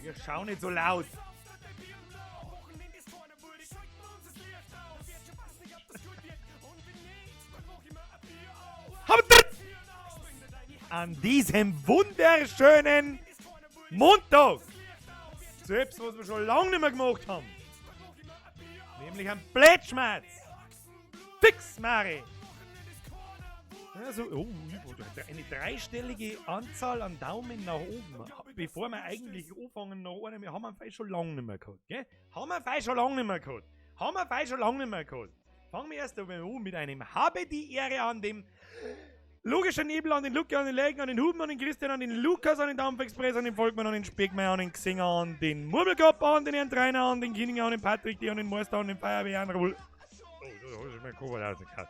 Wir schauen nicht so laut. An diesem wunderschönen Montag. Selbst was wir schon lange nicht mehr gemacht haben. Nämlich ein Plätschmerz. Fix, Mari. Also, oh, eine dreistellige Anzahl an Daumen nach oben. Bevor wir eigentlich anfangen nach einem, haben wir schon lange nicht mehr gehabt. Gell? Haben wir schon lange nicht mehr gehabt. Haben wir schon lange nicht mehr gehabt. Fangen wir erst einmal an mit einem Habe die Ehre an dem logischen Nebel, an den Luca, an den Legen, an den Huben, an den Christian, an den Lukas, an den Dampfexpress, an den Volkmann, an den Speckmeier, an den Xenger, an den Murmelkopf, an den Herrn Trainer, an den Kininger, an den Patrick, an den Meister, an den Feuerwehr, an den Oh, da ist mein Koffer rausgehauen.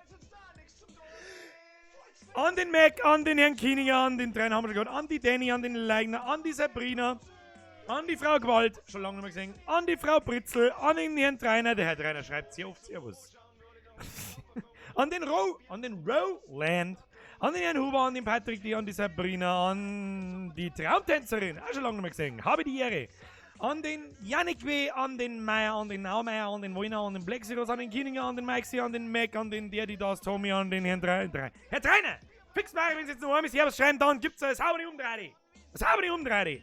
An den Mac, an den Herrn Kieninger, an den Trainer haben wir schon gehört, an die Danny, an den Leigner, an die Sabrina, an die Frau Gewalt, schon lange nicht mehr gesehen, an die Frau Britzel, an den Herrn Trainer, der Herr Trainer schreibt sehr oft Servus. An den Roland, an den Herrn Huber, an den Patrick, die, an die Sabrina, an die Traumtänzerin, auch schon lange nicht mehr gesehen, habe die Ehre. An den Yannick W., an den Meier, an den Naumeier, an den Wollner, an den Blexiros, an den Kieninger, an den Maxi, an den Mac, an den der, die, das, Tommy, an den Herrn Trainer. Herr Trainer! Fix mal, wenn Sie jetzt noch einmal Servus schreiben, dann gibt's eine saubere Umdrehung. Eine saubere Umdrehung.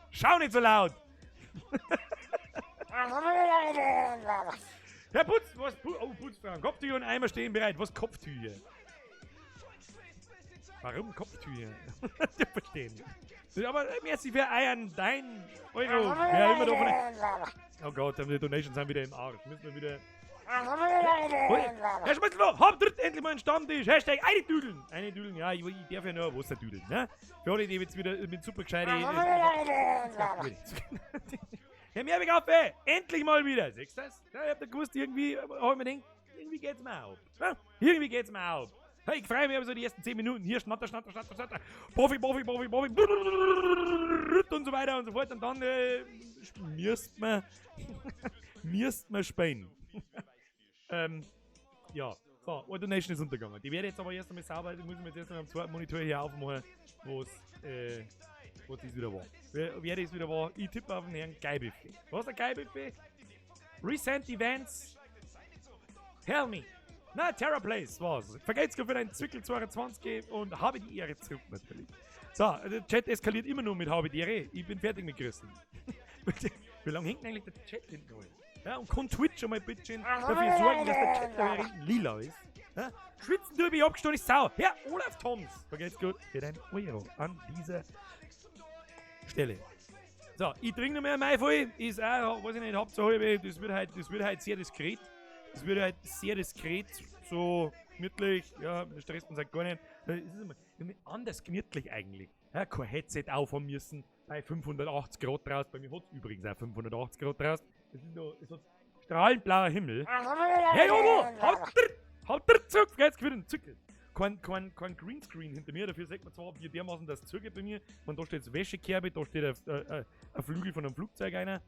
Schau nicht so laut. Herr Putz, was? Oh, Putzfrauen. Kopftücher und Eimer stehen bereit. Was Kopftücher? Warum Kopftücher? Ich verstehe nicht. Aber merci für Eiern, dein Euro. Wer immer davon. Oh Gott, die Donations sind wieder im Arsch. Müssen wir wieder. Herr Schmitzler, habt endlich mal einen Stammtisch. Hashtag eine Düdeln. Eine Düdeln, ja, ich darf ja nur Wasser düdeln. Ne? Für alle, die jetzt wieder mit super gescheite. Herr Mehrweg auf, endlich mal wieder. Siehst du das? Ja, ich hab da gewusst, irgendwie, hab ich mir gedacht, irgendwie geht's mir auf. Ja, irgendwie geht's mir auf. Hey, ich freue mich aber so die ersten 10 Minuten. Hier, schnatter, schnatter, schnatter, schnatter. Profi, Profi, Profi, Profi. Und so weiter und so fort. Und dann müsst man, müsst man spielen. Ja, so, eine Donation ist untergegangen. Die werde jetzt aber erst einmal sauber, die muss ich mir jetzt erst einmal am zweiten Monitor hier aufmachen, wo es das wieder war. Wer das wieder war, ich tippe auf den Herrn Geibuffet. Was ist der Geibuffet? Recent Events. Tell me. Na, Terra Place war's. Vergeht's für deinen Zwickel 22 und habe die Ehre zurück natürlich. So, der Chat eskaliert immer nur mit habe die Ehre. Ich bin fertig mit Christen. Wie lange hängt denn eigentlich der Chat hinten alles? Ja, und kann Twitch schon mal bitte dafür sorgen, dass der Chat da hinten lila ist? Ja? Schwitzen du, ich abgestanden, ist Sau. Herr Olaf Thoms, vergeht's gut für dein Euro an dieser Stelle. So, ich trinke noch mehr Mai voll. Ist auch, weiß ich nicht, Hauptsache, das wird halt sehr diskret. Das wird halt sehr diskret, so gemütlich, ja, da stresst man sich gar nicht. Das ist immer anders gemütlich eigentlich. Ja, kein Headset aufhaben müssen bei 580 Grad draußen. Bei mir hat es übrigens auch 580 Grad draußen. Es ist noch, es hat strahlend blauer Himmel. Hey Jodl, haut zurück, jetzt für den Zückel. Kein Greenscreen hinter mir, dafür sagt man zwar, wie dermaßen das zugeht bei mir. Und da steht das Wäschekerbe, da steht ein Flügel von einem Flugzeug einer.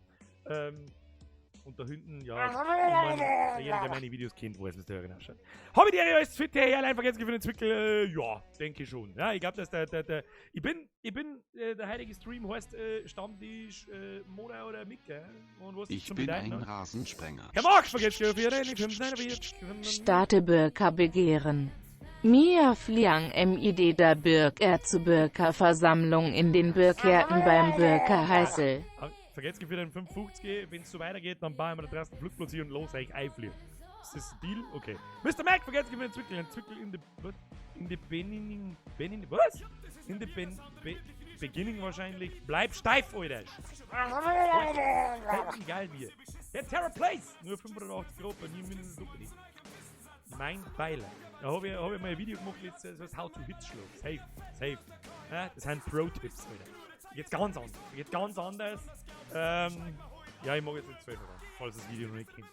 Und da hinten, ja, ich mein, jeder, der meine Videos kennt, weiß, was der Hörer ausschaut. Habe ich die Ehre, alles fit, Herr, einfach jetzt für den Zwickel? Ja, denke schon. Ja, ich glaube, dass der der heutige Stream heißt Stammtisch Moda oder Micke. Und was Ich bin ein Rasensprenger. Herr Marx, vergesst für 5, 9, Starte Bürger begehren. Mia Fliang MID der Bürger zu Bürgerversammlung in den Bürgerten beim Bürger Heißel. Vergesst für den 5,50, wenn es so weitergeht, dann bauen wir da draußen den Flugplatz hier und los, euch einfliegen. Ist das ein Deal? Okay. Mr. Mac, vergesst für den Zwickel, ein Zwickel in the, was? In the Beninning, Benin, was? In the Ben, Be, Beginning wahrscheinlich. Bleib steif, Alter! Egal wie. Der Terra Place! Nur 580 Grad, bei mir mindestens doppelt. Mein Beileid. Da habe ich mal ein Video gemacht, jetzt, das heißt How to Hitzschlag. Safe, safe. Ja, das sind Pro-Tipps, Alter. Jetzt ganz anders. Jetzt ganz anders. Ja, ich mag jetzt nicht 12 Uhr, falls das Video noch nicht kennt.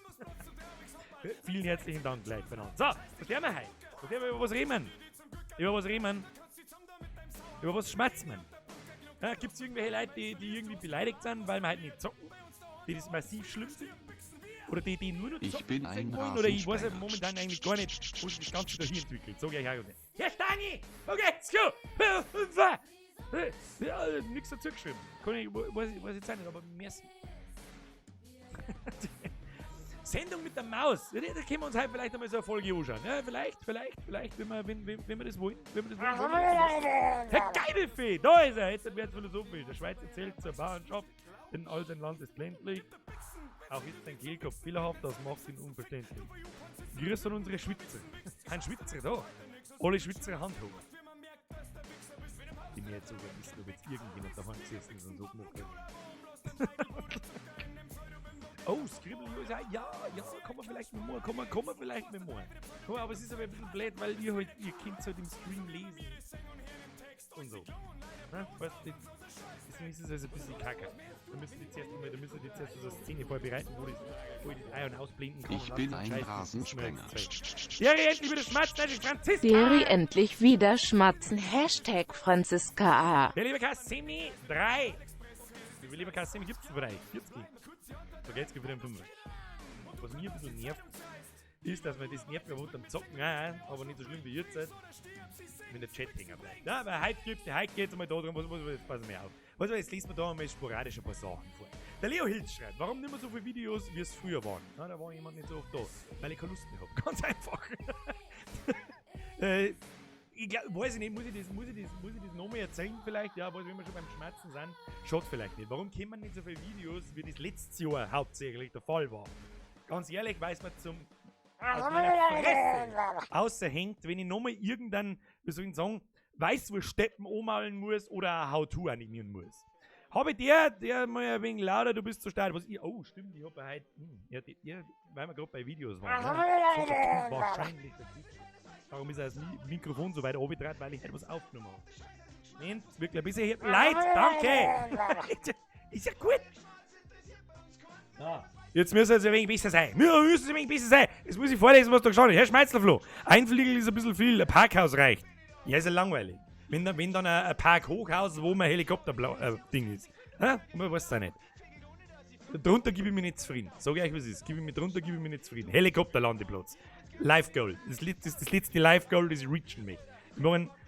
Vielen herzlichen Dank, Leute. So, was werden wir heute? Was werden wir, über was reden wir? Über was reden wir? Über was schmerzt man? Ja, gibt es irgendwelche Leute, die irgendwie beleidigt sind, weil wir halt nicht zocken? Die das massiv schlimm sind? Oder die nur noch zocken ich bin ein wollen? Oder ich weiß ja momentan eigentlich gar nicht, wo sich das Ganze da hier entwickelt. Sag ich euch auch nicht. Herr Stangi! Vergelt's gut! Ja, nix dazu geschrieben. Kann ich, weiß ich jetzt auch nicht, aber merci. Sendung mit der Maus. Ja, da können wir uns heute vielleicht einmal so eine Folge anschauen. Ja, vielleicht, wenn wir das wollen. Wenn wir das wollen. Herr Geibelfee, da ist er. Jetzt wird philosophisch. Der Schweizer zählt zur Bauernschaft, denn all sein Land ist ländlich. Auch ist sein Kehlkopf fehlerhaft, das macht ihn unverständlich. Grüß an unsere Schweizer. Ein Schweizer da. Alle Schweizer Hand hoch. Die mir jetzt sogar wissen, ob jetzt irgendjemand daheim gesessen ist und so gemacht hat. Oh, Scribble USA, ja, ja, kann man vielleicht mit mehr, kann man vielleicht mit mehr. Komm, aber es ist aber ein bisschen blöd, weil ihr halt, ihr könnt halt im Stream lesen. Und so. Ne? Weißt du, deswegen ist es also ein bisschen kacke. Da müssen die zuerst so eine Szene vorbereiten, wo ich das ein- und ausblenden kann. Ich bin ein Rasensprenger. Deri, endlich wieder schmatzen, Franziska! Deri, endlich wieder schmatzen. Hashtag Franziska A. Der liebe Kassimi, 3. Wie lieber Kassimi gibt's im Bereich? 40. So geht's wieder im 5. Was mir ein bisschen nervt, ist, dass man das nervt mir am Zocken, ja, aber nicht so schlimm wie jetzt, wenn der Chat hängen bleibt. Ja, aber heute geht's einmal da drum, was, pass mal auf. Was, jetzt liest man da einmal sporadisch ein paar Sachen vor. Der Leo Hilz schreibt, warum nicht mehr so viele Videos, wie es früher waren? Na, da war jemand nicht so oft da, weil ich keine Lust mehr hab. Ganz einfach. Ich glaub, weiß ich nicht, muss ich das nochmal erzählen vielleicht? Ja, weiß, wenn wir schon beim Schmerzen sind, schaut vielleicht nicht. Warum kommen nicht so viele Videos, wie das letztes Jahr hauptsächlich der Fall war? Ganz ehrlich, weiß man zum aus meiner Fresse außerhängt, wenn ich nochmal irgendein, wie soll ich sagen, Weißwurststeppen anmalen muss oder ein How-To animieren muss. Habe ich der mal ein wenig lauter, du bist zu stark. Was ich, oh, stimmt, ich hab ja heute, ja, die, weil wir gerade bei Videos waren. Ne? So, wahrscheinlich der Typ. Warum ist das Mikrofon so weit runtergedreht? Weil ich etwas aufgenommen habe. Nehmt wirklich ein bisschen hier. Leid, danke! Ist ja gut! Ja. Jetzt müssen es ein wenig besser sein. Wir müssen es ein wenig besser sein. Jetzt muss ich vorlesen, was da gestanden ist. Herr Schmeizlerflo, ein Flügel ist ein bisschen viel, ein Parkhaus reicht. Ja, ist ja langweilig. Wenn dann ein Parkhochhaus, wo man Helikopter-Ding ist. Ha? Man weiß es auch nicht. Drunter gebe ich mich nicht zufrieden. Sag ich euch, was es ist. Drunter gebe ich mich nicht zufrieden. Helikopterlandeplatz. Life Goal. Das letzte Life Goal, das ich reachen möchte.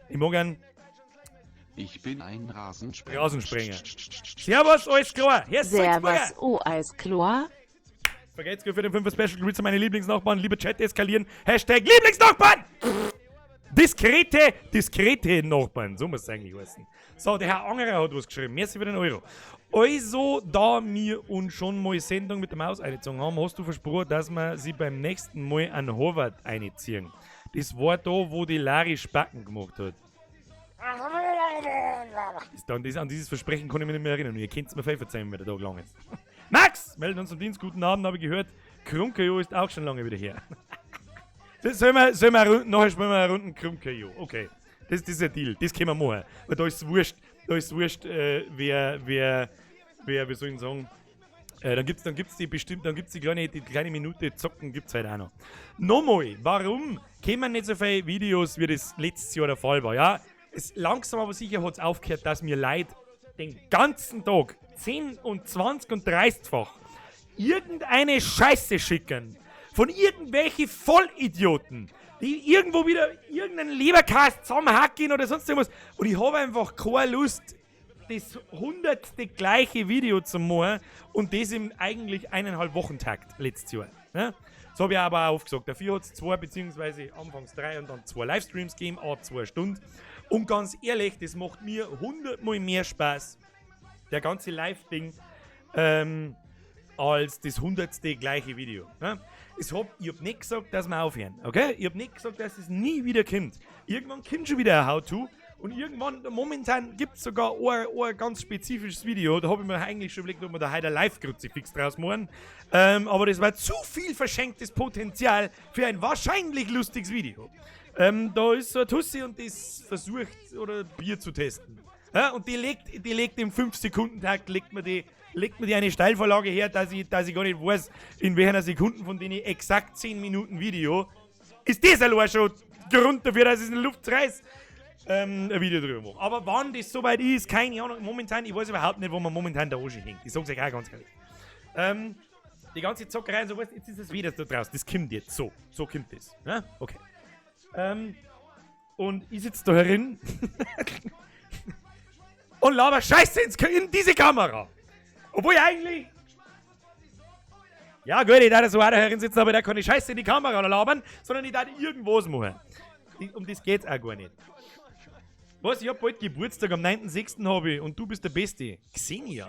Ich mag einen. Ich bin ein Rasensprenger. Rasensprenger. Servus, alles klar. Herr Servus, oh, alles klar. Vergelt's für den 5er Special. Grüße meine Lieblingsnachbarn. Liebe Chat eskalieren. Hashtag Lieblingsnachbarn! Diskrete Nachbarn. So muss es eigentlich heißen. So, der Herr Angerer hat was geschrieben. Merci für den Euro. Also, da wir uns schon mal Sendung mit der Maus eingezogen haben, hast du versprochen, dass wir sie beim nächsten Mal an Horvath einziehen. Das war da, wo die Lari Spacken gemacht hat. An dieses Versprechen kann ich mich nicht mehr erinnern. Ihr könnt es mir verzeihen, wenn der Tag lang ist. Max! Melden uns zum Dienst. Guten Abend, habe ich gehört. Krunkejo ist auch schon lange wieder her. Das sollen wir nachher spielen wir eine Runde Krunkejo. Okay. Das ist ein Deal. Das können wir machen. Weil da ist es wurscht, wer, wie soll ich sagen, dann gibt's die bestimmt, dann gibt's die kleine Minute Zocken gibt's halt auch noch. Nochmal, warum kommen nicht so viele Videos, wie das letztes Jahr der Fall war? Ja, es langsam aber sicher hat's aufgehört, dass mir Leute den ganzen Tag 10 und 20 und 30-fach irgendeine Scheiße schicken von irgendwelchen Vollidioten, die irgendwo wieder irgendeinen Leberkäse zusammenhacken oder sonst irgendwas. Und ich habe einfach keine Lust, das 100. gleiche Video zu machen und das im eigentlich 1,5 Wochentakt letztes Jahr. Ne? Das habe ich aber auch oft gesagt. Dafür hat es 2 beziehungsweise anfangs 3 und dann 2 Livestreams gegeben, auch 2 Stunden. Und ganz ehrlich, das macht mir 100-mal mehr Spaß, der ganze Live-Ding, als das 100. gleiche Video. Ne? Ich hab nicht gesagt, dass wir aufhören, okay? Ich hab nicht gesagt, dass es nie wieder kommt. Irgendwann kommt schon wieder ein How-To. Und irgendwann, momentan gibt es sogar ein ganz spezifisches Video. Da habe ich mir eigentlich schon überlegt, ob wir da heute ein Live-Kruzifix draus machen. Aber das war zu viel verschenktes Potenzial für ein wahrscheinlich lustiges Video. Da ist so ein Tussi und das versucht, oder Bier zu testen. Ja, und die legt im 5-Sekunden-Takt, legt mir die eine Steilvorlage her, dass ich gar nicht weiß, in welcher Sekunde von denen exakt 10 Minuten Video ist das allein schon Grund dafür, dass ich es in die Luft reiß, ein Video drüber mache. Aber wann das soweit ist, keine Ahnung. Momentan, ich weiß überhaupt nicht, wo man momentan da hängt. Ich sag's euch auch ganz ehrlich. Die ganze Zockerei und so, jetzt ist es wieder da draußen. Das kommt jetzt so. So kommt das. Ja? Okay. Und ich sitze da herin und laber Scheiße in diese Kamera. Obwohl ich eigentlich. Ja, gut, ich darf so auch da herin sitzen, aber da kann ich Scheiße in die Kamera labern, sondern ich darf irgendwas machen. Um das geht's auch gar nicht. Was? Ich hab bald Geburtstag, am 9.6. habe ich und du bist der Beste. Xenia.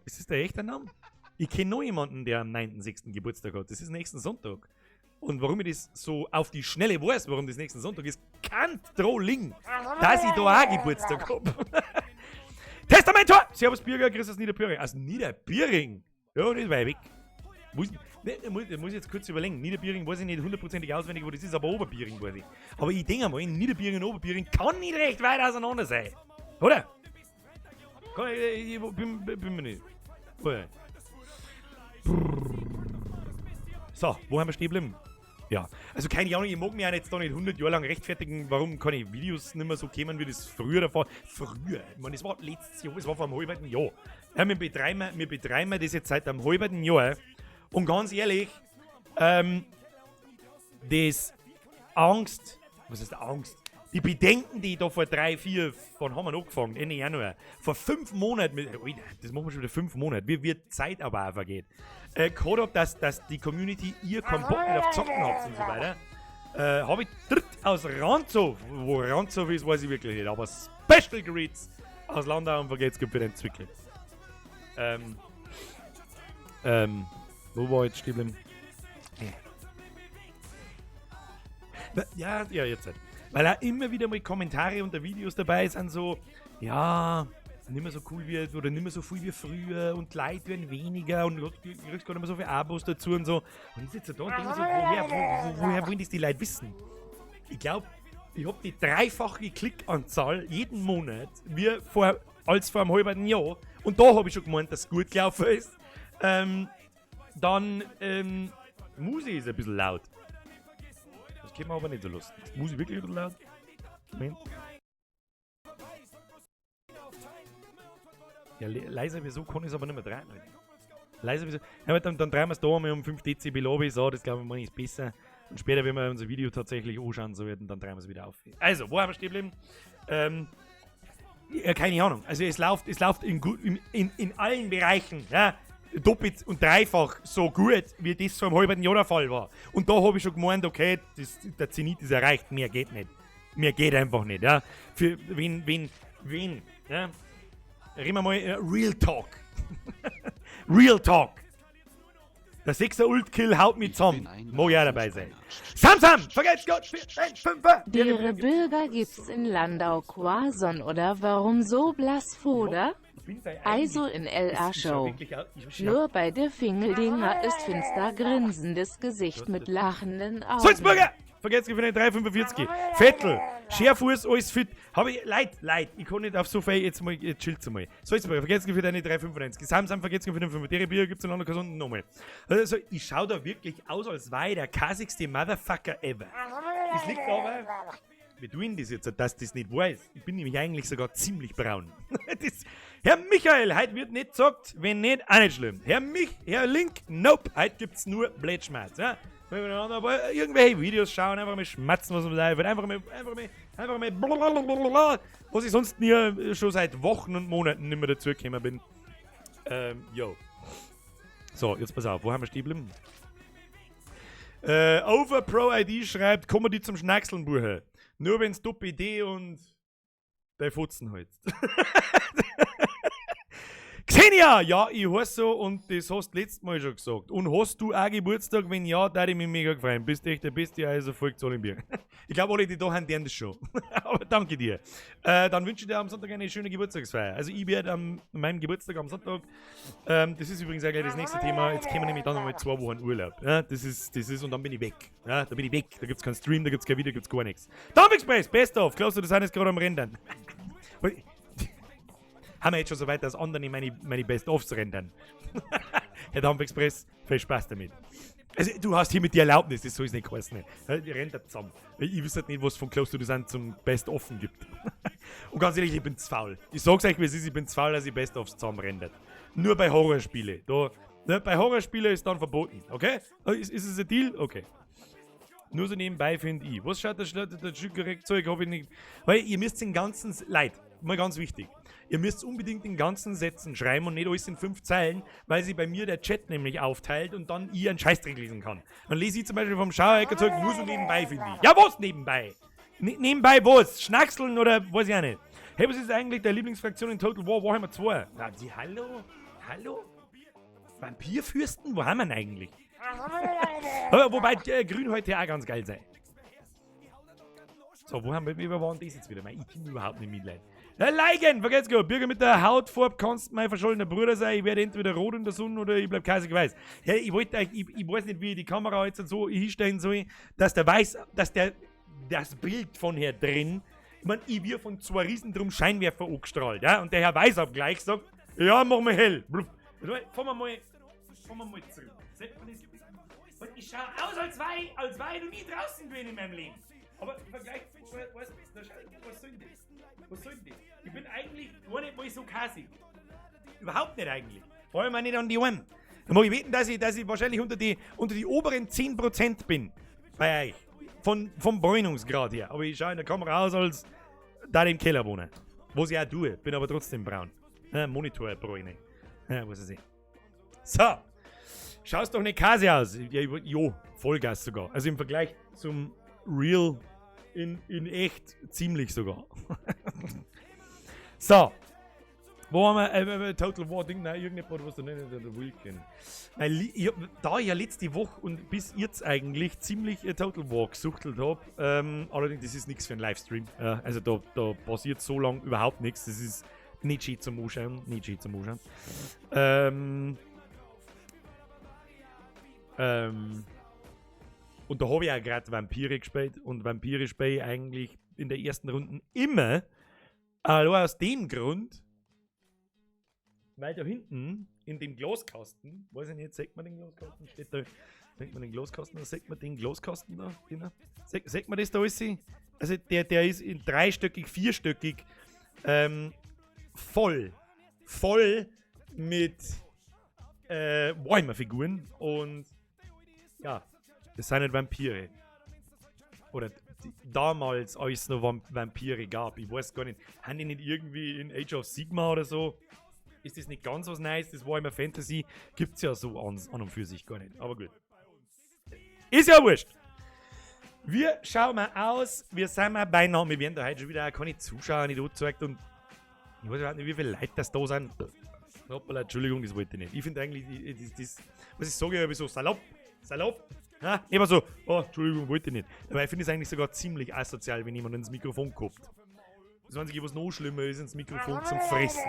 Ist das der echte Name? Ich kenne noch jemanden, der am 9.6. Geburtstag hat. Das ist nächsten Sonntag. Und warum ich das so auf die Schnelle weiß, warum das nächsten Sonntag ist, kann Trolling, dass ich da auch Geburtstag hab. Testament! Servus Birger, grüß aus Niederpöring. Aus Niederbiering? Ja, das war weg. Muss, ne, muss ich jetzt kurz überlegen. Niederbiering weiß ich nicht hundertprozentig auswendig, wo das ist, aber Oberbiering weiß ich. Aber ich denke mal, Niederbiering und Oberbiering kann nicht recht weit auseinander sein. Oder? Kann ich, ich bin mir nicht. So, wo haben wir stehen geblieben? Ja, also keine Ahnung, ich mag mich auch jetzt da nicht 100 Jahre lang rechtfertigen, warum keine Videos nicht mehr so kämen, wie das früher der Fall. Früher, ich meine, es war letztes Jahr, es war vor einem halben Jahr. Ja, wir betreiben das jetzt seit einem halben Jahr. Und ganz ehrlich, das Angst, was ist Angst? Die Bedenken, die ich da vor 3, 4, von haben wir angefangen, Ende Januar, vor 5 Monaten, mit, Alter, das machen wir schon wieder 5 Monate, wie wird Zeit aber auch vergeht. Gehabt hab, dass die Community ihr keinen Bock mehr auf Zocken habt und so weiter, habe ich dritt aus Ranzow, wo Ranzow ist, weiß ich wirklich nicht, aber Special Greets aus Landau und vergeht's gibt für den Zwickel. Wo war ich jetzt stehen geblieben? Ja, ja, jetzt halt. Weil auch immer wieder mal Kommentare unter Videos dabei sind so, ja, nicht mehr so cool wie, oder nicht mehr so viel wie früher und die Leute werden weniger und du kriegst gar nicht mehr so viele Abos dazu und so. Und ich sitze da und denke so, woher wollen das die Leute wissen? Ich glaub, ich hab die dreifache Klickanzahl jeden Monat, wie vor, als vor einem halben Jahr. Und da hab ich schon gemeint, dass es gut gelaufen ist. Dann, Musik ist ein bisschen laut. Das geht mir aber nicht so lustig. Musik wirklich ein bisschen laut? Moment. Ja, leiser wie so kann ich es aber nicht mehr drehen. Leiser wie so. Ja, aber dann drehen wir es da einmal um 5 Dezibel runter, so, das glaube ich mal ist besser. Und später, wenn wir unser Video tatsächlich anschauen sollten, dann drehen wir es wieder auf. Also, wo haben wir stehen geblieben? Ja, keine Ahnung. Also es läuft in allen Bereichen, ja, doppelt und dreifach so gut, wie das vor einem halben Jahr der Fall war. Und da habe ich schon gemeint, okay, der Zenit ist erreicht, mehr geht nicht. Mehr geht einfach nicht, ja. Für wen, ja. Reden wir mal Real Talk. Real Talk. Der 6er Ultkill haut mich zusammen. Mag ich auch dabei sein. Samsam! Vergesst Gott! 4, 1, 5, 4. Dere Bürger gibt's in Landau Quason oder warum so blass Foder? Also in LA Show. Nur bei der Fingeldinger ist finster grinsendes Gesicht mit lachenden Augen. Salzburger! Vergesst für den 3,45. Vettel, Scherfuß, alles fit. Hab ich, Leid, ich kann nicht auf so viel, jetzt mal, jetzt chillt's mal. Salzburger, vergesst für deine 3,95. Samsam, vergesst für den 5. Dere Bier gibt's in Landau und nochmal. Also, ich schau da wirklich aus, als war ich der kassigste Motherfucker ever. Es liegt aber, wir tun das jetzt, dass das nicht weiß. Ich bin nämlich eigentlich sogar ziemlich braun. Das, Herr Michael, heute wird nicht gesagt, wenn nicht, auch nicht schlimm. Herr Link, nope, heute gibt's nur Blödschmerz. Ja? Wenn wir aber irgendwelche Videos schauen, einfach mal schmatzen, was man da wird, einfach mal, blablabla, was ich sonst nie schon seit Wochen und Monaten nicht mehr dazugekommen bin. Yo. So, jetzt pass auf, wo haben wir stehen geblieben? OverProID schreibt, kommen die zum Schnackseln, Buche. Nur wenn's Doppel-D und bei Fotzen halt. Xenia! Ja, ich heiße so und das hast du letztes Mal schon gesagt. Und hast du auch Geburtstag? Wenn ja, da ich mich mega gefreut. Bist echt der Beste, also folgt allen Bier. Ich glaube, alle, die da haben, deren das schon. Aber danke dir. Dann wünsche ich dir am Sonntag eine schöne Geburtstagsfeier. Also ich werde an meinem Geburtstag am Sonntag, das ist übrigens auch gleich das nächste Thema, jetzt kommen wir nämlich dann nochmal 2 Wochen Urlaub. Ja, das ist, und dann bin ich weg. Ja, da bin ich weg. Da gibt's keinen Stream, da gibt's kein Video, da gibt's gar nichts. Dampf Express, best of. Glaubst du, das sind jetzt gerade am Rendern? Haben wir jetzt schon so weit, dass andere meine Best-ofs rendern. Herr Dampf Express, viel Spaß damit. Also, du hast hiermit die Erlaubnis, das soll es nicht heißen. Die rendert zusammen. Ich wüsste halt nicht, was von Close to the Sun zum Best-offen gibt. Und ganz ehrlich, ich bin zu faul. Ich sag's euch, wie es ist, ich bin zu faul, dass ich Best-ofs zusammenrendert. Nur bei Horrorspielen. Da, ne, bei Horrorspielen ist dann verboten, okay? Ist es ein Deal? Okay. Nur so nebenbei, finde ich. Was schaut der korrekt Zeug, hab ich nicht. Weil ihr müsst den ganzen, Leid, mal ganz wichtig. Ihr müsst unbedingt in ganzen Sätzen schreiben und nicht alles in 5 Zeilen, weil sich bei mir der Chat nämlich aufteilt und dann ich einen Scheißdreck lesen kann. Dann lese ich zum Beispiel vom Schauecker Zeug nur so nebenbei, finde ich. Ja, was nebenbei? Nebenbei was? Schnackseln oder weiß ich auch nicht. Hey, was ist eigentlich deine Lieblingsfraktion in Total War Warhammer 2? Na, die, hallo? Hallo? Vampirfürsten? Wo haben wir denn eigentlich? Aber wobei Grün heute auch ganz geil sei. So, wo haben wir, wie war denn das jetzt wieder? Ich bin überhaupt nicht mitleid. Ja, Liken, vergesst gut. Bürger mit der Hautfarbe kannst mein verschollener Bruder sein. Ich werde entweder rot in der Sonne oder ich bleib kaisig weiß. Ja, ich wollte euch, ich weiß nicht, wie ich die Kamera jetzt so hinstellen soll, dass der weiß, dass der, das Bild von hier drin, ich mein, ich wird von 2 riesen drum Scheinwerfer angestrahlt, ja, und der Herr Weißabgleich sagt, ja, mach mal hell. Blub. Fahren wir mal zurück. Und ich schau aus, als war ich noch nie draußen gewesen in meinem Leben. Aber im Vergleich, was soll denn das? Was soll denn das? Ich bin eigentlich gar nicht mal so kassig. Überhaupt nicht eigentlich. Vor allem auch nicht an die Arme. Da mag ich wetten, dass ich wahrscheinlich unter die oberen 10% bin. Bei euch. Vom Bräunungsgrad her. Aber ich schaue in der Kamera aus, als da ich im Keller wohne. Was ich auch tue. Bin aber trotzdem braun. Ja, Monitorbräune. Ja, was weiß ich. So. Schaust doch nicht Käse aus. Ja, jo, Vollgas sogar. Also im Vergleich zum Real in echt ziemlich sogar. So. Wo haben wir Total War Ding? Nein, irgendetwas, was da nicht der Vulcan. Da ich ja letzte Woche und bis jetzt eigentlich ziemlich Total War gesuchtelt hab, allerdings, das ist nichts für einen Livestream. Also da passiert so lange überhaupt nichts. Das ist nicht schön zum Anschauen. Nicht schön zum Anschauen. Und da habe ich auch gerade Vampire gespielt und Vampire spiele ich eigentlich in der ersten Runde immer. Allein aus dem Grund, weil da hinten in dem Glaskasten, weiß ich nicht, sieht man den Glaskasten? Steht da, sieht man den Glaskasten da? Sieht man den Glaskasten da? Genau. Sieht man das da alles? Also der ist in dreistöckig, vierstöckig voll mit Warhammer-Figuren und ja, das sind nicht Vampire. Oder damals, als es noch Vampire gab. Ich weiß gar nicht, haben die nicht irgendwie in Age of Sigmar oder so? Ist das nicht ganz was Neues? Das Warhammer Fantasy gibt's ja so an und für sich gar nicht. Aber gut. Ist ja wurscht. Wir schauen mal aus. Wir sind mal beinahe. Wir werden da heute schon wieder keine Zuschauer nicht angezeigt und ich weiß überhaupt nicht, wie viele Leute das da sind. Hoppala, Entschuldigung, das wollte ich nicht. Ich finde eigentlich, das, was ich sage, ich so salopp, salopp. Ha? Immer so, oh, Entschuldigung, wollte ich nicht. Dabei finde ich es eigentlich sogar ziemlich asozial, wenn jemand ins Mikrofon kommt. Das Einzige, was noch schlimmer ist, ins Mikrofon zum Fressen.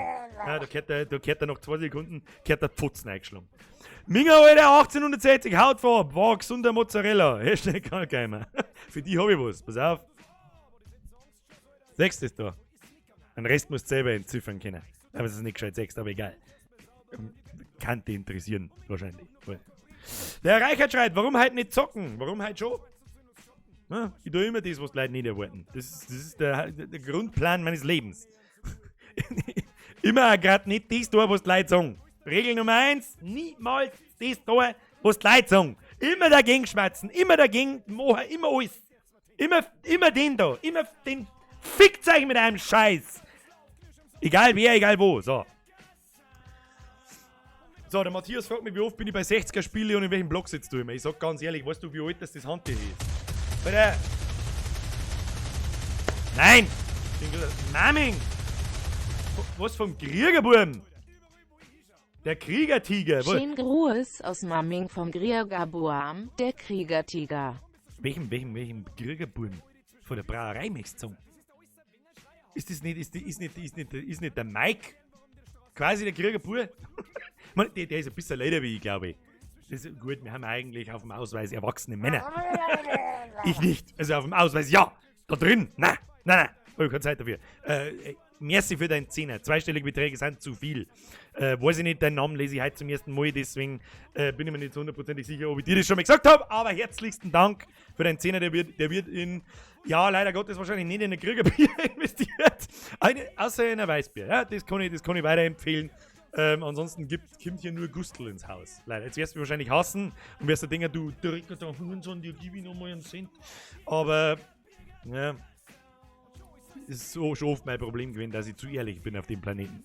Ja, da kehrt er nach 2 Sekunden, kehrt der Pfotzen eingeschlagen. Minga, Alter, 1860, Hautfarbe, war gesunder Mozzarella. Hashtag Kalkheimer. Für die habe ich was, pass auf. Sechst ist da. Den Rest musst du selber entziffern können. Aber es ist nicht gescheit sechst, aber egal. Kann dich interessieren, wahrscheinlich. Der Reichert schreit, warum halt nicht zocken? Warum halt schon? Na, ich tue immer das, was die Leute nicht erwarten. Das ist der Grundplan meines Lebens. Immer gerade nicht das tun, was die Leute sagen. Regel Nummer 1, niemals das tun, was die Leute sagen. Immer dagegen schmerzen, immer dagegen machen, immer alles. Immer den da, immer den Fickzeichen mit einem Scheiß. Egal wer, egal wo, so. So, der Matthias fragt mich, wie oft bin ich bei 60er Spiele und in welchem Block sitzt du immer? Ich sag ganz ehrlich, weißt du, wie alt das Handtuch ist? Alter! Nein! Mamming! Was vom Kriegerbuben? Der Kriegertiger! Schön Gruß aus Mamming vom Kriegerbuam, der Kriegertiger. Welchem Kriegerbuben? Von der Brauerei möchtest du sagen? Ist das nicht, ist nicht der Mike? Quasi der Kriegerbub? Der ist ein bisschen älter wie ich, glaube ich. Das ist gut, wir haben eigentlich auf dem Ausweis erwachsene Männer. Ich nicht. Also auf dem Ausweis, ja. Da drin. Nein, nein, nein. Ich habe keine Zeit dafür. Merci für deinen Zehner. Zweistellige Beträge sind zu viel. Weiß ich nicht, deinen Namen lese ich heute zum ersten Mal, deswegen bin ich mir nicht zu hundertprozentig sicher, ob ich dir das schon mal gesagt habe. Aber herzlichsten Dank für deinen Zehner. Der wird in, ja, leider Gottes wahrscheinlich nicht in ein Kriegerbier investiert. Außer in ein Weißbier. Ja, das kann ich weiterempfehlen. Ansonsten kommt hier nur Gustl ins Haus. Leider. Jetzt wirst du mich wahrscheinlich hassen und wirst du denken, du Drecker da Hurensohn, dir gib ich nochmal einen Cent. Aber, ja, ist so schon oft mein Problem gewesen, dass ich zu ehrlich bin auf dem Planeten.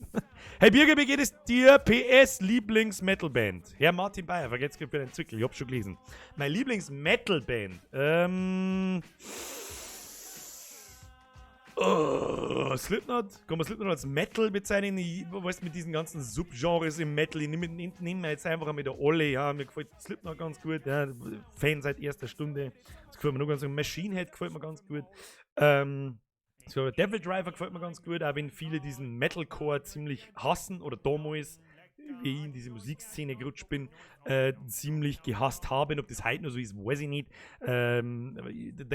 Hey Birger, wie geht es dir? PS Lieblings-Metal-Band. Herr Martin Bayer, vergesst für den Zwickel, ich hab's schon gelesen. Mein Lieblings-Metal-Band. Oh, Slipknot? Kann man Slipknot als Metal bezeichnen? Ich weiß, mit diesen ganzen Subgenres im Metal, ich nehm mir jetzt einfach mit der Olle, ja, mir gefällt Slipknot ganz gut, ja, Fan seit erster Stunde. Das gefällt mir noch ganz gut. Machine Head gefällt mir ganz gut. So, Devil Driver gefällt mir ganz gut, auch wenn viele diesen Metalcore ziemlich hassen oder damals, wie ich in diese Musikszene gerutscht bin, ziemlich gehasst haben. Ob das heute noch so ist, weiß ich nicht. Der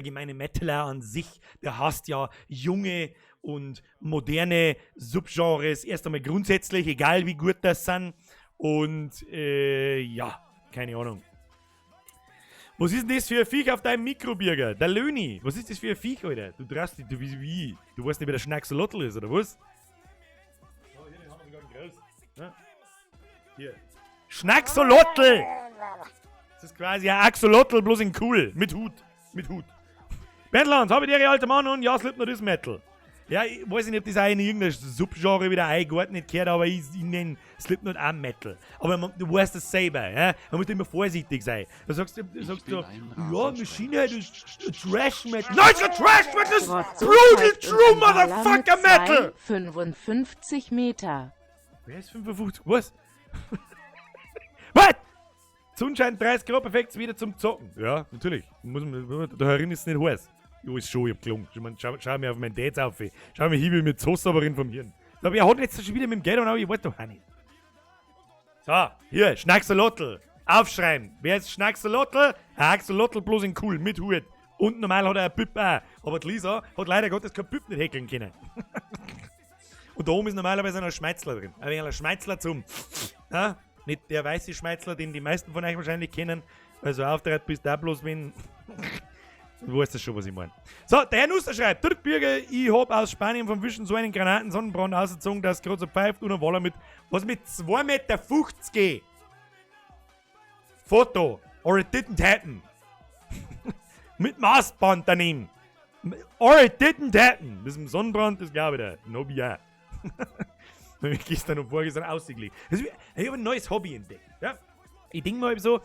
gemeine Metaler an sich, der hasst ja junge und moderne Subgenres erst einmal grundsätzlich, egal wie gut das sind. Und ja, keine Ahnung. Was ist denn das für ein Viech auf deinem Mikro, Birger? Der Löni. Was ist das für ein Viech, Alter? Du traust dich, du bist wie ich. Du weißt nicht, wer der Schnacksolotl ist, oder was? Oh, hier, den haben wir sogar groß. Ja? Hier. Schnacksolotl! Das ist quasi ein Axolotl, bloß in cool. Mit Hut. Mit Hut. Berndlands, habe ich dir, alter Mann, und ja, Slipknot ist Metal. Ja, ich weiß nicht, ob das auch in irgendein Subgenre wieder eingeordnet gehört, aber ich nenne Slipknot auch Metal. Aber du weißt das selber, ja? Man muss immer vorsichtig sein. Da sagst du, Ich sagst bin du, ein ja, Machine Head ist Trash Metal. Nein, es ist Trash Metal, es ist Rotzo brutal schreibt true uns ein Baller Motherfucker mit Metal! 55 Meter. Wer ist 55? Was? Was? Sonnenschein 30 Grad, perfekt, wieder zum Zocken. Ja, natürlich. Muss man, da herin ist es nicht heiß. Jo, ist schon, ich hab gelungen. Ich mein, schau mir auf meinen Dates auf. Ey. Schau mir hier mit Zossauberin vom Hirn. Aber er hat jetzt schon wieder mit dem Geld, aber ich weiß doch auch nicht. So, hier, Schnacksolotl. Aufschreiben. Wer ist Schnacksolotl? Ein Axolotl bloß in cool, mit Hut. Und normal hat er einen Püpp auch. Aber die Lisa hat leider Gottes kein Püpp nicht häkeln können. Und da oben ist normalerweise noch ein Schmeizler drin. Ein wenig ein Schmeizler zum. Ja? Nicht der weiße Schmeizler, den die meisten von euch wahrscheinlich kennen. Weil so auftritt bist du auch bloß, wenn. Du weißt das schon, was ich meine. So, der Herr Nusser schreibt: Dirk Bürger, ich hab aus Spanien vom Wischen so einen Granatensonnenbrand ausgezogen, dass gerade so pfeift und ein Waller mit. Was mit 2,50 Meter? Foto. Or it didn't happen. Mit Maßband daneben. Or it didn't happen. Das ist ein Sonnenbrand, das glaube ich dir. No ja. Wenn ich gestern und vorgestern ausgelegt. Ich habe ein neues Hobby entdeckt. Ja? Ich denke mal so,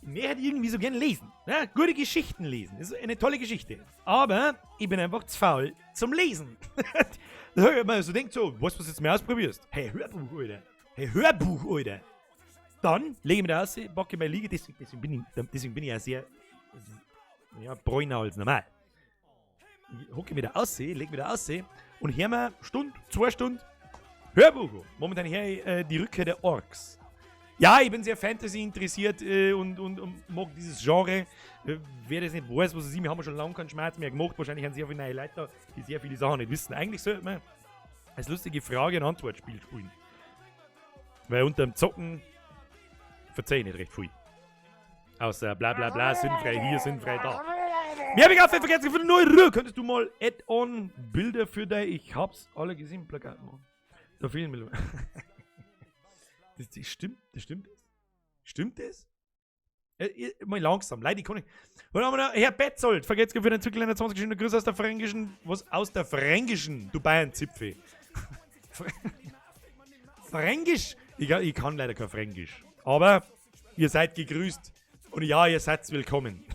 ich möchte irgendwie so gern lesen. Ja? Gute Geschichten lesen. Das ist eine tolle Geschichte. Aber ich bin einfach zu faul zum Lesen. Da hab ich mir so denkt so, weißt du, was du jetzt mehr ausprobierst? Hey, Hörbuch, Alter. Hey, Hörbuch, Alter. Dann lege ich mir da aus, packe meine Liege, deswegen bin ich ja sehr, ja, bräuner als normal. Ich hocke mir da aus, lege mir da aus und hör mir Stunde, 2 Stunden Hörbuch. Momentan höre ich die Rückkehr der Orks. Ja, ich bin sehr Fantasy interessiert und mag dieses Genre. Wer das nicht weiß, was es ist, wir haben schon lange keinen Schmerz mehr gemacht. Wahrscheinlich haben sehr viele neue Leute da, die sehr viele Sachen nicht wissen. Eigentlich sollte man als lustige Frage- und Antwortspiel spielen. Weil unter dem Zocken verzeih ich nicht recht viel. Außer bla bla bla, sinnfrei hier, sinnfrei da. Mir hab ich auch vergessen, für 0 Euro. Könntest du mal Add-on Bilder für dein Ich hab's alle gesehen Plakat machen? Da fehlen mir. Das stimmt, das stimmt das? Stimmt das? Mal langsam, Leute, ich kann nicht. Was haben wir da? Herr Betzold, vergesst für den Zirkel 21 schöne Grüße aus der fränkischen, was aus der fränkischen, du Bayern-Zipfel. Fränkisch? Ich kann leider kein Fränkisch. Aber ihr seid gegrüßt. Und ja, ihr seid willkommen.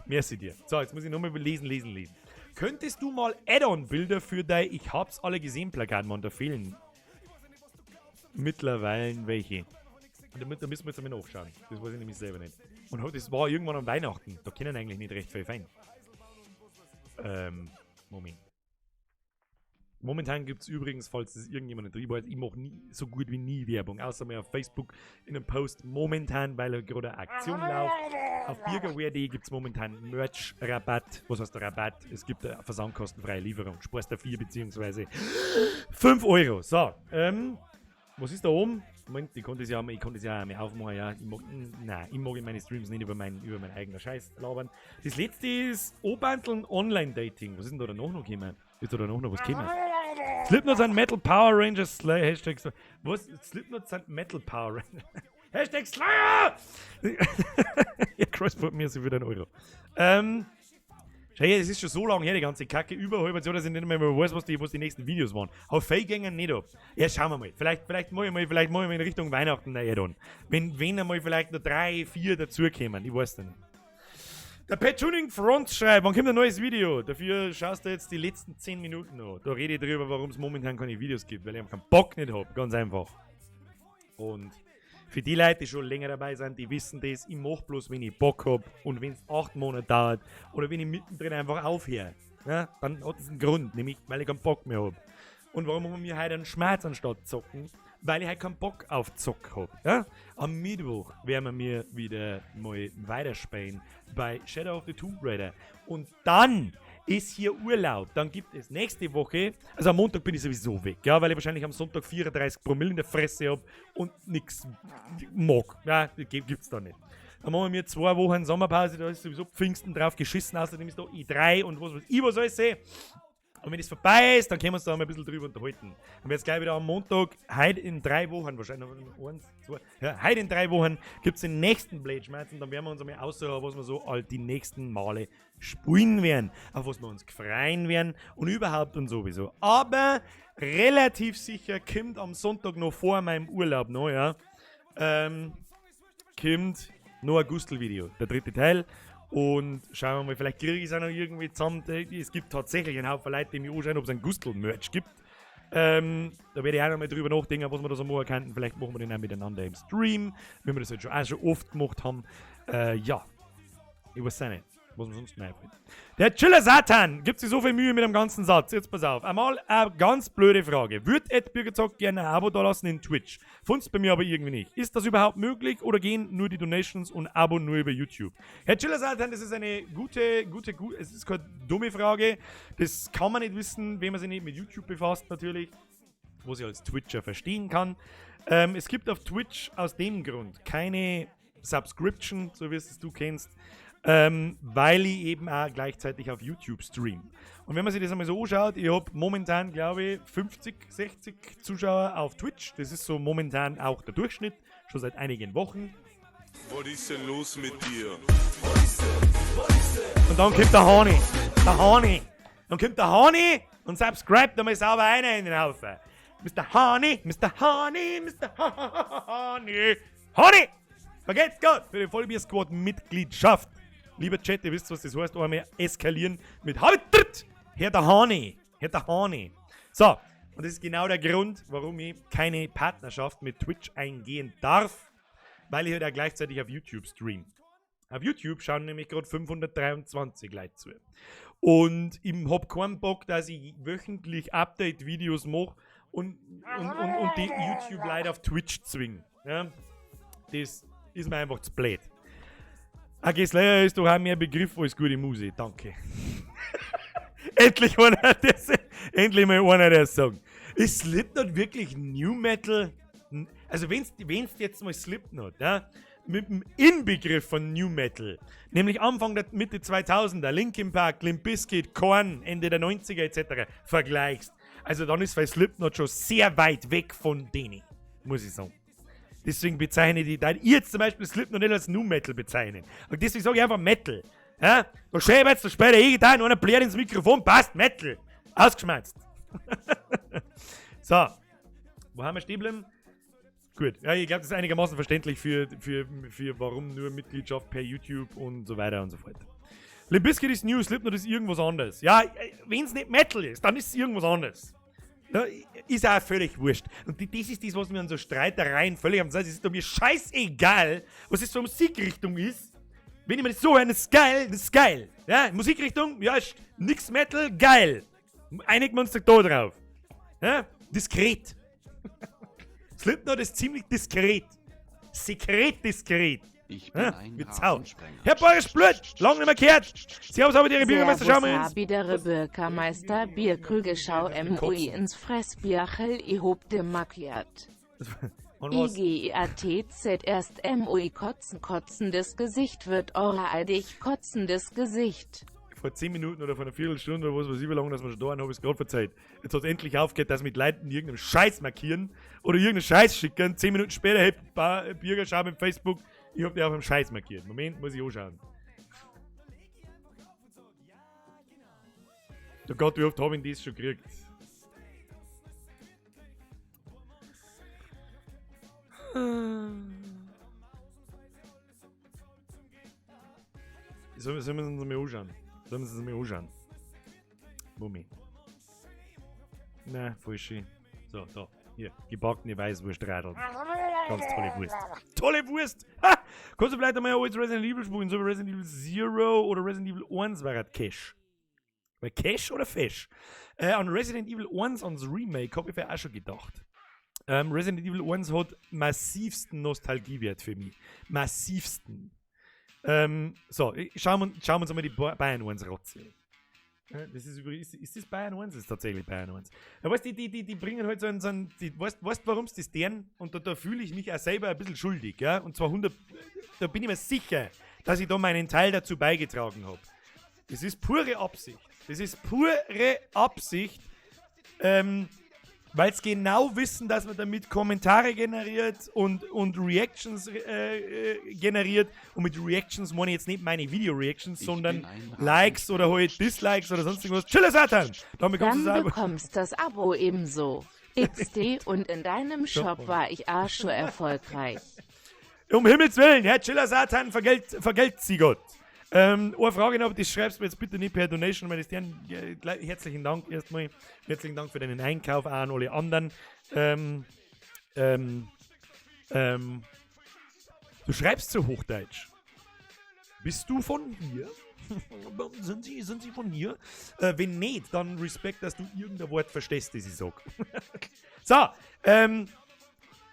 Merci dir. So, jetzt muss ich nochmal lesen, lesen, lesen. Könntest du mal Add-on-Bilder für dein Ich hab's alle gesehen Plakat machen? Da fehlen mittlerweile welche. Und da müssen wir jetzt einmal nachschauen. Das weiß ich nämlich selber nicht. Und das war irgendwann an Weihnachten. Da können eigentlich nicht recht viel fein. Moment. Momentan gibt's übrigens, falls es irgendjemand nicht drüber weiß, ich mach nie, so gut wie nie Werbung, außer mir auf Facebook in einem Post momentan, weil gerade eine Aktion läuft. Auf birgerwear.de gibt's momentan Merch-Rabatt. Was heißt der Rabatt? Es gibt eine versandkostenfreie Lieferung. Sparst da 4 beziehungsweise 5 Euro. So, was ist da oben? Moment, ich konnte es ja, ich konnte es ja auch mal aufmachen, ja. Ich mag, nein, ich mag in meine Streams nicht über meinen eigenen Scheiß labern. Das letzte ist Obanteln Online-Dating. Was ist denn da danach noch gekommen? Ist da danach noch was gekommen? Slipknot sind Metal Power Rangers Slayer. Hashtag. Was? Slipknot sind Metal Power Rangers. Hashtag Slayer! Ja, Crossport mir so wieder einen Euro. Schau her, es ist schon so lange her, die ganze Kacke. Über halb Jahr, dass ich nicht mehr weiß, was die nächsten Videos waren. Aber viel gingen nicht ab. Ja, schauen wir mal. Vielleicht mach ich mal in Richtung Weihnachten näher dann. Wenn einmal vielleicht noch drei, vier dazukommen. Ich weiß nicht. Der Pet Tuning Front schreibt, wann kommt ein neues Video? Dafür schaust du jetzt die letzten 10 Minuten an. Da rede ich drüber, warum es momentan keine Videos gibt, weil ich keinen Bock nicht hab. Ganz einfach. Und für die Leute, die schon länger dabei sind, die wissen das, ich mach bloß, wenn ich Bock hab und wenn es 8 Monate dauert oder wenn ich mittendrin einfach aufhöre. Ja, dann hat es einen Grund, nämlich weil ich keinen Bock mehr hab. Und warum haben wir heute einen Schmerz anstatt zocken? Weil ich halt keinen Bock auf Zock hab. Ja? Am Mittwoch werden wir mir wieder mal weiterspielen bei Shadow of the Tomb Raider. Und dann ist hier Urlaub. Dann gibt es nächste Woche, also am Montag bin ich sowieso weg, ja, weil ich wahrscheinlich am Sonntag 34 Promille in der Fresse hab und nichts mag. Ja, gibt's da nicht. Dann machen wir 2 Wochen Sommerpause, da ist sowieso Pfingsten drauf geschissen, außerdem ist da E3 und was weiß ich was alles. Und wenn es vorbei ist, dann können wir uns da mal ein bisschen drüber unterhalten. Und jetzt gleich wieder am Montag, heute in 3 Wochen, wahrscheinlich noch eins, zwei, ja, heute in 3 Wochen gibt es den nächsten Blade Schmerz und dann werden wir uns einmal aussuchen, was wir so all die nächsten Male spielen werden, auf was wir uns freuen werden und überhaupt und sowieso. Aber relativ sicher kommt am Sonntag noch vor meinem Urlaub noch, ja, kommt noch ein Gustl-Video, der dritte Teil. Und schauen wir mal, vielleicht kriege ich es auch noch irgendwie zusammen. Es gibt tatsächlich einen Haufen Leute, die mich anschauen, ob es ein Gustl-Merch gibt. Da werde ich auch noch mal drüber nachdenken, was wir da so machen könnten. Vielleicht machen wir den auch miteinander im Stream, wie wir das halt schon, auch schon oft gemacht haben. Ja, ich weiß auch nicht, was mir sonst noch einfällt. Der Chiller Satan gibt sich so viel Mühe mit dem ganzen Satz. Jetzt pass auf. Einmal eine ganz blöde Frage. Würd Ed Birgerzock gerne ein Abo da lassen in Twitch? Fund's bei mir aber irgendwie nicht. Ist das überhaupt möglich oder gehen nur die Donations und Abo nur über YouTube? Herr Chiller Satan, das ist eine gute, gute, gute, es ist keine dumme Frage. Das kann man nicht wissen, wenn man sich nicht mit YouTube befasst natürlich. Was ich als Twitcher verstehen kann. Es gibt auf Twitch aus dem Grund keine Subscription, so wie es du kennst, weil ich eben auch gleichzeitig auf YouTube stream. Und wenn man sich das einmal so anschaut, ich habe momentan, glaube ich, 50, 60 Zuschauer auf Twitch. Das ist so momentan auch der Durchschnitt, schon seit einigen Wochen. Was ist denn los mit dir? Und dann kommt der Hani. Der Hani. Dann kommt der Hani und subscribt einmal sauber einer in den Haufen. Mr. Hani, Mr. Hani, Mr. Hani. Hani! Vergelt's Gott für die Vollbier-Squad-Mitgliedschaft. Lieber Chat, ihr wisst, was das heißt. Einmal eskalieren mit Habitritt. Herr der Hani. Herr der Hani. So, und das ist genau der Grund, warum ich keine Partnerschaft mit Twitch eingehen darf, weil ich halt auch gleichzeitig auf YouTube stream. Auf YouTube schauen nämlich gerade 523 Leute zu. Und ich hab keinen Bock, dass ich wöchentlich Update-Videos mache und die YouTube-Leute auf Twitch zwingen. Ja? Das ist mir einfach zu blöd. AG Slayer ist doch auch mehr Begriff als gute Musik. Danke. Endlich mal einer, der es sagt. Ist Slipknot wirklich Nu Metal? Also wenn's jetzt mal Slipknot, ja, mit dem Inbegriff von Nu Metal, nämlich Anfang der Mitte 2000er, Linkin Park, Limp Bizkit, Korn, Ende der 90er etc. vergleichst, also dann ist bei Slipknot schon sehr weit weg von denen, muss ich sagen. Deswegen bezeichne ich die, da ich jetzt zum Beispiel Slipknot nicht als Nu Metal bezeichnen. Und deswegen sage ich einfach Metal. Ja? Da schäbert da spielt der E-Gitarre und einer blärt ins Mikrofon, passt, Metal. Ausgeschmerzt. So, wo haben wir stehen geblieben? Gut, ja, ich glaube, das ist einigermaßen verständlich für warum nur Mitgliedschaft per YouTube und so weiter und so fort. Limp Bizkit ist New, Slipknot ist irgendwas anderes. Ja, wenn es nicht Metal ist, dann ist es irgendwas anderes. Ja, ist auch völlig wurscht. Und das ist das, was mir an so Streitereien völlig am Seite ist. Es ist doch mir scheißegal, was das für eine Musikrichtung ist. Wenn ich mir das so höre, das ist geil, das ist geil. Ja, Musikrichtung, ja, ist nix Metal, geil. Einigen wir uns doch da drauf. Ja, diskret. Slipknot ist ziemlich diskret. Sekret diskret. Ich bin Ja, ein mit Zau. Rasensprenger. Herr Boris Blöd, lang nicht mehr gehört. Servus, aber Ihre Bürgermeister, schauen wir Servus, uns. Habidere Bürgermeister Bierkrüge Schau MUI ins Fressbiachel ihobte Macchiat. Und was? IGIATZ erst MUI kotzen kotzendes Gesicht wird eure dich kotzendes Gesicht. vor 10 Minuten oder vor einer Viertelstunde oder was weiß ich, wie lange, dass wir schon da waren, habe ich es gerade verzeiht. Jetzt hat es endlich aufgehört, dass mit Leuten irgendeinen Scheiß markieren oder irgendeinen Scheiß schicken. 10 Minuten später, hey, Bürger, schau im Facebook, ich hab dich auf einem Scheiß markiert. Moment, muss ich anschauen. Oh Gott, wie oft habe ich das schon gekriegt? Sollen wir uns mal anschauen? Sollen wir uns mal anschauen? Moment. Na, voll schön. So, da. Hier, gebackene Weißwurstradeln. Ganz tolle Wurst. Tolle Wurst! Ha! Kannst du vielleicht einmal alles Resident Evil spielen? So wie Resident Evil 0 oder Resident Evil 1 war das Cash. Weil Cash oder Fesch? An Resident Evil 1, ans Remake, hab ich auch schon gedacht. Resident Evil 1 hat massivsten Nostalgiewert für mich. Massivsten. So, schauen wir uns einmal die Bayern 1 Rotze an. Das ist übrigens, ist das Bayern 1? Das ist tatsächlich Bayern 1. Ja, weißt du, die bringen halt so einen, die, weißt, warum es das deren? Und da fühle ich mich auch selber ein bisschen schuldig, ja? Und zwar 100, da bin ich mir sicher, dass ich da meinen Teil dazu beigetragen hab. Das ist pure Absicht. Das ist pure Absicht, weil's genau wissen, dass man damit Kommentare generiert und Reactions generiert. Und mit Reactions meine ich jetzt nicht meine Video-Reactions, Ich sondern bin ein Likes oder halt Dislikes oder sonst irgendwas. Chiller Satan! Dann bekommst Dann du das Abo. bekommst das Abo ebenso. XD und in deinem So. Shop war ich auch schon erfolgreich. Um Himmels Willen, Herr Chiller Satan, vergelt sie Gott. Eine Frage noch, das schreibst du mir jetzt bitte nicht per Donation, meine Herren. Herzlichen Dank erstmal. Herzlichen Dank für deinen Einkauf, auch an alle anderen. Du schreibst zu Hochdeutsch. Bist du von hier? Sind Sie von hier? Wenn nicht, dann Respekt, dass du irgendein Wort verstehst, das ich sag. So,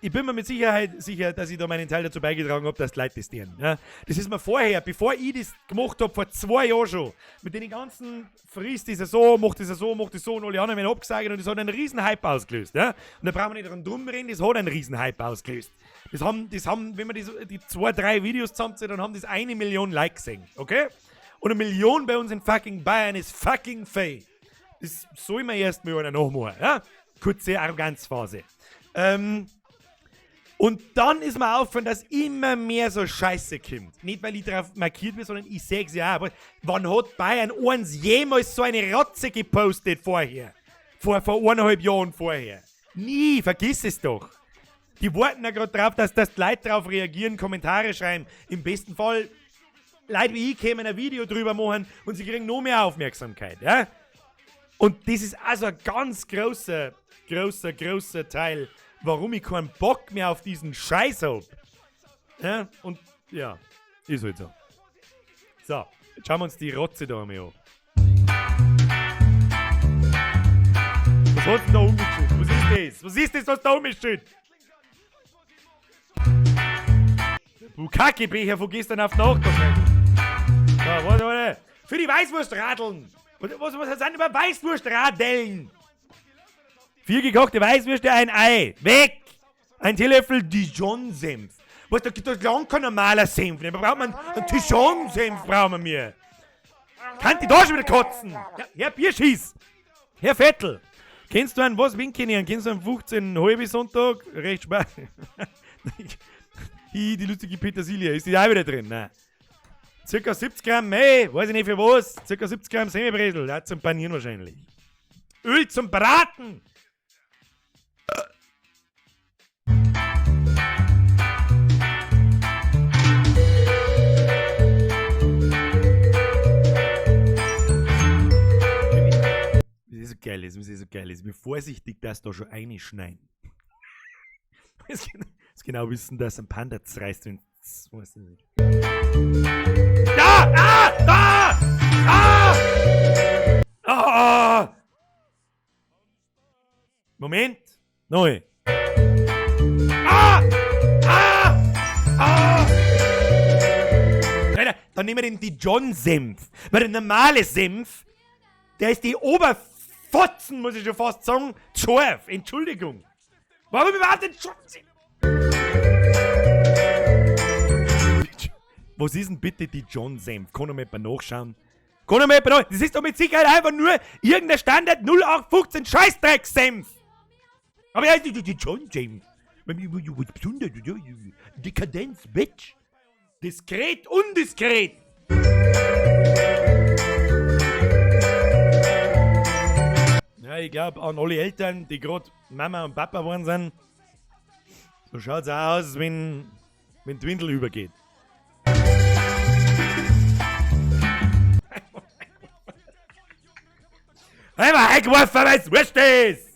ich bin mir mit Sicherheit sicher, dass ich da meinen Teil dazu beigetragen hab, dass die Leute das tun. Ja? Das ist mir vorher, bevor ich das gemacht hab, vor 2 Jahren schon, mit den ganzen frisst ist er so, macht es so, macht es so und alle anderen werden abgesagt und das hat einen riesen Hype ausgelöst. Ja? Und da brauchen wir nicht drum reden, das hat einen riesen Hype ausgelöst. Das haben, wenn man die 2, 3 Videos zusammenzieht, dann haben das 1 Million Likes gesehen, okay? Und 1 Million bei uns in fucking Bayern ist fucking fake. Das soll man erst mal einer nachmachen, ja? Kurze Arroganzphase. Und dann ist mir aufgefallen, dass immer mehr so Scheiße kommt. Nicht, weil ich drauf markiert bin, sondern ich seh's ja auch. Aber wann hat Bayern 1 jemals so eine Rotze gepostet vorher? Vor 1,5 Jahren vorher. Nie, vergiss es doch. Die warten ja grad drauf, dass die Leute drauf reagieren, Kommentare schreiben. Im besten Fall, Leute wie ich kämen ein Video drüber machen und sie kriegen noch mehr Aufmerksamkeit. Ja? Und das ist also ein ganz großer, großer, großer Teil, warum ich keinen Bock mehr auf diesen Scheiß hab. Ja, und ja, ist halt so. So, jetzt schauen wir uns die Rotze da einmal an. Was hast du denn da umgeschüttet? Was ist das? Was ist das, was da umgeschüttet? Bukake-Becher von gestern auf die Nacht wahrscheinlich. So, warte, warte. Für die Weißwurstradeln. Was sind über Weißwurstradeln? 4 gekochte Weißwürste, ein Ei. Weg! Ein Teelöffel Dijon-Senf. Was, da gibt es lang kein normaler Senf. Da braucht man einen Dijon-Senf, brauchen wir mir. Kann die da schon wieder kotzen? Ja, Herr Bierschieß! Herr Vettel! Kennst du einen, was winken ich? Kennst du einen 15 halben Sonntag? Recht Spaß. Die lustige Petersilie, ist die auch wieder drin? Nein. Circa 70 Gramm Mehl, weiß ich nicht für was. Circa 70 Gramm Semmelbresel, ja, zum Panieren wahrscheinlich. Öl zum Braten! Das ist so geil, das ist so geil. Ich bin vorsichtig, dass da schon einschneien. Das genau wissen, dass ein Panda zerreißt, wenn es, weiß ich nicht. Ah! Ah! Ah! Ah! Ah! Moment! Neu! Ah! Ah! Ah! Alter, dann nehmen wir den Dijon-Senf. Weil der normale Senf, der ist die Oberfotzen, muss ich schon fast sagen, scharf. Entschuldigung. Warum überhaupt den Dijon-Senf? Was ist denn bitte Dijon-Senf? Kann ich mal nachschauen? Kann ich mir jemand. Das ist doch mit Sicherheit einfach nur irgendein Standard 0815 Scheißdreck-Senf. Aber ja, die John James. Dekadenz, Bitch. Diskret, undiskret. Ja, ich glaube an alle Eltern, die gerade Mama und Papa geworden sind, so schaut's auch aus, wenn die Windel übergeht. Einfach eingeworfen, weil's wurscht ist!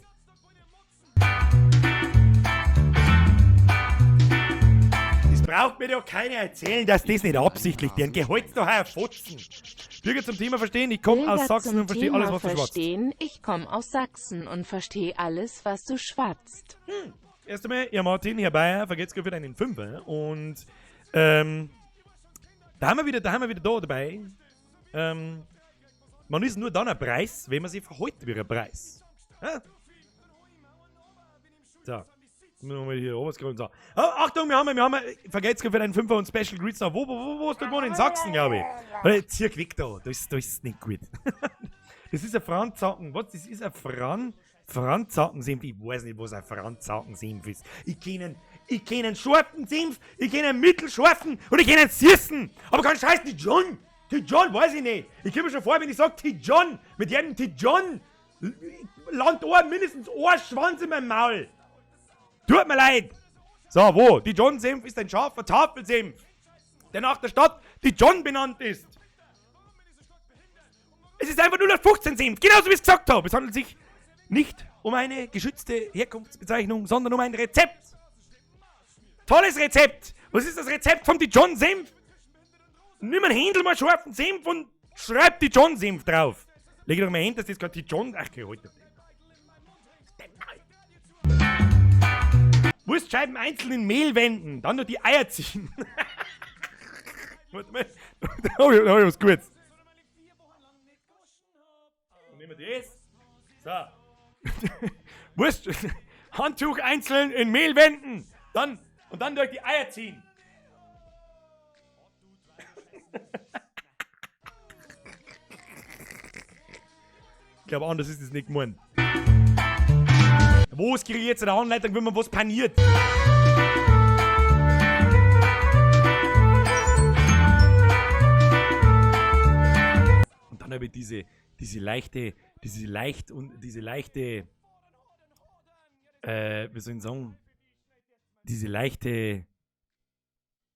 Das braucht mir doch keiner erzählen, dass das nicht absichtlich deren Geholz doch ein Fotzen. Bürger zum Thema verstehen, ich komme aus Sachsen und verstehe alles, was du schwatzt. Verstehen, ich komme aus Sachsen und verstehe alles, was du schwatzt. Erst einmal, ja Martin, Herr Bayer, vergesst für deinen Fünfer und da haben wir wieder da dabei. Man ist nur dann ein Preis, wenn man sich verhält wie ein Preis. Ja? So. Müssen wir hier oben scrollen. So. Oh, Achtung, wir haben, vergesst für deinen Fünfer und Special Greets noch. Wo hast du gewohnt? In Sachsen, glaube ich. Warte, zieh weg da. Das ist nicht gut. Das ist ein Franzaken. Was? Das ist ein Franzakensenf. Ich weiß nicht, was ein Franzakensenf ist. Ich kenne einen scharfen Senf, ich kenne einen mittelscharfen und ich kenne einen süßen. Aber kein Scheiß, Dijon. Dijon weiß ich nicht. Ich komme mir schon vor, wenn ich sage Dijon, mit jedem Dijon landet mindestens ein Schwanz in meinem Maul. Tut mir leid. So, wo? Dijon-Senf ist ein scharfer Tafelsenf, der nach der Stadt Dijon benannt ist. Es ist einfach 0815-Senf, genauso wie ich es gesagt habe. Es handelt sich nicht um eine geschützte Herkunftsbezeichnung, sondern um ein Rezept. Tolles Rezept. Was ist das Rezept vom Dijon-Senf? Nimm ein Händel mal scharfen Senf und schreib Dijon-Senf drauf. Leg doch mal hin, dass das kein Dijon... Ach, okay, halt doch. Wurstscheiben einzeln in Mehl wenden, dann nur die Eier ziehen. Warte mal, da hab ich was Gutes. Dann nehmen wir das. So. Wurst, Handtuch einzeln in Mehl wenden, dann, und dann durch die Eier ziehen. Ich glaube, anders ist das nicht gemeint. Wo ist jetzt eine Anleitung, wenn man was paniert? Und dann habe ich diese leichte, wie soll ich sagen, diese leichte,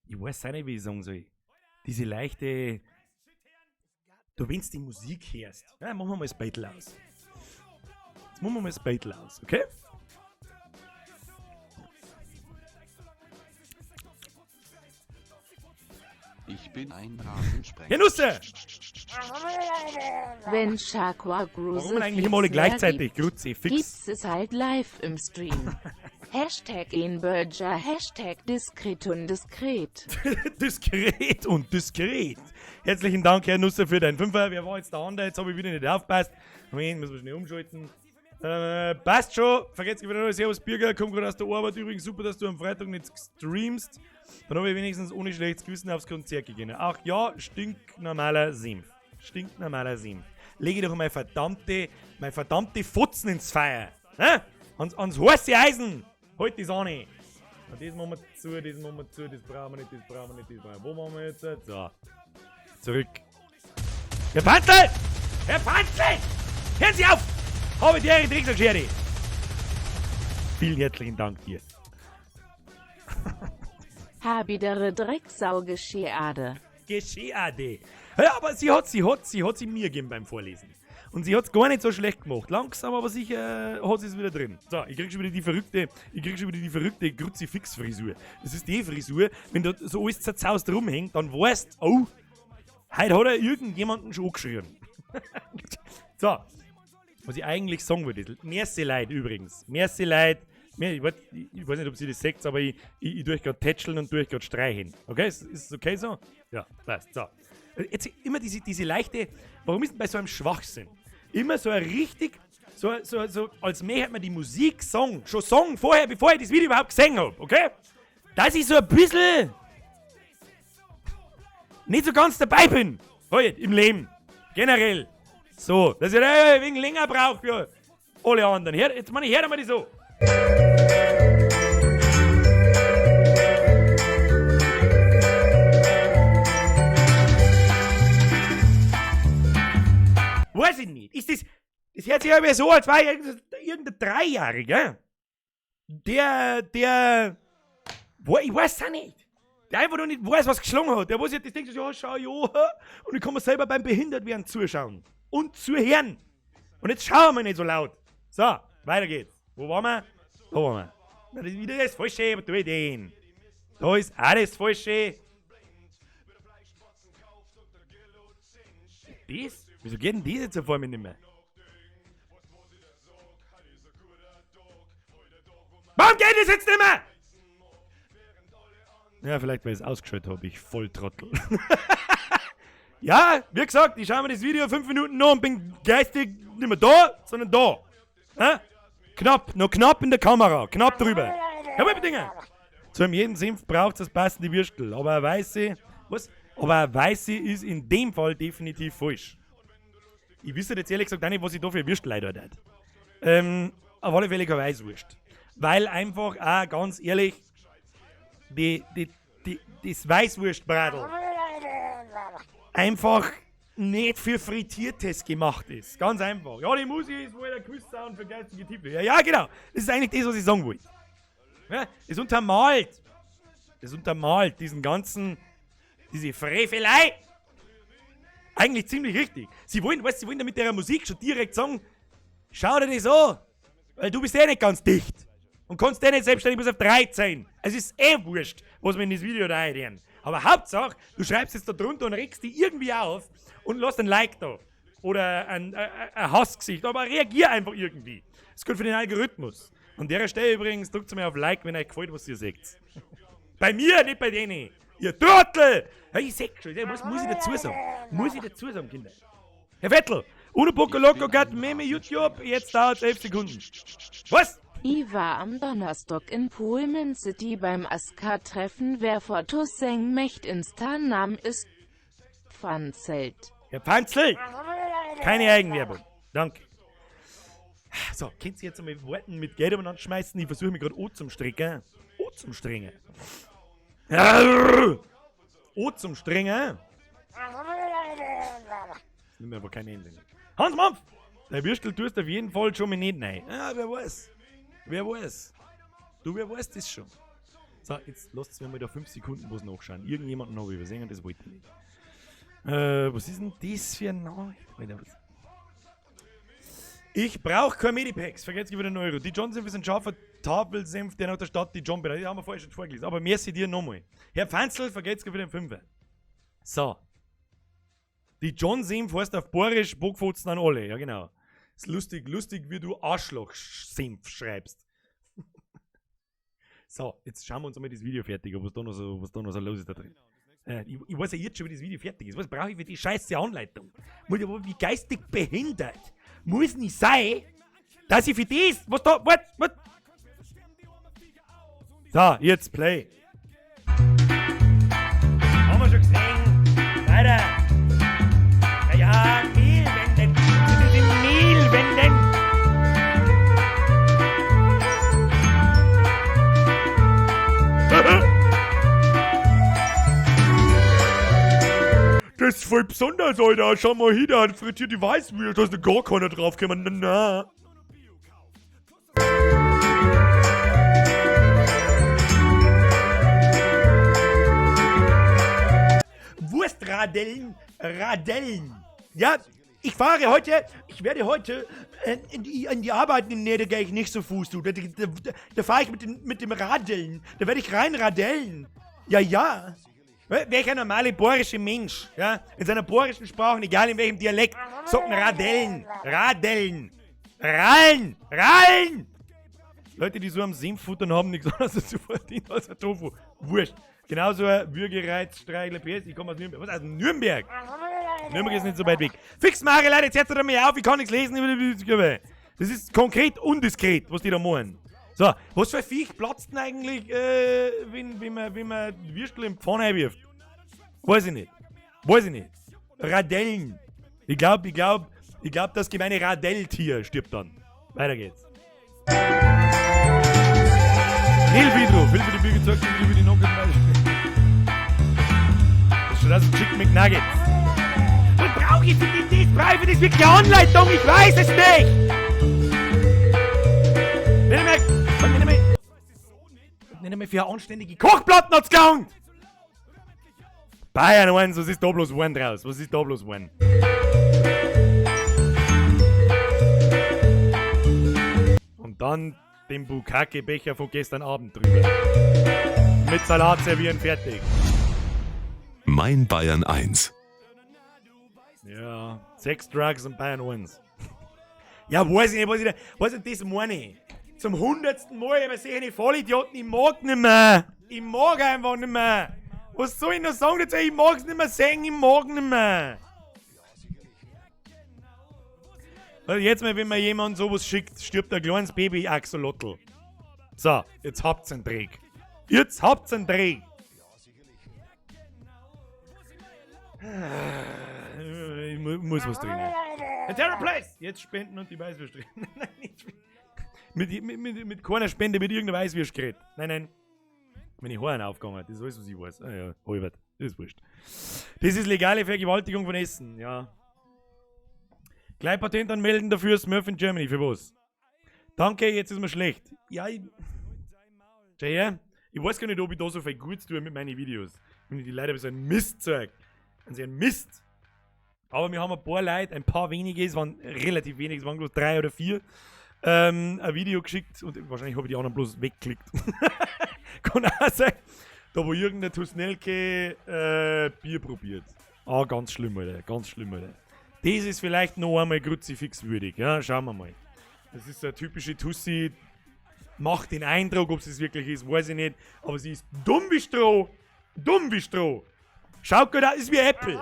ich weiß auch nicht, wie ich sagen soll, diese leichte, du, wenn du die Musik hörst, ja, machen wir mal das Battle aus. Jetzt machen wir mal das Battle aus, okay? Ich bin ein Rasensprenger. Herr Nusse! Wenn Shaqua Gruse Warum eigentlich immer alle gleichzeitig? Grüezi, fix. Gibt's es halt live im Stream. Hashtag Inburger, Hashtag diskret und diskret. Diskret und diskret. Herzlichen Dank, Herr Nusser, für deinen Fünfer. Wer war jetzt der andere? Jetzt habe ich wieder nicht aufgepasst. Moment, müssen wir schnell umschalten. Passt schon. Vergesst wieder nur, Servus Bürger, komm gerade aus der Arbeit. Übrigens super, dass du am Freitag nicht streamst. Dann habe ich wenigstens ohne schlechtes Gewissen aufs Konzert gegangen. Ach ja, stinknormaler Senf. Stinknormaler Senf. Lege doch meine verdammte Fotzen ins Feuer. Hä? Ans heiße Eisen. Halt die Sahne. Und das machen wir zu, das machen wir zu, das brauchen wir nicht, das brauchen wir nicht, das brauchen wir. Wo machen wir jetzt? So. Zurück. Herr Panzel! Herr Panzel! Hören Sie auf! Habe die Ehre, Drecksackschere! Vielen herzlichen Dank dir. Habidere Drecksau Gescheade. Gescheade. Ja, aber sie hat sie mir gegeben beim Vorlesen. Und sie hat es gar nicht so schlecht gemacht. Langsam, aber sicher hat sie es wieder drin. So, ich krieg schon wieder die verrückte, Kruzifix-Frisur. Das ist die Frisur, wenn da so alles zerzaust rumhängt, dann weißt, oh, heute hat er irgendjemanden schon angeschrien. So, was ich eigentlich sagen wollte, merci Leid übrigens. Merci Leid. Ich weiß nicht, ob sie das sagt, aber ich tue gerade tätscheln und tue gerade streichen. Okay, ist es okay so? Ja, passt. So. Jetzt immer diese leichte, warum ist denn bei so einem Schwachsinn? Immer so ein richtig, so als mehr hat man die Musik Song, schon Song vorher, bevor ich das Video überhaupt gesehen habe, okay? Dass ich so ein bisschen nicht so ganz dabei bin, heute im Leben. Generell. So, dass ich ein wenig länger brauche für alle anderen. Hör, jetzt meine ich, hör mal die so. Weiß ich nicht. Ist das. Das hört sich aber so, als war ich irgendein Dreijähriger. Der. Wo, ich weiß es auch nicht. Der einfach noch nicht weiß, was geschlagen hat. Der, wo sich das denkt, ja, schau, ja, und ich kann mir selber beim Behindertwerden zuschauen. Und zuhören. Und jetzt schauen wir nicht so laut. So, weiter geht's. Wo waren wir? Da waren wir. Na, das ist wieder das Falsche, was tue ich denn? Da ist alles Falsche. Das? Wieso geht denn das jetzt auf einmal nicht mehr? Warum geht das jetzt nicht mehr? Ja, vielleicht, weil ich es ausgeschaltet habe, ich Volltrottel. Ja, wie gesagt, ich schaue mir das Video 5 Minuten noch und bin geistig nicht mehr da, sondern da. Hä? Knapp, noch knapp in der Kamera, knapp drüber. Herr Wolpertinger! Zu jedem Senf braucht es das passende Würstel, aber eine weiße, was? Aber eine weiße ist in dem Fall definitiv falsch. Ich wüsste jetzt ehrlich gesagt auch nicht, was ich da für Würstel heute habe. Auf alle Fälle keine Weißwurst. Weil einfach auch, ganz ehrlich, das Weißwurstbradl einfach nicht für Frittiertes gemacht ist. Ganz einfach. Ja, die Musik ist wohl der Quiz-Sound für geistige Titel. Ja, ja, genau. Das ist eigentlich das, was ich sagen wollte. Ja, es untermalt. Es untermalt diesen ganzen, diese Frevelei. Eigentlich ziemlich richtig. Sie wollen, weißt, sie wollen da mit der Musik schon direkt sagen, schau dir das an, weil du bist eh nicht ganz dicht. Und kannst eh nicht selbstständig bis auf 13. Es ist eh wurscht, was wir in das Video da reinreden. Aber Hauptsache, du schreibst es da drunter und regst die irgendwie auf und lass ein Like da. Oder ein Hassgesicht. Aber reagier einfach irgendwie. Das ist gut für den Algorithmus. An der Stelle übrigens, drückt mir auf Like, wenn euch gefällt, was ihr seht. Bei mir, nicht bei denen. Ihr Trottel! Ja, ich seh schon, was muss ich dazu sagen? Muss ich dazu sagen, Kinder? Herr Vettel, Uno Poco Loco got Meme YouTube, jetzt dauert es 11 Sekunden. Was? Ich war am Donnerstag in Pullman City beim Aska-Treffen. Wer vor Toussaint Mecht Insta-Name ist Pfanzelt. Herr Pfanzelt! Keine Eigenwerbung. Danke. So, könnt ihr jetzt einmal warten mit Geld umeinander schmeißen? Ich versuche mich gerade O zum Stricken. O zum Strengen. O zum Strengen. Das nimmt einfach kein Ende. Hans Mampf! Der Würstel tust auf jeden Fall schon mal nicht rein. Ja, wer weiß. Wer weiß. Du, wer weiß das schon. So, jetzt lasst mir mal da 5 Sekunden was nachschauen. Irgendjemanden habe ich übersehen und das wollte ich nicht. Was ist denn das für ein Name? Alter, was? Ich brauche kein Medipacks. Vergesst wieder einen Euro. Die Johnson ist ein scharfer Tafelsenf, der nach der Stadt Dijon benannt. Die haben wir vorher schon vorgelesen. Aber merci dir nochmal. Herr Pfanzl, vergesst wieder den Fünfer. So. Die John-Senf heißt auf Borisch Bockfotzen an alle. Ja, genau. Ist lustig, lustig, wie du Arschloch-Senf schreibst. So, jetzt schauen wir uns einmal das Video fertig, was da noch so, was da noch so los ist da drin. Ich weiß ja jetzt schon, wie das Video fertig ist. Was brauche ich für die scheiße Anleitung? Wie geistig behindert muss nicht sein, dass ich für das, was da, what, what? So, jetzt Play. Haben wir schon gesehen. Weiter. Ja, ja, Mehlwenden. Das sind Mehlwenden. Das ist voll besonders, Alter. Schau mal hier, da hat frittierte Weißwurst. Da ist gar keiner drauf gekommen. Na, na. Wurstradeln, Radeln. Ja, ich fahre heute, ich werde heute in die Arbeit nehmen. Nee, da gehe ich nicht so Fuß, du. Da fahre ich mit dem Radeln. Da werde ich reinradeln. Ja, ja. Welcher normale bayerische Mensch, ja, in seiner bayerischen Sprache, egal in welchem Dialekt, sagt Radeln, Radeln, Rallen, Rallen! Leute, die so am Senf futtern, haben nichts anderes zu verdienen als ein Tofu. Wurscht. Genauso ein Würgereiz, Streichler, PS, ich komme aus Nürnberg. Was, aus Nürnberg? Nürnberg ist nicht so weit weg. Fix Mare, Leute, jetzt hört ihr mir auf, ich kann nichts lesen. Das ist konkret undiskret, was die da machen. So, was für ein Viech platzt denn eigentlich, wenn man Würstel in die Pfanne einwirft? Weiß ich nicht. Weiß ich nicht. Radellen. Ich glaube, ich glaube, ich glaube, das gemeine Radelltier stirbt dann. Weiter geht's. Nil Vidro, viel für die Bier gezeugt, viel für die Nuggets. Das ist schon das Chicken McNuggets. Was brauche ich denn das? Brauche ich das wirklich eine Anleitung? Ich weiß es nicht! Nicht einmal, nicht einmal, nicht einmal für eine anständige Kochplatten hat's gelangt! Bayern 1, was ist da bloß one draus? Was ist da bloß one? Und dann den Bukake-Becher von gestern Abend drüber. Mit Salat servieren, fertig. Mein Bayern 1. Ja, Sex, Drugs und Bayern 1. Ja, weiß ich nicht, was ich da, was ich das meine ich. Zum 100. Mal, aber sehe ich Vollidioten, ich mag nicht mehr. Ich mag einfach nicht mehr. Was soll ich noch sagen dazu? Ich mag's nicht mehr sehen, ich mag nicht mehr. Also jetzt mal, wenn mir jemand sowas schickt, stirbt ein kleines Baby Axolotl. So, jetzt habt's einen Dreck. Jetzt habt's einen Dreck. Ich muss was trinken. A Terror Place! Jetzt spenden und die Weißwürste trinken. Nein, nicht spenden. Mit keiner Spende, mit irgendeiner Weißwürst geredet. Nein, nein. Meine Haare aufgegangen, das ist alles, was ich weiß. Ah ja, Albert, das ist wurscht. Das ist legale Vergewaltigung von Essen, ja. Gleich Patent anmelden dafür, Smurf in Germany, für was? Danke, jetzt ist mir schlecht. Ja, ich. Schau her, ich weiß gar nicht, ob ich da so viel Gutes tue mit meinen Videos. Wenn ich die Leute so ein Mistzeug. Und sie ein Mist. Aber wir haben ein paar Leute, ein paar wenige, es waren relativ wenige, es waren bloß 3 oder 4, ein Video geschickt und wahrscheinlich habe ich die anderen bloß weggeklickt. Kann auch sein, da wo irgendein Tusnelke Bier probiert. Ah, ganz schlimm, Alter, ganz schlimm, Alter. Das ist vielleicht noch einmal kruzifixwürdig, ja, schauen wir mal. Das ist so eine typische Tussi, macht den Eindruck, ob sie es wirklich ist, weiß ich nicht, aber sie ist dumm wie Stroh, dumm wie Stroh. Schaut gut aus, ist wie Apple.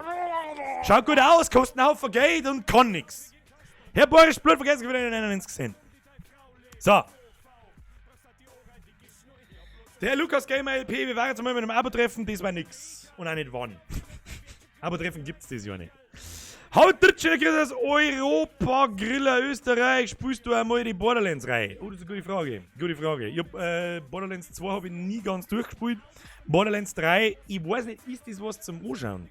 Schaut gut aus, kostet einen Haufen Geld und kann nix. Herr Boris Blut vergessen, ich wieder 99 Cent. So. Der Lukas Gamer LP, wir waren jetzt mal mit einem Abo-Treffen, das war nix. Und auch nicht wann. Abo-Treffen gibt's das ja nicht. Haut Dritschner kriegt das Europa-Griller Österreich. Spielst du einmal die Borderlands-Reihe? Oh, das ist eine gute Frage. Gute Frage. Ich hab Borderlands 2 hab ich nie ganz durchgespielt. Borderlands 3, ich weiß nicht, ist das was zum Anschauen?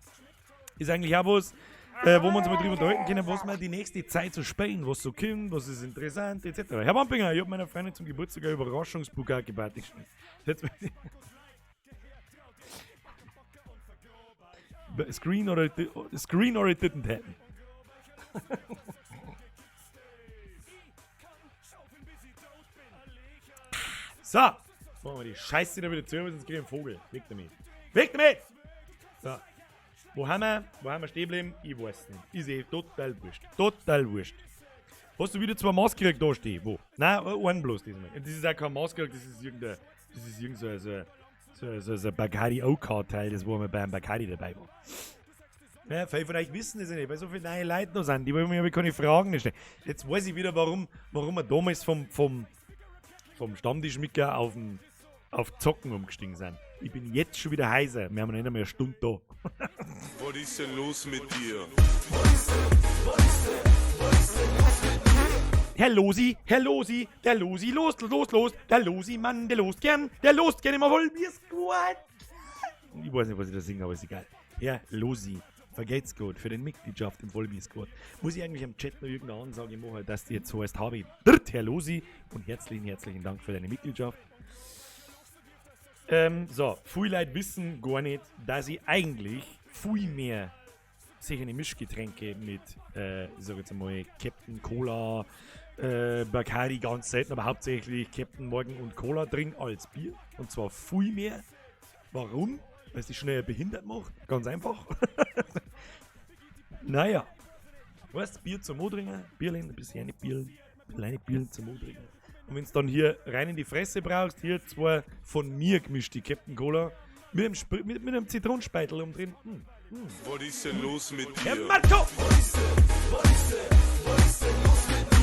Ist eigentlich auch was, wo wir uns mal drüber unterhalten können, was wir die nächste Zeit so spielen, was so kommt, was ist interessant, et cetera. Herr Wampinger, ich hab meiner Freundin zum Geburtstag eine Überraschungsbukake-Party gespielt. Jetzt Screen or it, screen or it didn't happen. So, machen wir die Scheiße da wieder zu, sonst krieg ich einen Vogel. Weg damit. Weg damit! So. Wo haben wir? Wo haben wir stehen geblieben? Ich weiß nicht. Ist eh total wurscht. Total wurscht. Hast du wieder 2 Maßkrieg da stehen? Wo? Nein, einen bloß diesmal. Das ist auch kein Maßkrieg, das ist irgendein, das ist irgend so, so, so, so, so ein Bacardi OK-Teil, das wo wir beim Bacardi dabei war. Ja, viele von euch wissen das ja nicht, weil so viele neue Leute noch sind, die wollen mir aber keine Fragen nicht stellen. Jetzt weiß ich wieder, warum wir damals vom Stammtischmicker auf Zocken umgestiegen sind. Ich bin jetzt schon wieder heiser. Wir haben noch nicht einmal eine Stunde da. Was ist denn los mit dir? Herr Losi, Herr Losi, der Losi, los, los, los, der Losi, Mann, der lost gern, der lost gern immer voll mir Squad. Ich weiß nicht, was ich da singe, aber ist egal. Herr Losi, vergelt's gut für den Mitgliedschaft im Vollbier Squad. Muss ich eigentlich am Chat noch irgendeine Ansage machen, dass die jetzt so heißt, habe ich Dritt, Herr Losi, und herzlichen, herzlichen Dank für deine Mitgliedschaft. So, viele Leute wissen gar nicht, dass ich eigentlich viel mehr solche Mischgetränke mit, ich sag jetzt einmal, Captain Cola, Bacardi ganz selten, aber hauptsächlich Captain Morgan und Cola trinke als Bier. Und zwar viel mehr. Warum? Weil es dich schnell behindert macht. Ganz einfach. Naja. Weißt du, Bier zum Modringen, Bierlein, ein bisschen eine Bier, ein bisschen eine Bier zum Modringen. Und wenn's dann hier rein in die Fresse brauchst, hier zwei von mir gemischte Captain Cola mit einem Zitronenspeitel umdrehen. Was ist denn los mit Herr dir? Marco!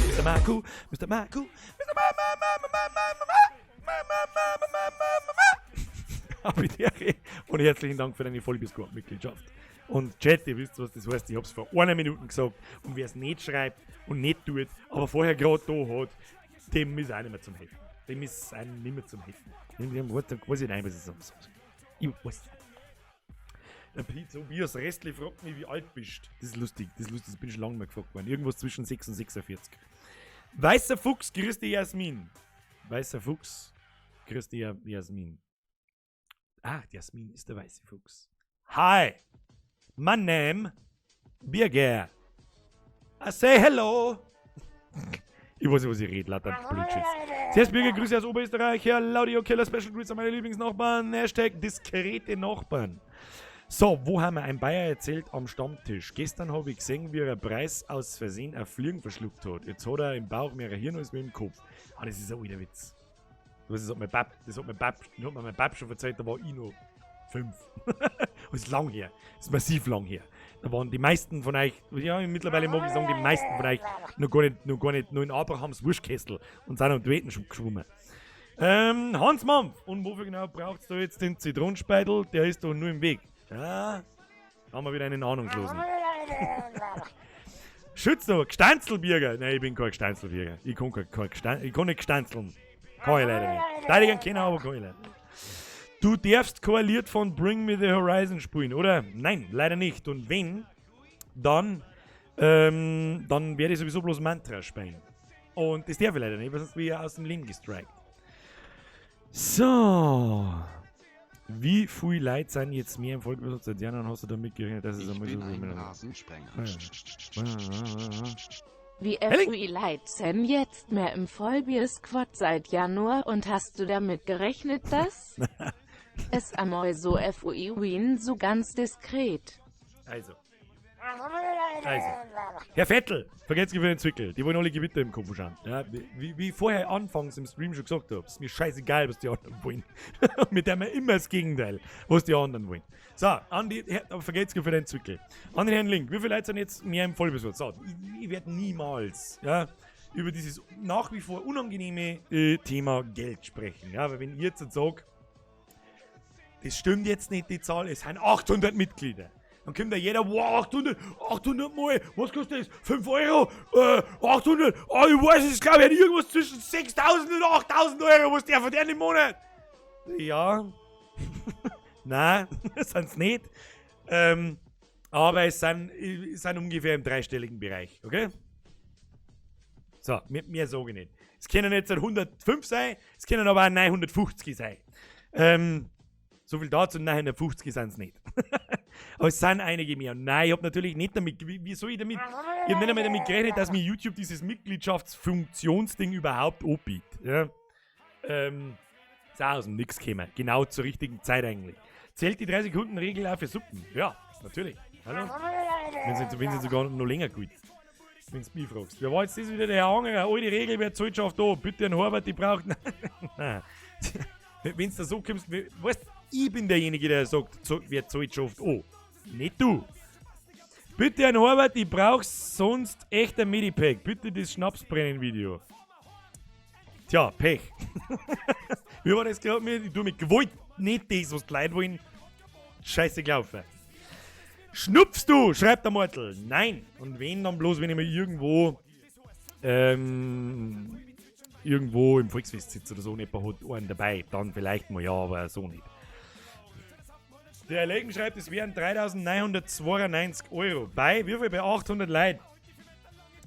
Mister Marco, Mister Marco, Mister Ma, Ma, Ma, Ma, Ma, Ma, Ma, Ma, Ma, Ma, Ma, Ma, Ma, Ma. Habe die Ehre und herzlichen Dank für deine Vollbier-Squad-Mitgliedschaft. Und Chat, ihr wisst, was das heißt. Ich hab's vor einer Minute gesagt. Und wer es nicht schreibt und nicht tut, aber vorher gerade da hat, dem ist auch nicht mehr zum Helfen. Dem ist auch nicht mehr zum Helfen. Dem weiß ich nicht, was ich sagen soll. Ich weiß nicht. Der Pete Tobias Restli fragt mich, wie alt bist. Das ist lustig, das ist lustig, das bin ich schon lange mehr gefragt worden. Irgendwas zwischen 6 und 46. Weißer Fuchs, grüß dich, Jasmin. Weißer Fuchs, grüß dich, Jasmin. Ah, Jasmin ist der weiße Fuchs. Hi, my name, Birger. I say hello. Ich weiß nicht, was ich rede, lauter Blödschiss. Zuerst Birger, Grüße aus Oberösterreich. Herr Laudio Keller, Special Grüße an meine Lieblingsnachbarn. #diskrete Nachbarn. So, wo haben wir ein Bayer erzählt am Stammtisch? Gestern habe ich gesehen, wie er Preis aus Versehen ein Fliegen verschluckt hat. Jetzt hat er im Bauch mehr Hirn als wie im Kopf. Ah, das ist ein alter Witz. Das hat mir mein Bab schon erzählt, da war ich noch 5. Das ist lang her. Das ist massiv lang her. Da waren die meisten von euch, ja, mittlerweile mag ich sagen, die meisten von euch noch gar nicht, noch in Abrahams Wurstkessel und sind am Toiletten schon geschwommen. Hans Mampf. Und wofür genau braucht's da jetzt den Zitronenspeitel? Der ist doch nur im Weg. Ja, da haben wir wieder einen Ahnungslosen. Schütz noch, Gstanzlbürger. Nein, ich bin kein Gstanzlbürger. Ich kann nicht gstanzeln. Kann ich leider nicht. Steinigen können, aber kann ich leider nicht. Du darfst kein Lied von Bring Me the Horizon spielen, oder? Nein, leider nicht. Und wenn, dann werde ich sowieso bloß Mantra spielen. Und das darf ich leider nicht, weil sonst bin ich aus dem Leben gestrikt. So. Wie viele Leute sind jetzt mehr im Volkswirtschaft seit Jahren? Hast du damit gerechnet, dass es Ich einmal bin so ein viel Rasensprenger. Wie Henning? FUI Leute sind jetzt mehr im Vollbier-Squad seit Januar und hast du damit gerechnet, dass es einmal so FUI Wien so ganz diskret? Also. Also. Herr Vettel, vergesst für den Zwickel. Die wollen alle Gewitter im Kopf schauen. Ja, wie ich vorher anfangs im Stream schon gesagt habe, ist mir scheißegal, was die anderen wollen. Mit dem immer das Gegenteil, was die anderen wollen. So, Andi, Herr, aber vergesst für den Zwickel. An den Herrn Link, wie viele Leute sind jetzt mehr im Vollbesuch? So, ich werde niemals, ja, über dieses nach wie vor unangenehme Thema Geld sprechen. Ja, weil wenn ich jetzt sage, das stimmt jetzt nicht, die Zahl, es sind 800 Mitglieder. Dann kommt da jeder, wow, 800, 800 mal, was kostet das? 5 Euro, 800, oh, ich weiß es, glaube ich, irgendwas zwischen 6.000 und 8.000 Euro, was der verdient im Monat. Ja, nein, sind's nicht. Aber es sind ungefähr im dreistelligen Bereich, okay? So, mehr sage ich nicht. Es können jetzt 105 sein, es können aber auch 950 sein. So viel dazu, 950 sind es nicht. Aber es sind einige mehr. Und nein, ich habe natürlich nicht damit, wie soll ich damit, ich habe nicht einmal damit gerechnet, dass mir YouTube dieses Mitgliedschaftsfunktionsding überhaupt anbietet. Ja? Ist auch aus dem Nix gekommen. Genau zur richtigen Zeit eigentlich. Zählt die 3-Sekunden-Regel auch für Suppen? Ja, natürlich. Hallo? Wenn sie sogar noch länger gilt. Wenn du mich fragst. Wer war jetzt das wieder, der Herr Angerer? Alte Regel, wer zahlt schafft da? Bitte an Herbert, die braucht. Nein. Wenn du da so kommst, weißt, ich bin derjenige, der sagt, wer zahlt schafft an. Nicht du. Bitte an Herbert, ich brauch sonst echt ein Medipack. Bitte das Schnapsbrennen-Video. Tja, Pech. Wie war das gerade mit? Ich tu mit Gewalt nicht das, was die Leute wollen. Scheiße gelaufen. Schnupfst du? Schreibt der Mortel. Nein. Und wenn, dann bloß, wenn ich mal irgendwo im Volksfest sitze oder so und jemand hat einen dabei. Dann vielleicht mal ja, aber so nicht. Der Legen schreibt, es wären 3.992 Euro. Bei wie viel? Bei 800 Leuten.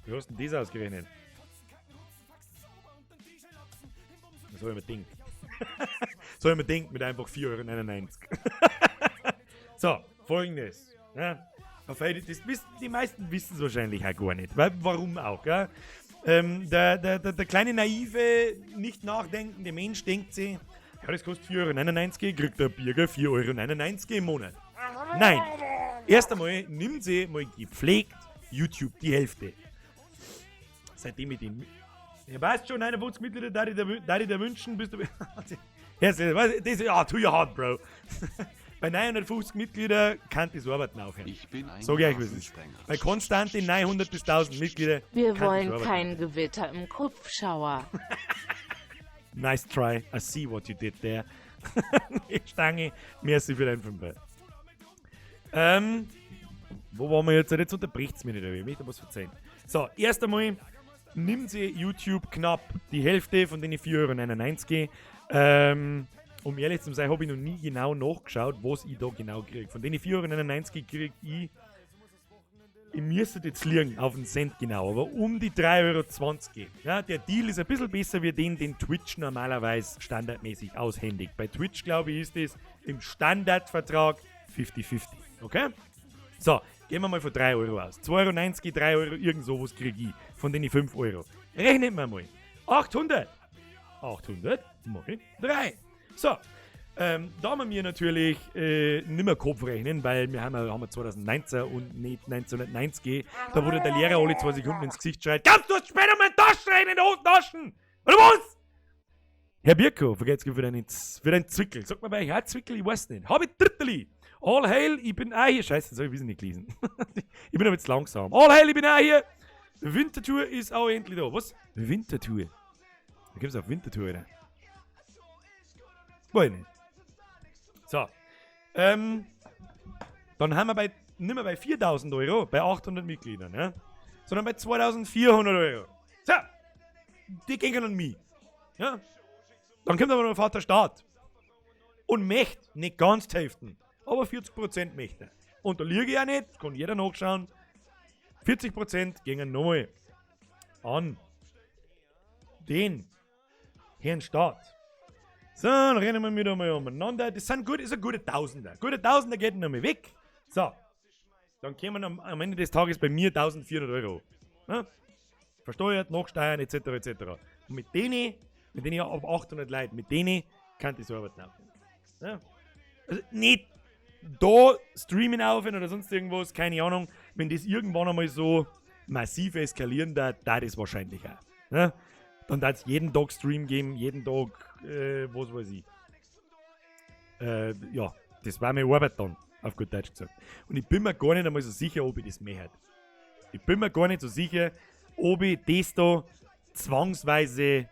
Wie hast du denn das ausgerechnet? Das habe ich mir gedacht. So habe ich mir gedacht mit einfach 4,99 Euro. So, folgendes. Ja, die meisten wissen es wahrscheinlich auch gar nicht. Weil, warum auch? Gell? Der kleine naive, nicht nachdenkende Mensch denkt sich, ja, das kostet 4,99 Euro, kriegt der Bürger 4,99 Euro im Monat. Nein. Erst einmal nimmt sie mal gepflegt YouTube die Hälfte. Seitdem ich den. Ja, weißt schon, 51 Mitglieder, da ich dir wünschen, bist du. Herzlich, das, ja, to your heart, Bro. Bei 950 Mitgliedern kann das Arbeiten aufhören. Ich bin ein Sag ich euch, was es ist. Rasensprenger. Bei konstante 900 bis 1000 Mitglieder Wir kann das wollen Arbeiten kein Gewitter im Kopfschauer. Nice try. I see what you did there. Stange, merci für dein Fünfer. Wo waren wir jetzt? Jetzt unterbricht es mich nicht, aber ich möchte was verzeihen. So, erst einmal nimmt sie YouTube knapp die Hälfte von den 4,99 Euro. Um ehrlich zu sein, habe ich noch nie genau nachgeschaut, was ich da genau kriege. Von den 4,99 Euro kriege ich, ich müsste jetzt liegen auf den Cent genau, aber um die 3,20 Euro. Ja, der Deal ist ein bisschen besser wie den, den Twitch normalerweise standardmäßig aushändigt. Bei Twitch, glaube ich, ist es im Standardvertrag 50-50. Okay? So, gehen wir mal von 3 Euro aus. 2,90 Euro, 3 Euro, irgend sowas kriege ich von den 5 Euro. Rechnen wir mal. 800. 800 mal 3. So, da wir mir natürlich nimmer Kopf rechnen, weil wir haben 2019 und nicht 1990, da wurde der Lehrer alle 2 Sekunden ins Gesicht schreit: Kannst du später mal Taschen in den Hosentaschen? Oder was? Herr Birko, vergelt's für deinen Zwickel. Sag mal bei euch auch Zwickel, ich weiß nicht. Hab ich Dritterli. All hail, ich bin auch hier. Scheiße, das hab ich wieder nicht gelesen. Ich bin aber jetzt langsam. All hail, ich bin auch hier. Wintertour ist auch endlich da. Was? Wintertour. Da gibt's auch Wintertour, oder? Weiß ich nicht. So. Dann haben wir nicht mehr bei 4000 Euro, bei 800 Mitgliedern, ja? Sondern bei 2400 Euro. So. Die gehen an mich. Ja? Dann kommt aber noch der Vater Staat. Und möchte nicht ganz die Hälfte, aber 40% möchte. Und da liege ich auch nicht, kann jeder nachschauen. 40% gingen nochmal an den Herrn Staat. So, dann rennen wir wieder mal umeinander. Das sind gut, ist ein guter Tausender. Guter Tausender geht nochmal weg. So, dann kommen am Ende des Tages bei mir 1400 Euro. Ja? Versteuert, nachsteuern, etc. etc. Und mit denen ab 800 Leuten, mit denen kann ich so arbeiten aufhören. Ja? Also nicht da streamen aufhören oder sonst irgendwas, keine Ahnung. Wenn das irgendwann einmal so massiv eskalieren darf, da das wahrscheinlich auch. Ja? Dann darf es jeden Tag Stream geben, jeden Tag, was weiß ich. Ja, das war meine Arbeit dann, auf gut Deutsch gesagt. Und ich bin mir gar nicht einmal so sicher, ob ich das möchte. Ich bin mir gar nicht so sicher, ob ich das da zwangsweise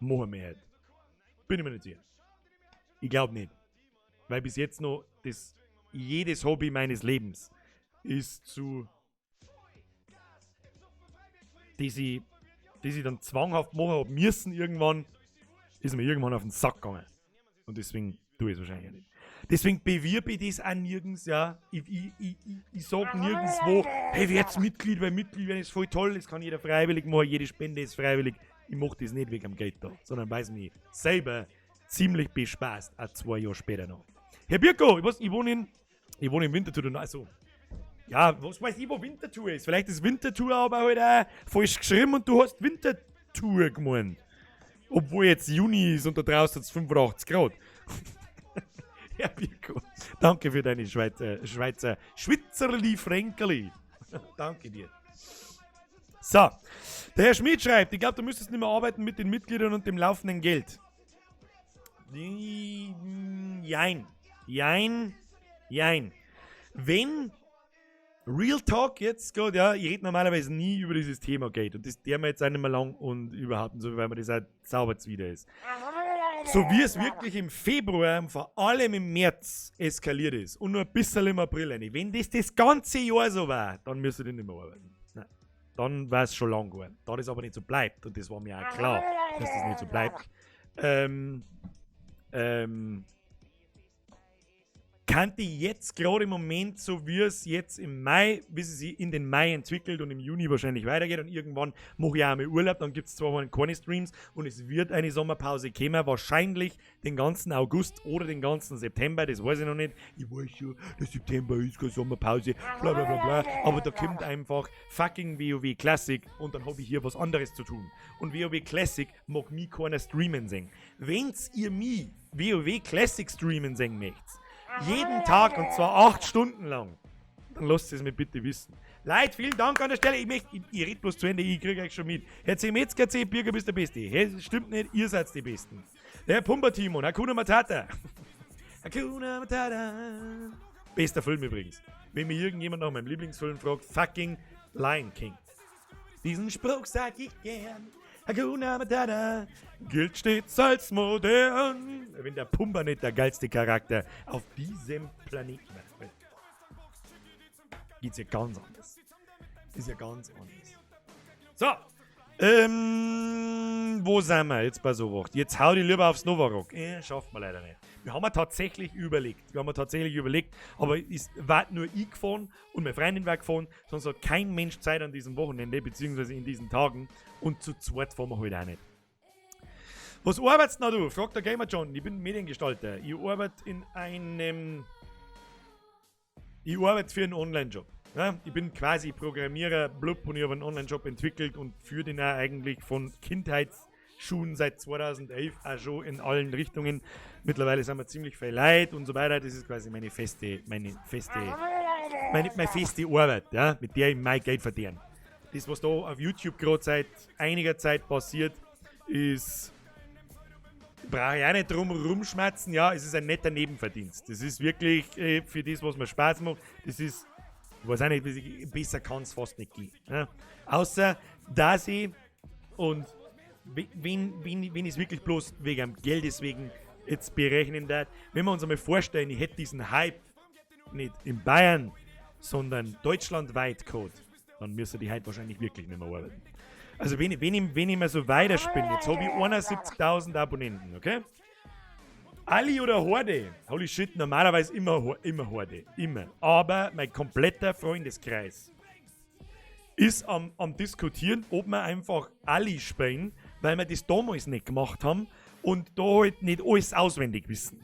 machen möchte. Bin ich mir nicht sicher. Ich glaub nicht. Weil bis jetzt noch jedes Hobby meines Lebens ist zu, die ich dann zwanghaft machen hab müssen irgendwann, ist mir irgendwann auf den Sack gegangen. Und deswegen tue ich es wahrscheinlich nicht. Deswegen bewirb ich das auch nirgends, ja. Ich sag nirgendwo, hey, werd's Mitglied, weil Mitglied werden ist voll toll, das kann jeder freiwillig machen, jede Spende ist freiwillig. Ich mach das nicht wegen dem Geld da, sondern weil es mich selber ziemlich bespaßt, auch 2 Jahre später noch. Herr Birko, ich weiß, ich wohne in Winterthur, also, ja, was weiß ich, wo Winterthur ist. Vielleicht ist Winterthur aber halt auch falsch geschrieben und du hast Winterthur gemeint. Obwohl jetzt Juni ist und da draußen hat's 85 Grad. Herr Birko, danke für deine Schweizer Schwitzerli Fränkeli. Danke dir. So, der Herr Schmidt schreibt, ich glaub, du müsstest nicht mehr arbeiten mit den Mitgliedern und dem laufenden Geld. Jein. Jein. Jein. Wenn Real Talk jetzt geht, ja, ich rede normalerweise nie über dieses Thema Geld und das der mir jetzt auch nicht mehr lang und überhaupt und so, weil mir das auch sauber zuwider ist. So wie es wirklich im Februar und vor allem im März eskaliert ist und nur ein bisschen im April rein. Wenn das ganze Jahr so war, dann müsst ihr nicht mehr arbeiten. Nein. Dann war es schon lang geworden. Da das aber nicht so bleibt, und das war mir auch klar, dass das nicht so bleibt, kann die jetzt gerade im Moment, so wie es jetzt im Mai, wie sie sich in den Mai entwickelt und im Juni wahrscheinlich weitergeht und irgendwann mache ich auch mal Urlaub, dann gibt's 2 Wochen keine Streams und es wird eine Sommerpause kommen, wahrscheinlich den ganzen August oder den ganzen September, das weiß ich noch nicht. Ich weiß schon, der September ist keine Sommerpause, bla bla bla bla, aber da kommt einfach fucking WoW Classic und dann hab ich hier was anderes zu tun. Und WoW Classic mag mich keiner streamen sehen. Wenn's ihr mich WoW Classic streamen sehen möchtet, jeden Tag und zwar 8 Stunden lang, dann lasst es mir bitte wissen. Leute, vielen Dank an der Stelle. Ich red bloß zu Ende, ich krieg euch schon mit. Herr C. Metzger, C. Birger, bist der Beste. Hey, stimmt nicht, ihr seid die Besten. Der Herr Pumper Timon, Hakuna Matata. Hakuna Matata. Bester Film übrigens. Wenn mir irgendjemand nach meinem Lieblingsfilm fragt, fucking Lion King. Diesen Spruch sag ich gern. Hakuna Matata gilt stets als modern. Wenn der Pumba nicht der geilste Charakter auf diesem Planeten wäre. Geht's ja ganz anders. Ist ja ganz anders. So. Wo sind wir jetzt bei so was? Jetzt hau die lieber aufs Novarock. Schafft man leider nicht. Wir haben tatsächlich überlegt. Wir haben tatsächlich überlegt, aber es war nur ich gefahren und meine Freundin war gefahren, sonst hat kein Mensch Zeit an diesem Wochenende, beziehungsweise in diesen Tagen. Und zu zweit fahren wir halt auch nicht. Was arbeitest du noch du? Fragt der Gamer John. Ich bin Mediengestalter. Ich arbeite in einem. Ich arbeite für einen Online-Job. Ja, ich bin quasi Programmierer, blub, und ich habe einen Online-Shop entwickelt und führe den auch eigentlich von Kindheitsschuhen seit 2011 auch schon in allen Richtungen. Mittlerweile sind wir ziemlich viel Leute und so weiter. Das ist quasi meine feste Arbeit, ja, mit der ich mein Geld verdiene. Das, was da auf YouTube gerade seit einiger Zeit passiert, ist, brauche ich auch nicht drum rumschmatzen, ja, es ist ein netter Nebenverdienst. Das ist wirklich für das, was mir Spaß macht, das ist, ich weiß auch nicht, besser kann es fast nicht gehen. Ja. Außer, dass ich, und wenn ich es wirklich bloß wegen Geldes wegen jetzt berechnen darf, wenn wir uns einmal vorstellen, ich hätte diesen Hype nicht in Bayern, sondern deutschlandweit gehabt, dann müsste die heute wahrscheinlich wirklich nicht mehr arbeiten. Also wenn ich mal so weiterspinne, jetzt habe ich 71.000 Abonnenten, okay? Ali oder Horde? Holy shit, normalerweise immer, immer Horde. Immer. Aber mein kompletter Freundeskreis ist am Diskutieren, ob wir einfach Ali spielen, weil wir das damals nicht gemacht haben und da halt nicht alles auswendig wissen.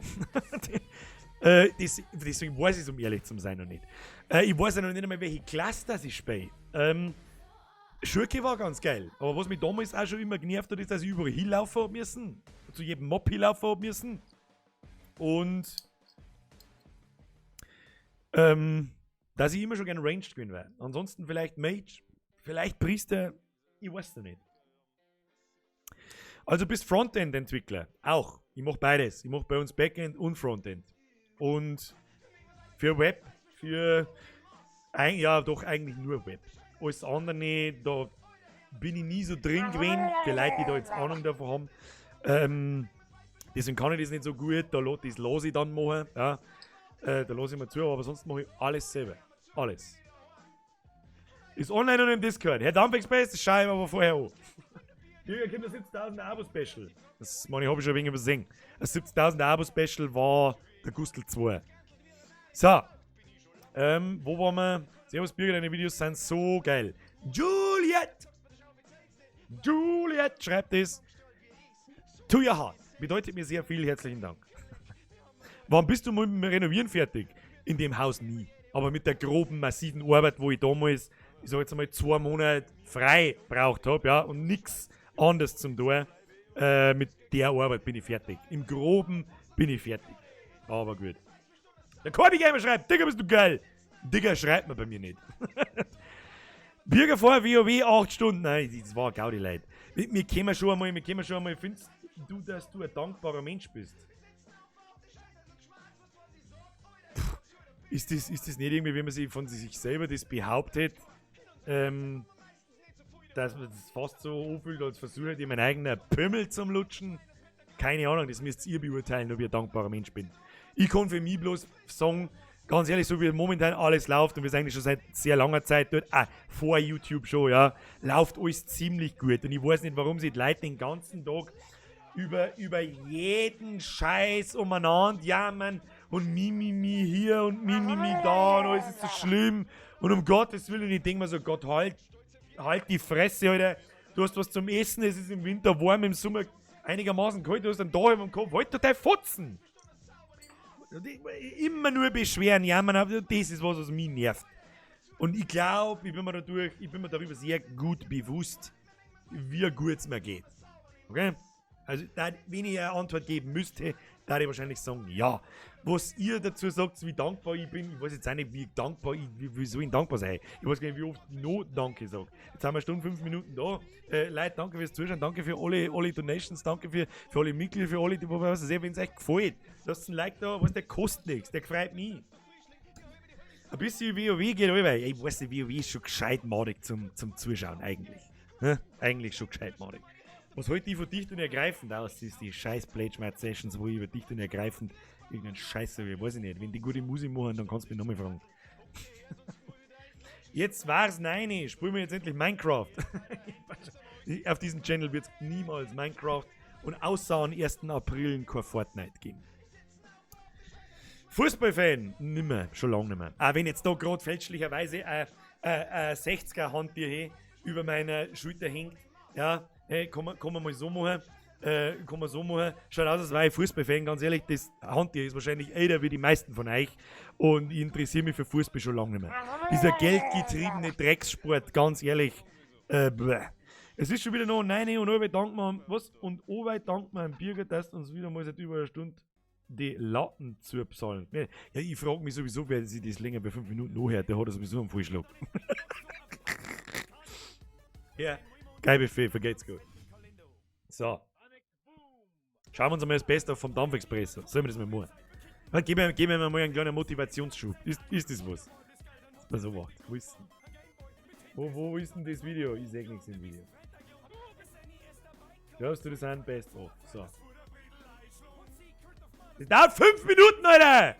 Deswegen weiß ich es, um ehrlich zu sein, noch nicht. Ich weiß ja noch nicht einmal, welche Klasse das ich spiele. Schurke war ganz geil. Aber was mich damals auch schon immer genervt hat, ist, dass ich überall hinlaufen hab müssen. Zu jedem Mob hinlaufen hab müssen. Und dass ich immer schon gerne Ranged gewesen wäre. Ansonsten vielleicht Mage, vielleicht Priester, ich weiß es nicht. Also bist Frontend-Entwickler. Auch. Ich mache beides. Ich mache bei uns Backend und Frontend. Und für Web, für ein, ja doch eigentlich nur Web. Alles andere, da bin ich nie so drin gewesen, für Leute, die da jetzt Ahnung davon haben. Deswegen kann ich das nicht so gut, da das lasse ich dann machen. Ja. Da lasse ich mir zu, aber sonst mache ich alles selber. Alles. Ist online und im Discord. Herr Dump Express, das schaue ich mir aber vorher an. Jürgen, kommt das 70.000 Abo-Special. Das meine ich, habe ich schon ein wenig übersehen. Das 70.000 Abo-Special war der Gustl 2. So. Wo waren wir? Servus Birger, deine Videos sind so geil. Juliet! Juliet schreibt es. To your heart. Bedeutet mir sehr viel. Herzlichen Dank. Wann bist du mit dem Renovieren fertig? In dem Haus nie. Aber mit der groben, massiven Arbeit, wo ich damals, ich sag jetzt einmal, 2 Monate frei braucht habe, ja, und nichts anderes zum tun, mit der Arbeit bin ich fertig. Im Groben bin ich fertig. Aber gut. Der Corby Gamer schreibt: Digga, bist du geil. Digga schreibt man bei mir nicht. Birger vor WoW 8 Stunden. Nein, das war Gaudi, Leute. Wir können schon einmal, findest du, dass du ein dankbarer Mensch bist? Puh, ist das nicht irgendwie, wenn man sich von sich selber das behauptet, dass man das fast so anfühlt, als versuche ich meinen eigenen Pimmel zum Lutschen? Keine Ahnung, das müsst ihr beurteilen, ob ich ein dankbarer Mensch bin. Ich kann für mich bloß sagen, ganz ehrlich, so wie momentan alles läuft und wir sind eigentlich schon seit sehr langer Zeit dort, ah, vor YouTube schon, ja, läuft alles ziemlich gut. Und ich weiß nicht, warum sich die Leute den ganzen Tag über jeden Scheiß umeinander jammern und mi, mi, mi hier und mi, mi, mi da und alles ist so schlimm. Und um Gottes Willen, ich denke mir so: Gott, halt, halt die Fresse, Alter. Du hast was zum Essen, es ist im Winter warm, im Sommer einigermaßen kalt, du hast ein Dach über dem Kopf, halt doch dein Fotzen! Immer nur beschweren, jammern, aber das ist was, was mich nervt. Und ich glaube, ich bin mir darüber sehr gut bewusst, wie gut es mir geht. Okay? Also, da, wenn ich eine Antwort geben müsste, da ich wahrscheinlich sagen, ja. Was ihr dazu sagt, wie dankbar ich bin, ich weiß jetzt auch nicht, wie dankbar ich, wie soll ich dankbar sein? Ich weiß gar nicht, wie oft ich noch Danke sage. Jetzt haben wir Stunde, 5 Minuten da. Leute, danke fürs Zuschauen, danke für alle Donations, danke für alle Mitglieder, für alle, die, was weiß ich, wenn es euch gefällt. Lasst ein Like da, was, der kostet nichts, der freut mich. Ein bisschen WoW geht allweil. Ich weiß nicht, WoW ist schon gescheit madig zum Zuschauen, eigentlich. Hm? Eigentlich schon gescheit madig. Was heute ich von dicht und ergreifend aus ist, die scheiß Blade Sessions, wo ich über dicht und ergreifend irgendeinen Scheiß sage, weiß ich nicht. Wenn die gute Musik machen, dann kannst du mich nochmal fragen. Jetzt war's 9, spielen wir jetzt endlich Minecraft. Auf diesem Channel wird es niemals Minecraft und außer am 1. April kein Fortnite geben. Fußballfan? Nimmer, schon lange nimmer. Auch wenn jetzt da gerade fälschlicherweise ein 60er Handtier hey, über meiner Schulter hängt, ja, hey, kann man mal so machen. Kann man so machen. Schaut aus, als wäre ich Fußballfan, ganz ehrlich, das Handtier ist wahrscheinlich älter wie die meisten von euch und ich interessiere mich für Fußball schon lange nicht mehr. Dieser geldgetriebene Dreckssport, ganz ehrlich, bäh. Es ist schon wieder noch 9 und allweil danken wir, was? Und allweil danken wir dem Birger, dass uns wieder mal seit über einer Stunde die Latten zu bezahlen. Ja, ich frage mich sowieso, wer sich das länger bei 5 Minuten anhört, der hat ja sowieso einen Vollschlag. Ja, geil Buffet, vergeht's gut. So. Schauen wir uns einmal das Beste vom Dampfexpress an. Sollen wir das mal machen? Dann geben wir mal einen kleinen Motivationsschub. Ist das was? Dass man so macht. Wo ist denn? Wo ist denn das Video? Ich seh nichts im Video. Hörst du das an? Best of. So. Das dauert 5 Minuten, Alter!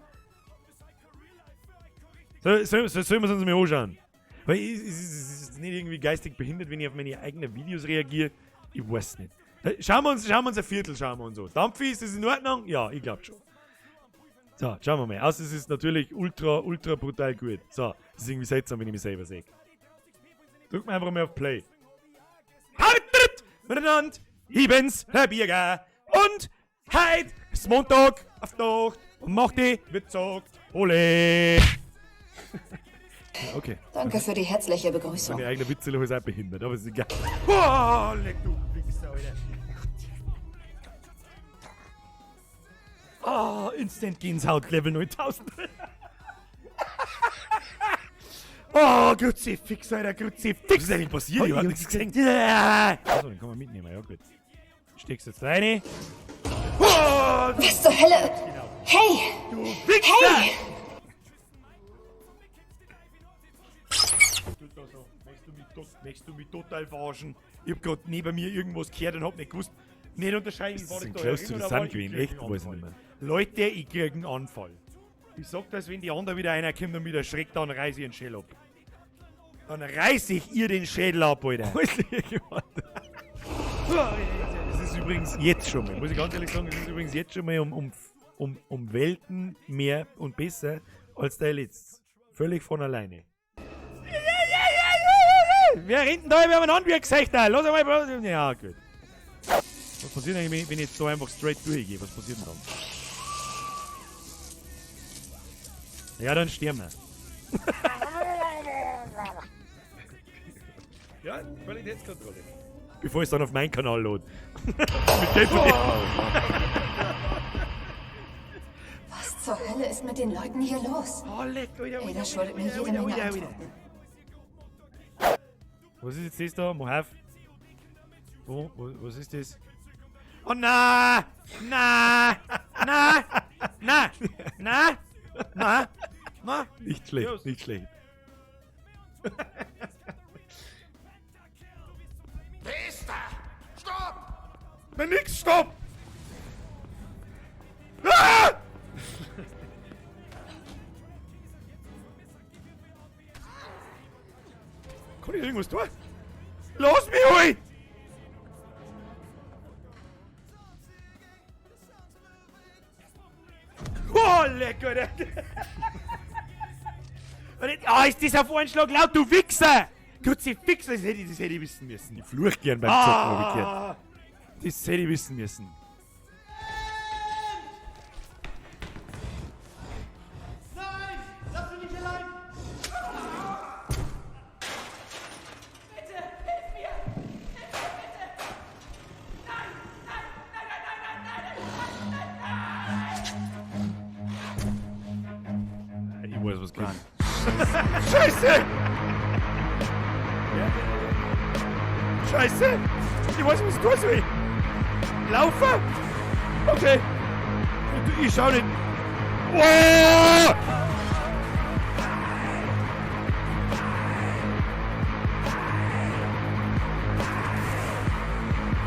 Sollen wir es uns mal anschauen? Weil es ist nicht irgendwie geistig behindert, wenn ich auf meine eigenen Videos reagiere. Ich weiß nicht. Schauen wir uns ein Viertel, schauen wir uns an. Dampfi, ist das in Ordnung? Ja, ich glaube schon. So, schauen wir mal. Außer es ist natürlich ultra, ultra brutal gut. So, das ist irgendwie seltsam, wenn ich mich selber sehe. Drück mal einfach mal auf Play. Hartert miteinander, ich bin's, Herr Birger. Und heute ist Montag auf Nacht und macht die wird zockt. Ole! Okay. Danke für die herzliche Begrüßung. Meine eigene Witze ist auch behindert, aber ist egal. Oh, leck du Wichser, Alter. Oh, Instant Gänsehaut Level 9000. Oh, Kruzifix, Alter, Kruzifix. Was ist eigentlich passiert? Ich hab nichts gesehen. Achso, den kann man mitnehmen, ja gut. Steckst jetzt rein. Oh, was zur Hölle? Genau. Hey! Du Wichser! Hey! Möchtest du mich total verarschen? Ich hab grad neben mir irgendwas gehört und hab nicht gewusst. Nicht unterscheiden, Ist war das das ein da Close to drin the oder Sun war ich gewesen? krieg Echt? einen Weiß ich Anfall. nicht mehr. Leute, ich krieg einen Anfall. Ich sag das, wenn die anderen wieder einer kommt und mich erschreckt, dann reiß ich einen Schädel ab. Dann reiß ich ihr den Schädel ab, Alter. Das ist übrigens jetzt schon mal, muss ich ganz ehrlich sagen, das ist übrigens jetzt schon mal um Welten mehr und besser als der letzte. Völlig von alleine. Wer rennt denn da über einen gesagt? Lass einmal. Ja, gut. Was passiert eigentlich, wenn ich jetzt da einfach straight durchgehe? Was passiert denn dann? Ja, dann sterben wir. Ja, Qualitätskontrolle. Bevor ich es dann auf meinen Kanal lade. Mit Geld von dir. Was zur Hölle ist mit den Leuten hier los? Oh, leck, Alter, Ada schuldet mir jede Menge Antworten. Was ist jetzt das da? Mohave? Wo, was ist das? Oh na! Na! Na! Na! Na! Na! Na! Nicht schlecht, Servus. nicht schlecht. Stopp! Na nix, stopp! Ah! Kann ich irgendwas tun? Lass mich, oi! Oh, lecker, Alter! Ah, ist das auf einen Schlag laut, du Wichser! Kruzifix, das hätte ich wissen müssen. Ich fluch gern beim Zocken, hab ich gehört. Ah, das hätte ich wissen müssen. Nein! Lass mich nicht allein! Bitte, hilf mir! Hilf mir, bitte! Nein! Nein! Nein, nein, nein, nein, nein, nein, nein, nein! Ich weiß, was kommt. Scheiße! Scheiße! Ich weiß nicht, was ich tun soll. Laufen? Okay. Ich schau nicht. Oh!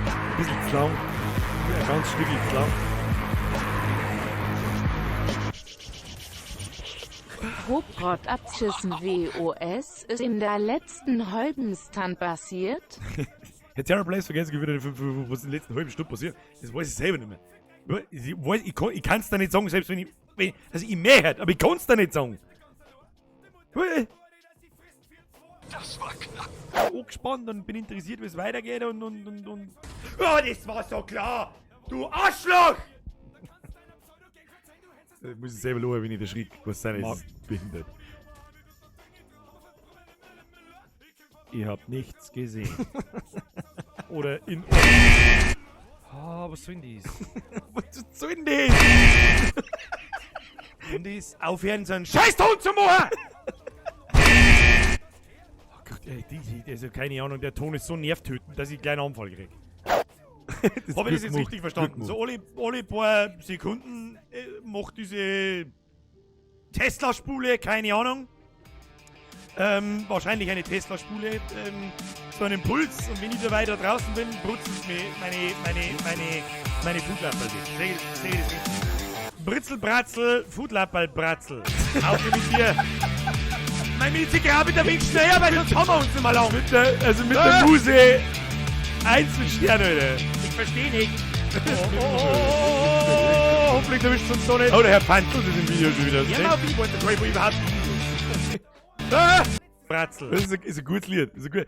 Ein bisschen zu lang. Ein ganz Stück zu lang. Hoprot abschissen WOS ist in der letzten halben Stunde passiert? Herr Terra Blaze vergessen wieder, was in der letzten halben Stunde passiert. Das weiß ich selber nicht mehr. Ich kann es da nicht sagen, selbst wenn ich. Also ich mehr halt, aber ich kann es da nicht sagen. Das war knapp. Angespannt und bin interessiert, wie es weitergeht und. Oh, das war so klar! Du Arschloch! Ich muss ich selber schauen, wenn ich der Schrick. Was sein ist behindert. Ich hab nichts gesehen. Oder in. Ah, was soll denn das? Was soll denn das? Und das aufhören, so einen Scheißton zu machen! Oh Gott, ey, also keine Ahnung, der Ton ist so nervtötend, dass ich einen kleinen Anfall krieg. Habe ich das jetzt richtig verstanden? So alle paar Sekunden macht diese Tesla-Spule, keine Ahnung. Wahrscheinlich eine Tesla-Spule, so einen Impuls, und wenn ich da weiter draußen bin, brutzelt mir meine Foodlapperl. Seh ich das richtig? Britzel, Bratzel, Foodlapperl, Bratzel. Auf mit dir! Mein Mieze grabe der Weg schneller, weil sonst haben wir uns nicht mehr lang. Mit der Muse 1 mit Stern, Alter. Ich verstehe nicht. Oh, hoffentlich erwischt uns so nicht. Oh, der Herr Pantel ist im Video schon wieder. Ja, auf ich wollte gar nicht, überhaupt. Bratzel. Das ist ein gutes Lied. Ist ein gut.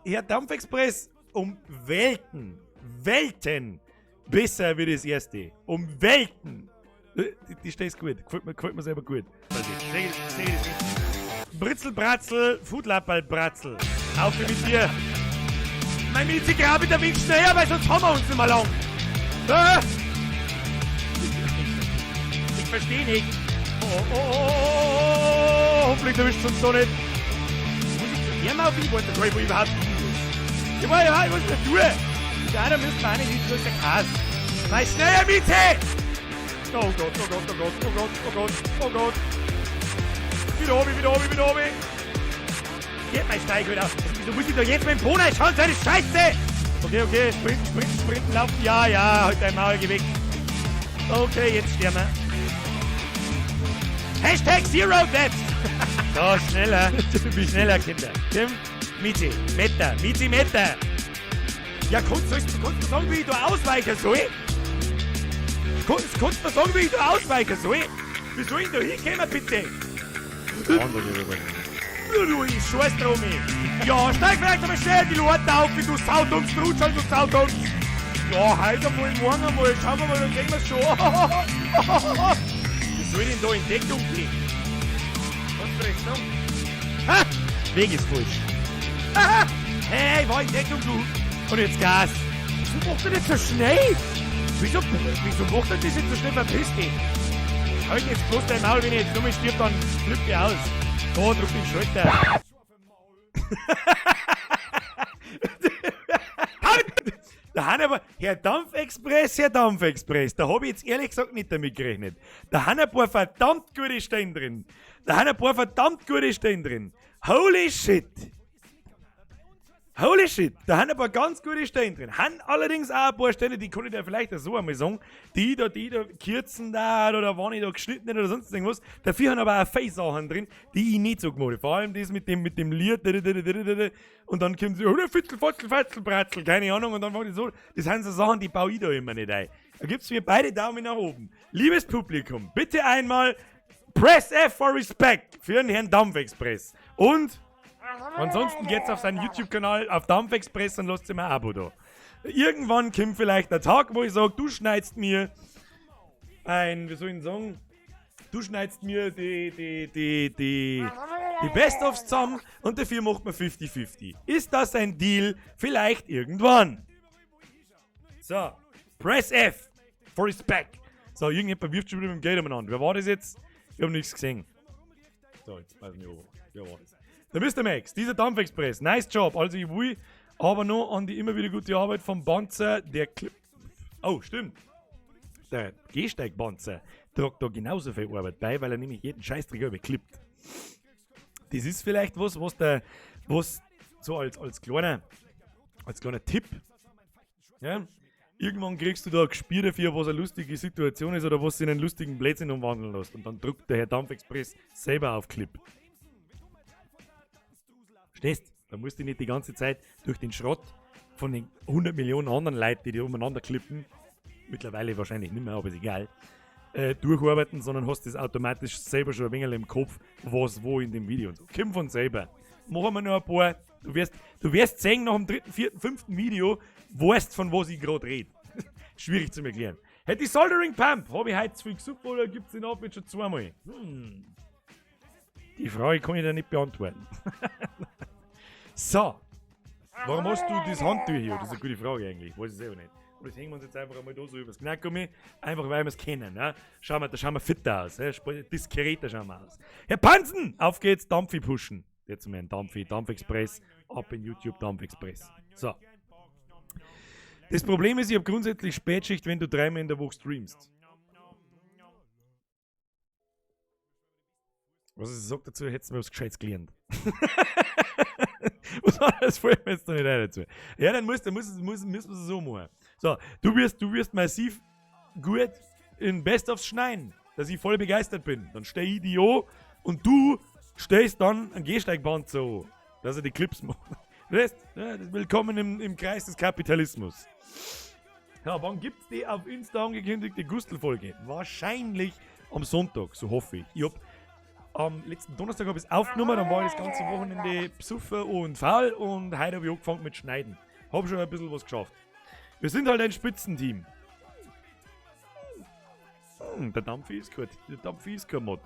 Herr Dampfexpress, um Welten, Welten besser wie das erste. Um Welten. Die Stelle ist gut. Gefällt mir selber gut. Britzel, Bratzel, Foodlapperl, Bratzel. Auf mit dir. Mein Mieze grabe der Weg schneller, weil sonst haben wir uns nicht mehr lang. Ah! Ich verstehe nicht. Oh, hoffentlich erwischt uns so nicht. Muss ich zu dir auf? Ich wollte gar nicht, wo ich überhaupt hin muss. Ich weiß, was ich da tue. Da müssen wir auch nicht hin, da ist der Kass. Mein schneller Mieze! Oh Gott, oh Gott, oh Gott, oh Gott, oh Gott, oh Gott. Wieder oben, wieder oben, wieder oben. Geht mein Steig wieder auf. Wieso muss ich da jetzt mit dem Ponai schauen? So eine Scheiße! Okay, okay, sprinten, sprinten, sprinten, laufen. Ja, ja, halt dein Maul, geh weg. Okay, jetzt sterben wir. Hashtag Zero Deaths! So, schneller. Schneller, Kinder. Tim, Mizi, Meter, Mizi, Meter. Ja, kannst du sagen, wie ich da ausweichen soll? Kannst du mir sagen, wie ich da ausweichen soll? Wie soll ich da hinkommen, bitte? Du, ich scheiß drauf mich. Ja, steig vielleicht einmal schnell die Leute auf, wie du saudummst, Rutschall, du saudummst. Ja, heute einmal, morgen einmal, schauen wir mal, dann sehen wir's schon. Wie soll ich denn da in Deckung gehen? Was soll ich sagen? Ha! Weg ist falsch. Haha! Hey, war in Deckung, du. Und jetzt Gas. Wieso macht er das so schnell? Wieso macht er das jetzt so schnell? Verpiss dich. Halt jetzt bloß dein Maul, wenn ich jetzt nur mal stirb, dann flipp ich aus. Da, drück den Schalter. Da haben aber, Herr Dampfexpress, da habe ich jetzt ehrlich gesagt nicht damit gerechnet. Da haben ein paar verdammt gute Stellen drin. Holy shit. Holy shit, da haben ein paar ganz gute Stellen drin. Haben allerdings auch ein paar Stellen, die kann ich dir vielleicht so einmal sagen, die da kürzen da oder wann ich da geschnitten oder sonst irgendwas. Dafür haben aber auch viele Sachen drin, die ich nicht so gemacht habe. Vor allem das mit dem Lied und dann kommt so, oh, Fitzel, Fotzel, Fetzel, Bratzel, keine Ahnung, und dann fange ich so. Das sind so Sachen, die baue ich da immer nicht ein. Da gibt's mir beide Daumen nach oben. Liebes Publikum, bitte einmal Press F for Respect für den Herrn Dampfexpress. Und ansonsten geht's auf seinen YouTube-Kanal, auf Dampfexpress, und lasst ihm ein Abo da. Irgendwann kommt vielleicht der Tag, wo ich sage, du schneidest mir ein, wie soll ich denn sagen, du schneidest mir die Best-ofs zusammen und dafür macht man 50-50. Ist das ein Deal? Vielleicht irgendwann. So, Press F for Respect. So, irgendjemand wirft schon wieder mit dem Geld umeinander. Wer war das jetzt? Ich hab nichts gesehen. So, jetzt weiß ich nicht, wer war das. Der Mr. Max, dieser Dampfexpress, nice Job. Also ich will aber noch an die immer wieder gute Arbeit vom Banzer, der Clip. Oh, stimmt. Der Gehsteigbanzer tragt da genauso viel Arbeit bei, weil er nämlich jeden Scheißdreck überklippt. Das ist vielleicht was, was so als kleiner Tipp, ja, Irgendwann kriegst du da ein Gespür dafür, was eine lustige Situation ist oder was in einen lustigen Blödsinn umwandeln lässt. Und dann drückt der Herr Dampfexpress selber auf Clip. Verstehst? Da musst du nicht die ganze Zeit durch den Schrott von den 100 Millionen anderen Leuten, die die umeinander klippen, mittlerweile wahrscheinlich nicht mehr, aber ist egal, durcharbeiten, sondern hast das automatisch selber schon ein wenig im Kopf, was wo in dem Video und so. Komm von selber. Machen wir noch ein paar. Du wirst sehen, nach dem dritten, vierten, fünften Video, weißt, von was ich gerade rede. Schwierig zu erklären. Hey, die Soldering Pump, hab ich heute zu viel gesucht oder gibt's den Abend schon zweimal? Die Frage kann ich dir nicht beantworten. So. Warum hast du das Handtuch hier? Das ist eine gute Frage eigentlich. Weiß ich selber nicht. Aber das hängen wir uns jetzt einfach einmal da so übers Knackgummi. Einfach weil wir es kennen. Ne? Schauen wir, da schauen wir fitter aus. Ne? Diskreter schauen wir aus. Herr Pansen! Auf geht's, Dampfi pushen. Jetzt mal ein Dampfi, Dampfexpress. Ab in YouTube Dampfexpress. So. Das Problem ist, ich hab grundsätzlich Spätschicht, wenn du dreimal in der Woche streamst. Was ich sag dazu, hättest du mir was Gescheites gelernt. Was anderes fällt mir jetzt noch nicht ein dazu. Ja, dann müssen wir es so machen. So, du wirst massiv gut in Best-ofs schneiden, dass ich voll begeistert bin. Dann steh ich die an und du stehst dann ein Gehsteigband so, dass er die Clips macht. Weißt, ja, das ist willkommen im Kreis des Kapitalismus. Ja, wann gibt's die auf Insta angekündigte Gustl-Folge? Wahrscheinlich am Sonntag, so hoffe ich. Ich hab am letzten Donnerstag hab ich's aufgenommen, dann war ich das ganze Wochenende besoffen und faul und heute hab ich angefangen mit Schneiden. Hab schon ein bisschen was geschafft. Wir sind halt ein Spitzenteam. Der Dampfi ist gut. Der Dampfi ist kein Mod.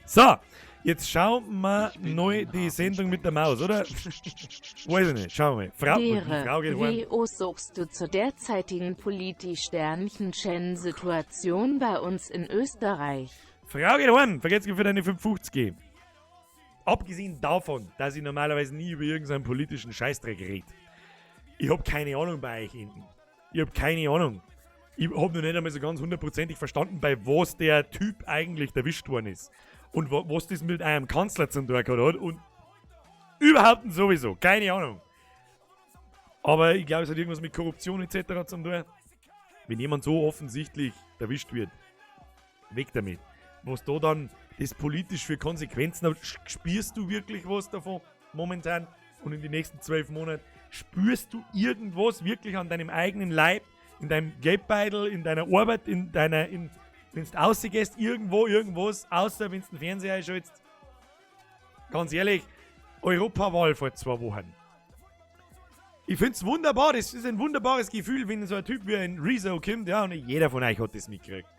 So, jetzt schauen wir neu die Sendung mit der Maus, oder? Weiß ich nicht, schauen wir mal. Frau, die Dere, Frau geht heim. wie suchst du zur derzeitigen politisch-Sternchen-Situation bei uns in Österreich? Frau geht heim, vergesst für deine 5,50. Abgesehen davon, dass ich normalerweise nie über irgendeinen politischen Scheißdreck rede. Ich hab keine Ahnung bei euch hinten. Ich hab keine Ahnung. Ich hab noch nicht einmal so ganz hundertprozentig verstanden, bei was der Typ eigentlich erwischt worden ist. Und was das mit einem Kanzler zu tun hat. Und überhaupt nicht sowieso. Keine Ahnung. Aber ich glaube, es hat irgendwas mit Korruption et cetera zu tun. Wenn jemand so offensichtlich erwischt wird, weg damit. Was da dann das politisch für Konsequenzen hat, spürst du wirklich was davon momentan und in den nächsten 12 Monaten? Spürst du irgendwas wirklich an deinem eigenen Leib, in deinem Geldbeutel, in deiner Arbeit, wenn du rausgehst, irgendwo, irgendwas, außer wenn du den Fernseher einschaltest? Ganz ehrlich, Europawahl vor 2 Wochen. Ich find's wunderbar, das ist ein wunderbares Gefühl, wenn so ein Typ wie ein Rezo kommt, ja, und nicht jeder von euch hat das mitgekriegt.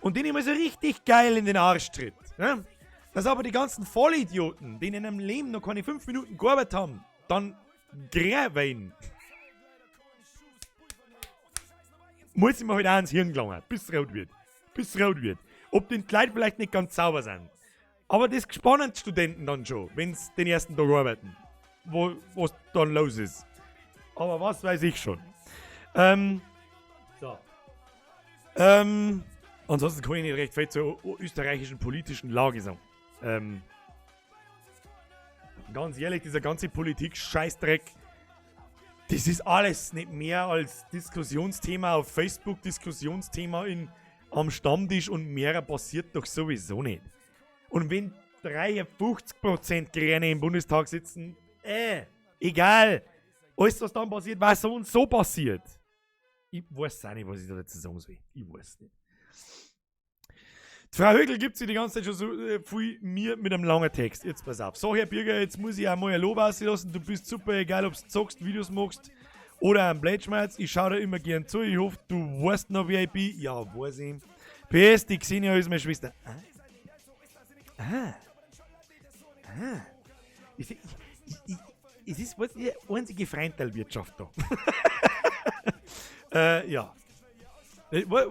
Und den immer so richtig geil in den Arsch tritt. Ne? Dass aber die ganzen Vollidioten, die in ihrem Leben noch keine 5 Minuten gearbeitet haben, dann gräben. Muss ich mir halt auch ins Hirn gelangen, bis es rot wird. Bis es rot wird. Ob die Leute vielleicht nicht ganz sauber sind. Aber das spannen die Studenten dann schon, wenn's den ersten Tag arbeiten. Wo, was dann los ist. Aber was weiß ich schon. So. Ansonsten kann ich nicht recht viel zur österreichischen politischen Lage sagen. Ganz ehrlich, dieser ganze Politik-Scheißdreck, das ist alles nicht mehr als Diskussionsthema auf Facebook, Diskussionsthema am Stammtisch und mehr passiert doch sowieso nicht. Und wenn 53% Grüne im Bundestag sitzen, egal. Alles, was dann passiert, was so und so passiert. Ich weiß auch nicht, was ich da dazu sagen soll. Ich weiß nicht. Die Frau Högel gibt sich die ganze Zeit schon so viel mir mit einem langen Text. Jetzt pass auf. So, Herr Birger, jetzt muss ich auch mal ein Lob auslassen. Du bist super, egal ob du zockst, Videos machst oder einen Blödschmerz. Ich schau dir immer gern zu. Ich hoffe, du weißt noch, wer ich bin. Ja, weiß ich. PS, die Xenia ist meine Schwester. Ah. Ah. Ah. Es ist was, die einzige Freundteilwirtschaft da. Ja.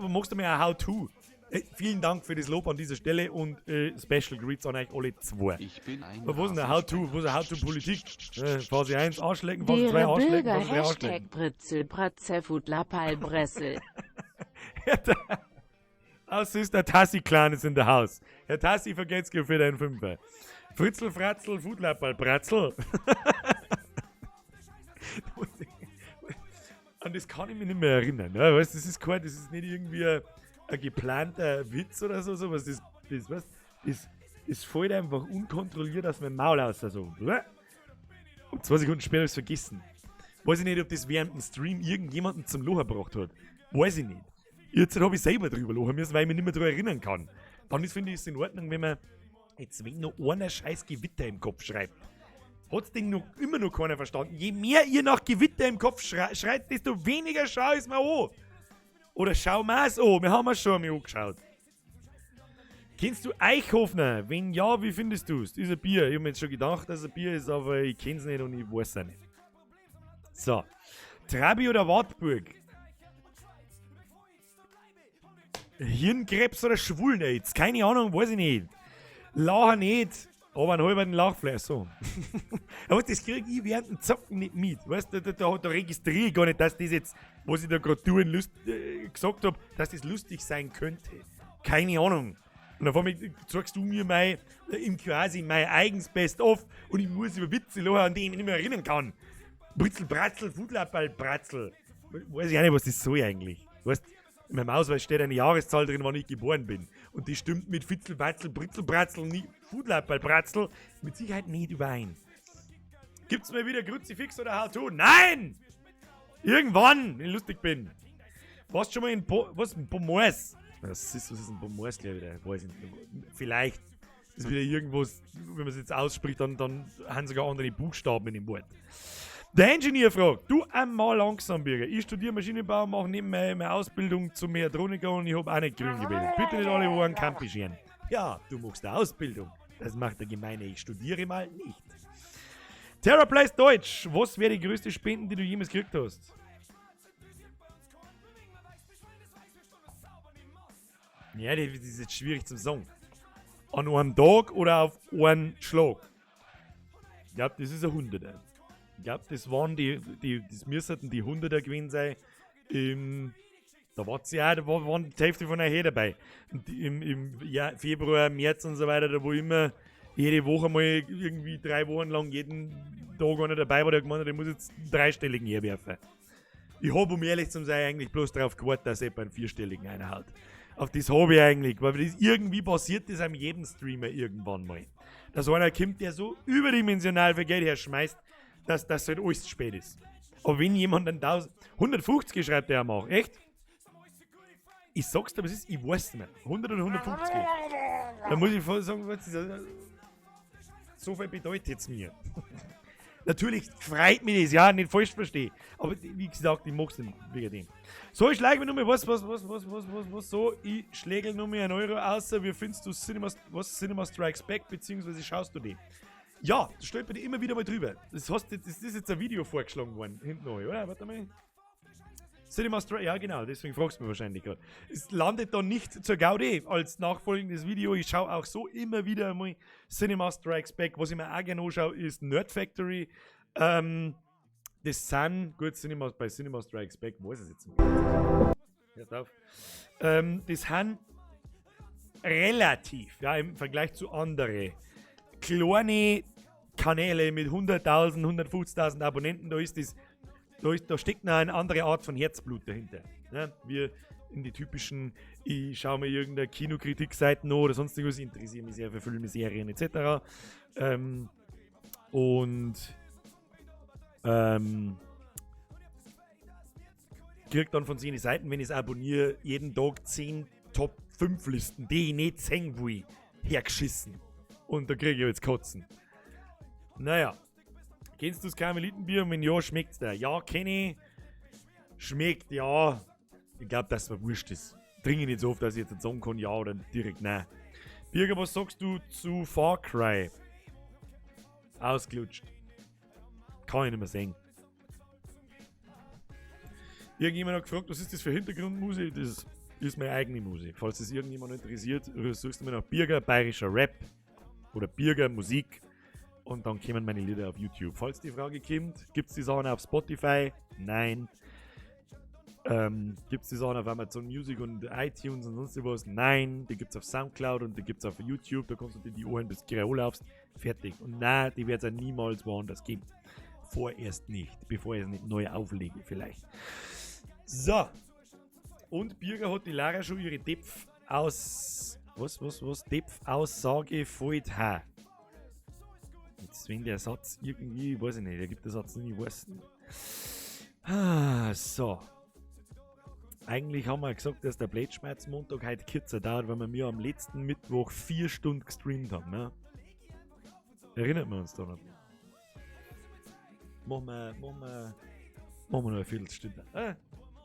Machst du mir ein How-To? Vielen Dank für das Lob an dieser Stelle und Special Greets an euch alle zwei. Ich bin ein Was ist denn ein How-To? Was ist ein How-To-Politik? Phase 1 Arschlecken, Phase Dere 2 Arschlecken, Bürger, Phase 3 Hashtag Arschlecken. Britzel, Bratze, Fudlapal, Bressel. Aus ist der Tassi-Clan ist in der Haus. Herr Tassi, vergeht's dir für deinen Fünfer. Fritzel, Fratzel, Fudlapal, Bratzel. An das kann ich mich nicht mehr erinnern. Ne? Weißt, das ist kein, das ist nicht irgendwie ein geplanter Witz oder so, sowas. Das, weißt, das fällt einfach unkontrolliert aus meinem Maul aus. Also. Und 2 Sekunden später habe ich es vergessen. Weiß ich nicht, ob das während dem Stream irgendjemanden zum Lachen gebracht hat. Weiß ich nicht. Jetzt habe ich selber drüber lachen müssen, weil ich mich nicht mehr daran erinnern kann. Dann ist, finde ich, es in Ordnung, wenn man jetzt, wenn noch einer scheiß Gewitter im Kopf schreibt. Hat's denn noch immer noch keiner verstanden? Je mehr ihr nach Gewitter im Kopf schreit, desto weniger schau ich's mir an. Oder schau mir's an. Wir haben es schon einmal angeschaut. Kennst du Eichhofner? Wenn ja, wie findest du es? Ist ein Bier. Ich habe mir jetzt schon gedacht, dass es ein Bier ist, aber ich kenn's nicht und ich weiß es auch nicht. So. Trabi oder Wartburg? Hirnkrebs oder Schwulen-Aids? Keine Ahnung, weiß ich nicht. Lachen nicht, aber einen halben Lachflash, so. Aber das krieg ich während dem Zocken nicht mit. Weißt du, da registriere ich gar nicht, dass das jetzt, was ich da gerade tun, gesagt hab, dass das lustig sein könnte. Keine Ahnung. Und auf einmal zeigst du mir im quasi mein eigenes Best-of und ich muss über Witze lachen, an die ich mich nicht mehr erinnern kann. Britzel, Bratzel, Fudlappal, Bratzel. Weiß ich auch nicht, was das soll eigentlich. Weißt, in meinem Ausweis steht eine Jahreszahl drin, wann ich geboren bin. Und die stimmt mit Fitzel, Batzel, Britzel, Bratzel, Fudlappal, Bratzel mit Sicherheit nicht überein. Gibt's mal wieder Kruzifix oder How to? Nein! Irgendwann, wenn ich lustig bin. Warst schon mal in was, in Pomors? Was ist ein Pomors gleich wieder? Weiß ich nicht. Vielleicht ist wieder irgendwas, wenn man es jetzt ausspricht, dann haben sogar andere Buchstaben in dem Wort. Der Engineer fragt, du einmal langsam, Birger. Ich studiere Maschinenbau, mache nebenbei meine Ausbildung zum Mechatroniker und ich hab auch nicht grün gewählt. Bitte nicht alle Ohren Kampi scheren. Ja, du machst eine Ausbildung. Das macht der Gemeine. Ich studiere mal nicht. Terra Plays Deutsch. Was wäre die größte Spenden, die du jemals gekriegt hast? Ja, das ist jetzt schwierig zum sagen. An einem Tag oder auf einen Schlag? Ich glaub, das ist ein Hunderter. Ich glaub, das waren die, die, das müssten die Hunderter gewesen sein. Da war sie ja, da waren die Hälfte von der Her dabei. Und die, im ja, Februar, März und so weiter, da wo immer jede Woche mal irgendwie 3 Wochen lang jeden Tag einer dabei war, der gemeint hat, ich muss jetzt einen dreistelligen herwerfen. Ich hab, um ehrlich zu sein, eigentlich bloß darauf gewartet, dass jemand einen vierstelligen einhaut. Auf das hab ich eigentlich, weil das irgendwie passiert das einem jedem Streamer irgendwann mal. Dass einer kommt, der so überdimensional viel Geld herschmeißt, dass das halt alles zu spät ist. Aber wenn jemand dann 1000, 150 schreibt der auch, echt? Ich sag's dir, was ist, ich weiß nicht mehr. 100 oder 150. Da muss ich voll sagen, was ist das? So viel bedeutet's mir. Natürlich freut mich das, ja, nicht falsch verstehe. Aber wie gesagt, ich mag's nicht wegen dem. So, ich schlage mir nur mal was, was, was, was, was, was, was, so. Ich schlägel nur mal 1 Euro außer, wie findest du Cinema, was, Cinema Strikes Back, beziehungsweise schaust du den? Ja, das stolpert ich immer wieder mal drüber. Das ist jetzt ein Video vorgeschlagen worden, hinten neu, oder? Warte mal. Cinema Strikes, ja genau, deswegen fragst du mich wahrscheinlich gerade. Es landet dann nicht zur Gaudi als nachfolgendes Video. Ich schaue auch so immer wieder mal Cinema Strikes Back. Was ich mir auch gerne anschaue, ist Nerd Factory. Das sind, gut, Cinema, bei Cinema Strikes Back, weiß ich es jetzt nicht. Hört auf. Das sind relativ, ja, im Vergleich zu anderen kleine Kanäle mit 100.000, 150.000 Abonnenten, da steckt noch eine andere Art von Herzblut dahinter. Ne? Wir in die typischen, ich schaue mir irgendeine Kinokritik-Seiten an oder sonst irgendwas, ich interessiere mich sehr für Filme, Serien et cetera. Und krieg dann von 10 Seiten, wenn ich's abonniere, jeden Tag 10 Top 5 Listen, die ich nicht sehen will, hergeschissen. Und da krieg ich jetzt Kotzen. Naja. Kennst du das Karmelitenbier? Und wenn ja, schmeckt's dir? Ja, kenn ich. Schmeckt, ja. Ich glaub, dass mir wurscht ist. Trinke ich nicht so oft, dass ich jetzt sagen kann, ja oder direkt nein. Birger, was sagst du zu Far Cry? Ausgelutscht. Kann ich nicht mehr sehen. Irgendjemand hat gefragt, was ist das für Hintergrundmusik? Das ist meine eigene Musik. Falls es irgendjemand interessiert, suchst du mir nach Birger, bayerischer Rap oder Birger Musik und dann kommen meine Lieder auf YouTube. Falls die Frage kommt, gibt's die Sachen auf Spotify? Nein. Gibt's die Sachen auf Amazon Music und iTunes und sonst was? Nein. Die gibt's auf Soundcloud und die gibt's auf YouTube. Da kannst du dir die Ohren bis du laufst. Fertig. Und nein, die wird's ja niemals woanders geben. Vorerst nicht, bevor ich es nicht neu auflege vielleicht. So. Und Birger hat die Lara schon ihre Depf aus... Was, was, was? Depf-Aussage fällt ha. Jetzt, wenn der Satz irgendwie, weiß ich nicht, der gibt der Satz nicht, ich weiß nicht. Ah, so. Eigentlich haben wir gesagt, dass der Blätschmerz-Montag heute kürzer dauert, weil wir mir am letzten Mittwoch 4 Stunden gestreamt haben. Ne? Erinnert man uns da noch? Machen wir noch eine Viertelstunde.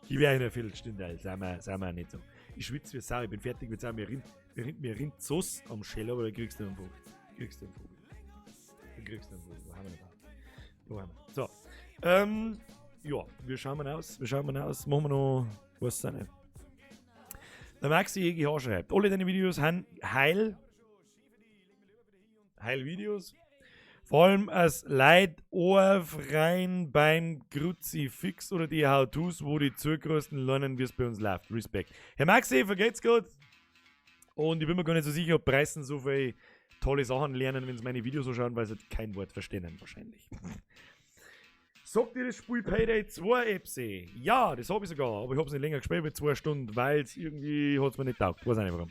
Ich werde eine Viertelstunde, sind wir nicht so. Ich schwitze wie Sau, ich bin fertig mit Sau, mir rinnt Sauce am Schäl, aber da kriegst du einen Vogel. Kriegst du einen Vogel. Da kriegst du einen Vogel. Wo haben wir noch? Wo haben wir? So. Ja, wir schauen mal aus. Wir schauen mal aus. Machen wir noch was sein. Der Maxi EGH schreibt, alle deine Videos haben Heil. Heil-Videos. Vor allem als Leid ohrfreien beim Kruzifix oder die How-Tos, wo die Zugrößten lernen, wie es bei uns läuft. Respekt. Herr Maxi, vergeht's gut. Und ich bin mir gar nicht so sicher, ob Preisen so viel tolle Sachen lernen, wenn sie meine Videos so schauen, weil sie kein Wort verstehen wahrscheinlich. Sagt ihr das Spiel Payday 2 Epsi? Ja, das habe ich sogar, aber ich habe es nicht länger gespielt mit 2 Stunden, weil es irgendwie hat es mir nicht taugt. Weiß auch nicht warum.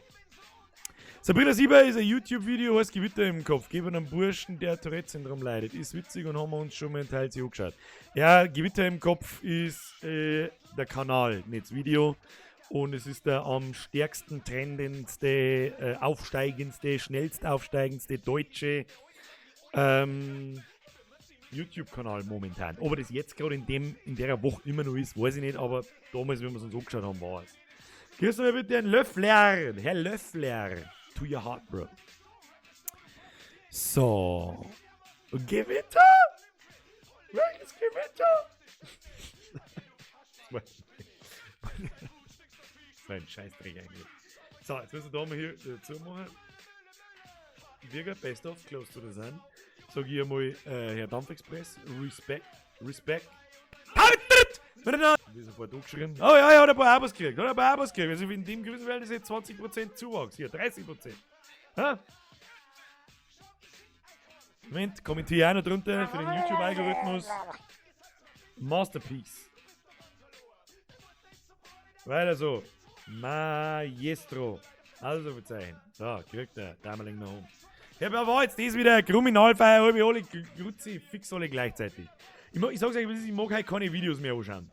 Sabrina Sieber ist ein YouTube-Video, heißt Gewitter im Kopf. Geben einem Burschen, der Tourette-Syndrom leidet. Ist witzig und haben wir uns schon mal einen Teil sich angeschaut. Ja, Gewitter im Kopf ist der Kanal, nicht das Video. Und es ist der am stärksten trendendste, aufsteigendste, schnellst aufsteigendste deutsche YouTube-Kanal momentan. Ob er das jetzt gerade in der Woche immer noch ist, weiß ich nicht, aber damals, wenn wir es uns angeschaut haben, war es. Grüß mal bitte Herrn Löffler! Herr Löffler! To your heart, bro. So. Gewitter! Welches Gewitter? Das war ein Scheißdreck eigentlich. So, jetzt müssen wir da mal hier dazu machen. Birger, best of, close to the sun. Sag ich einmal, Herr Dampfexpress, Respekt, Respekt. Ich bin sofort angeschrien. Oh ja, er hat ein paar Abos gekriegt. Hat ein paar Abos gekriegt. Also in dem Größenverhältnis jetzt 20% Zuwachs. Hier, 30%. Ha? Moment, kommentiere auch noch drunter für den YouTube-Algorithmus. Masterpiece. Weiter so. Maestro. Also bezeichnen. So, kriegt er. Dameling nach oben. Ja, aber war jetzt das wieder Kriminalfeier, halbe alle Grütze, fix alle gleichzeitig. Ich sag's euch, ich mag heute keine Videos mehr anschauen.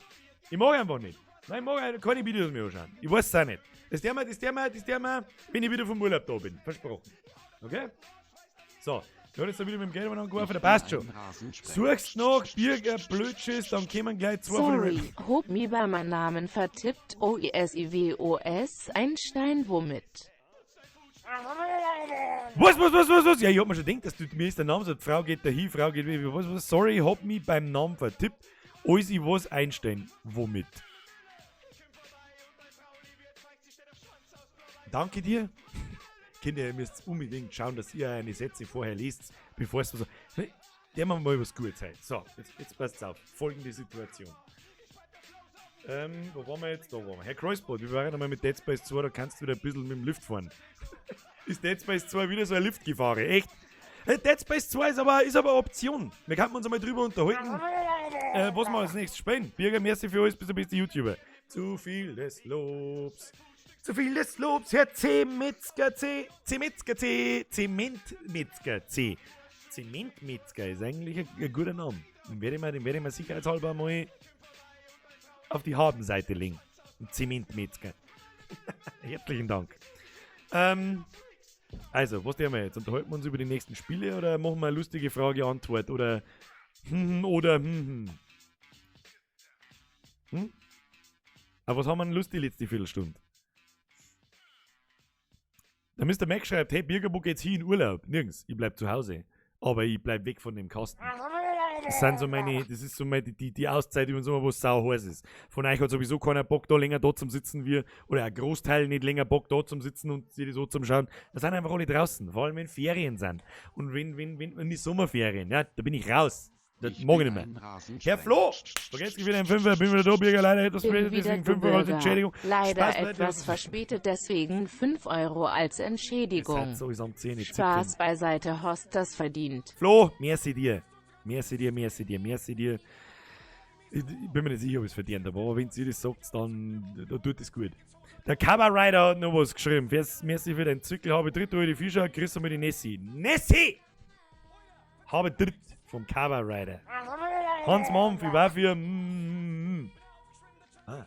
Ich mag einfach nicht. Nein, ich mag heute keine Videos mehr anschauen. Ich weiß es auch nicht. Das der mir, wenn ich wieder vom Urlaub da bin. Versprochen. Okay? So. Du hast jetzt da wieder mit dem Geld angeworfen, der passt schon. Suchst nach Birger Blödschiss, dann kommen gleich zwei von den. Sorry, hab mi bei meinem Namen vertippt. O-I-S-I-W-O-S, Einstein womit? Was? Ja, ich hab mir schon gedacht, dass du mir ist der Name so, Frau geht dahin, Frau geht was, sorry, ich hab mich beim Namen vertippt. Alles ich was Einstein, womit? Danke dir. Kinder, ihr müsst unbedingt schauen, dass ihr eine Sätze vorher lest, bevor es so. Der machen wir mal was Gutes heute. So, jetzt passt's auf. Folgende Situation. Wo waren wir jetzt? Da waren wir. Herr Kreuzbot, wir waren einmal mit Dead Space 2, da kannst du wieder ein bisschen mit dem Lift fahren. Ist Dead Space 2 wieder so eine Liftgefahre? Echt? Dead Space 2 ist aber eine Option. Wir könnten uns einmal drüber unterhalten, was wir als nächstes spielen. Birger, merci für alles, bist du beste YouTuber. Zu viel des Lobs. Zu viel des Lobs, Herr C. Metzger C. C. Metzger C. Zementmetzger C. Zementmetzger ist eigentlich ein guter Name. Den werde ich mir sicherheitshalber mal auf die Habenseite legen. Ein Zementmetzger. Herzlichen Dank. Also, was tun wir jetzt? Unterhalten wir uns über die nächsten Spiele oder machen wir eine lustige Frage-Antwort oder oder Hm? Aber was haben wir denn lustig die letzte Viertelstunde? Der Mr. Mac schreibt, hey Birger, wo geht's hier in Urlaub? Nirgends, ich bleib zu Hause. Aber ich bleib weg von dem Kasten. Das sind so meine, das ist so meine, die Auszeit über den Sommer, wo es sau heiß ist. Von euch hat sowieso keiner Bock, da länger da zum Sitzen, wir, oder ein Großteil nicht länger Bock da zum Sitzen und sich das so zum Schauen. Da sind einfach alle draußen, vor allem wenn Ferien sind. Und wenn die Sommerferien, ja, da bin ich raus. Das mag ich nicht mehr. Herr Flo, vergesst wieder ein Fünfer, bin wieder da, Birger, leider etwas verspätet, deswegen 5 Euro als Entschädigung. Leider Spaß, etwas verspätet, deswegen 5 Euro als Entschädigung. So ist am 10, Spaß beiseite, Host das verdient. Flo, merci dir. Merci dir, merci dir, merci dir. Ich bin mir nicht sicher, ob ich es verdient habe, aber wenn ihr das sagt, dann da tut es gut. Der Cover Rider hat noch was geschrieben. Merci für den Zückel, habe dritt die Fischer, grüß mal die Nessie. Nessie! Habe dritt vom Cover Rider. Hans Mampf, ich war für. Ah.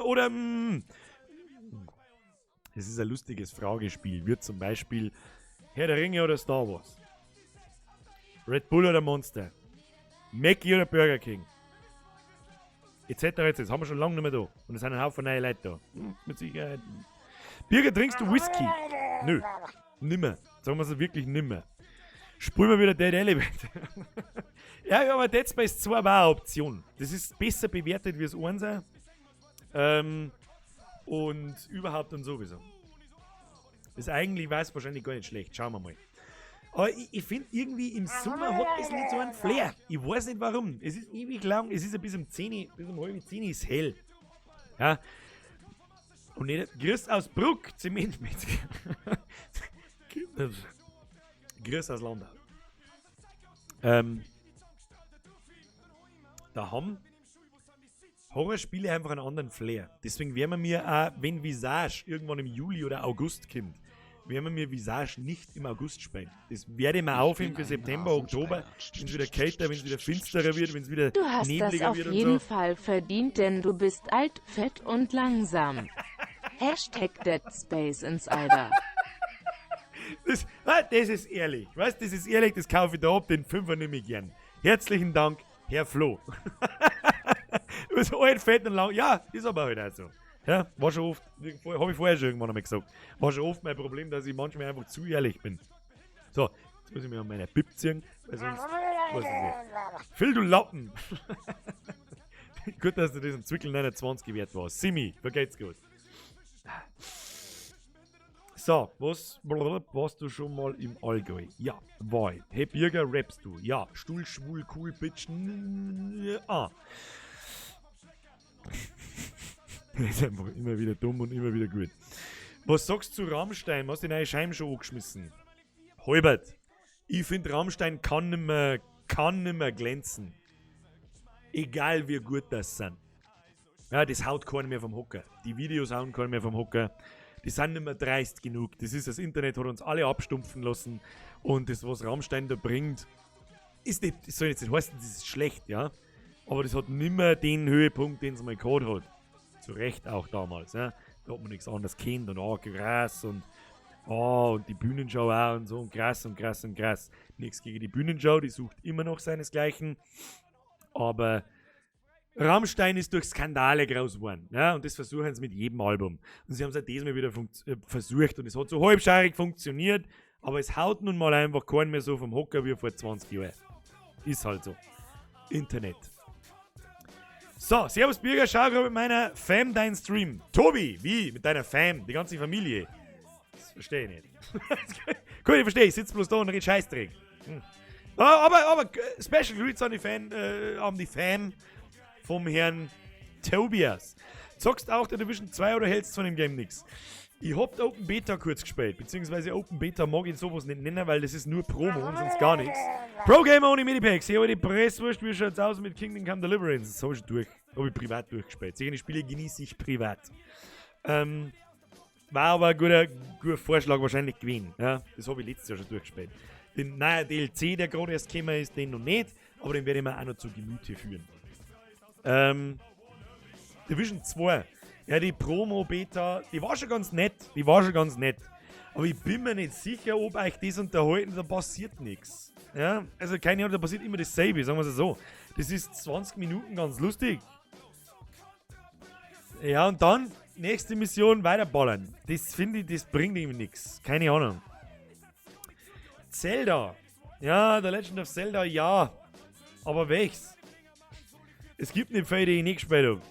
Oder. Es ist ein lustiges Fragespiel. Wird zum Beispiel Herr der Ringe oder Star Wars? Red Bull oder Monster? Mackie oder Burger King? Etc. etc. Das haben wir schon lange nicht mehr da. Und es sind ein Haufen neue Leute da. Mit Sicherheit. Birger, trinkst du Whisky? Nö. Nimmer. Sagen wir es wirklich nimmer. Spulen wir wieder Dead Elevator. Ja, ja, aber Dead Space 2 war eine Option. Das ist besser bewertet wie das 1. Und überhaupt und sowieso. Das eigentlich war es wahrscheinlich gar nicht schlecht. Schauen wir mal. Aber ich finde irgendwie im Sommer hat es nicht so einen Flair. Ich weiß nicht warum. Es ist ewig lang. Es ist ja bis um 10, bis um halb 10 ist hell. Ja. Und nicht, Grüß aus Bruck, Zementmetzger. Grüß aus Landau. Da haben Horrorspiele einfach einen anderen Flair. Deswegen werden wir mir auch, wenn Visage irgendwann im Juli oder August kommt, werden wir mir Visage nicht im August spielen. Das werde ich mir aufheben für September, Oktober, wenn es wieder kälter, wenn es wieder finsterer wird, wenn es wieder Du hast das nebliger auf wird und jeden so. Fall verdient, denn du bist alt, fett und langsam. Hashtag Dead Space Insider. Das ist ehrlich. Weißt, das ist ehrlich, das kaufe ich da ab, den Fünfer nehme ich gern. Herzlichen Dank, Herr Flo. Du bist alt, fett und lang. Ja, ist aber halt auch so. Ja, war schon oft, hab ich vorher schon irgendwann einmal gesagt, war schon oft mein Problem, dass ich manchmal einfach zu ehrlich bin. So, jetzt muss ich mir an meiner Bib ziehen, weil sonst weiß ich nicht. Phil, du Lappen! Gut, dass du diesen Zwickel 29 wert warst. Simi, vergeht's gut. So, was, warst du schon mal im Allgäu? Ja, war ich. Hey Birger, rappst du? Ja. Stuhl, schwul, cool, Bitch. Ah. Das ist einfach immer wieder dumm und immer wieder gut. Was sagst du zu Rammstein? Hast du die neue Scheibe schon angeschmissen? Halbert, ich find, Rammstein kann nimmer glänzen. Egal wie gut das sind. Ja, das haut keiner mehr vom Hocker. Die Videos hauen keiner mehr vom Hocker. Die sind nicht mehr dreist genug. Das ist, das Internet hat uns alle abstumpfen lassen. Und das, was Rammstein da bringt, ist nicht, das soll jetzt nicht heißen, das ist schlecht, ja. Aber das hat nimmer den Höhepunkt, den es mal gehabt hat. Zu Recht auch damals, ja. Da hat man nichts anderes kennt und oh, krass und oh, und die Bühnenshow auch und so und krass und krass und krass. Nichts gegen die Bühnenshow, die sucht immer noch seinesgleichen. Aber Rammstein ist durch Skandale groß geworden, ja, und das versuchen sie mit jedem Album. Und sie haben es auch diesmal wieder versucht und es hat so halbscharig funktioniert, aber es haut nun mal einfach keinen mehr so vom Hocker wie vor 20 Jahren. Ist halt so. Internet. So, servus Birger, schau grad mit meiner Fam deinen Stream. Tobi, wie? Mit deiner Fam, die ganze Familie. Das verstehe ich nicht. Gut, ich verstehe, ich sitze bloß da und red Scheißdreck. Ah, aber Special Greets an die Fan, an die Fam vom Herrn Tobias. Zockst auch der Division 2 oder hältst von dem Game nix? Ich hab die Open Beta kurz gespielt, beziehungsweise Open Beta mag ich sowas nicht nennen, weil das ist nur Promo und sonst gar nichts. Pro Gamer ohne Medipacks, hier die Presswurst, wie schaut's aus mit Kingdom Come Deliverance? Das hab ich schon durch, hab ich privat durchgespielt. Solche Spiele genieße ich privat. War aber ein guter Vorschlag wahrscheinlich gewesen. Ja, das hab ich letztes Jahr schon durchgespielt. Den neuen DLC, der gerade erst gekommen ist, den noch nicht, aber den werde ich mir auch noch zu Gemüte führen. Division 2. Ja, die Promo-Beta, die war schon ganz nett. Die war schon ganz nett. Aber ich bin mir nicht sicher, ob euch das unterhalten, da passiert nix. Ja, also keine Ahnung, da passiert immer dasselbe, sagen wir es so. Das ist 20 Minuten ganz lustig. Ja, und dann, nächste Mission, weiterballern. Das finde ich, das bringt irgendwie nix. Keine Ahnung. Zelda. Ja, The Legend of Zelda, ja. Aber welches? Es gibt nicht viele, die ich nicht gespielt hab.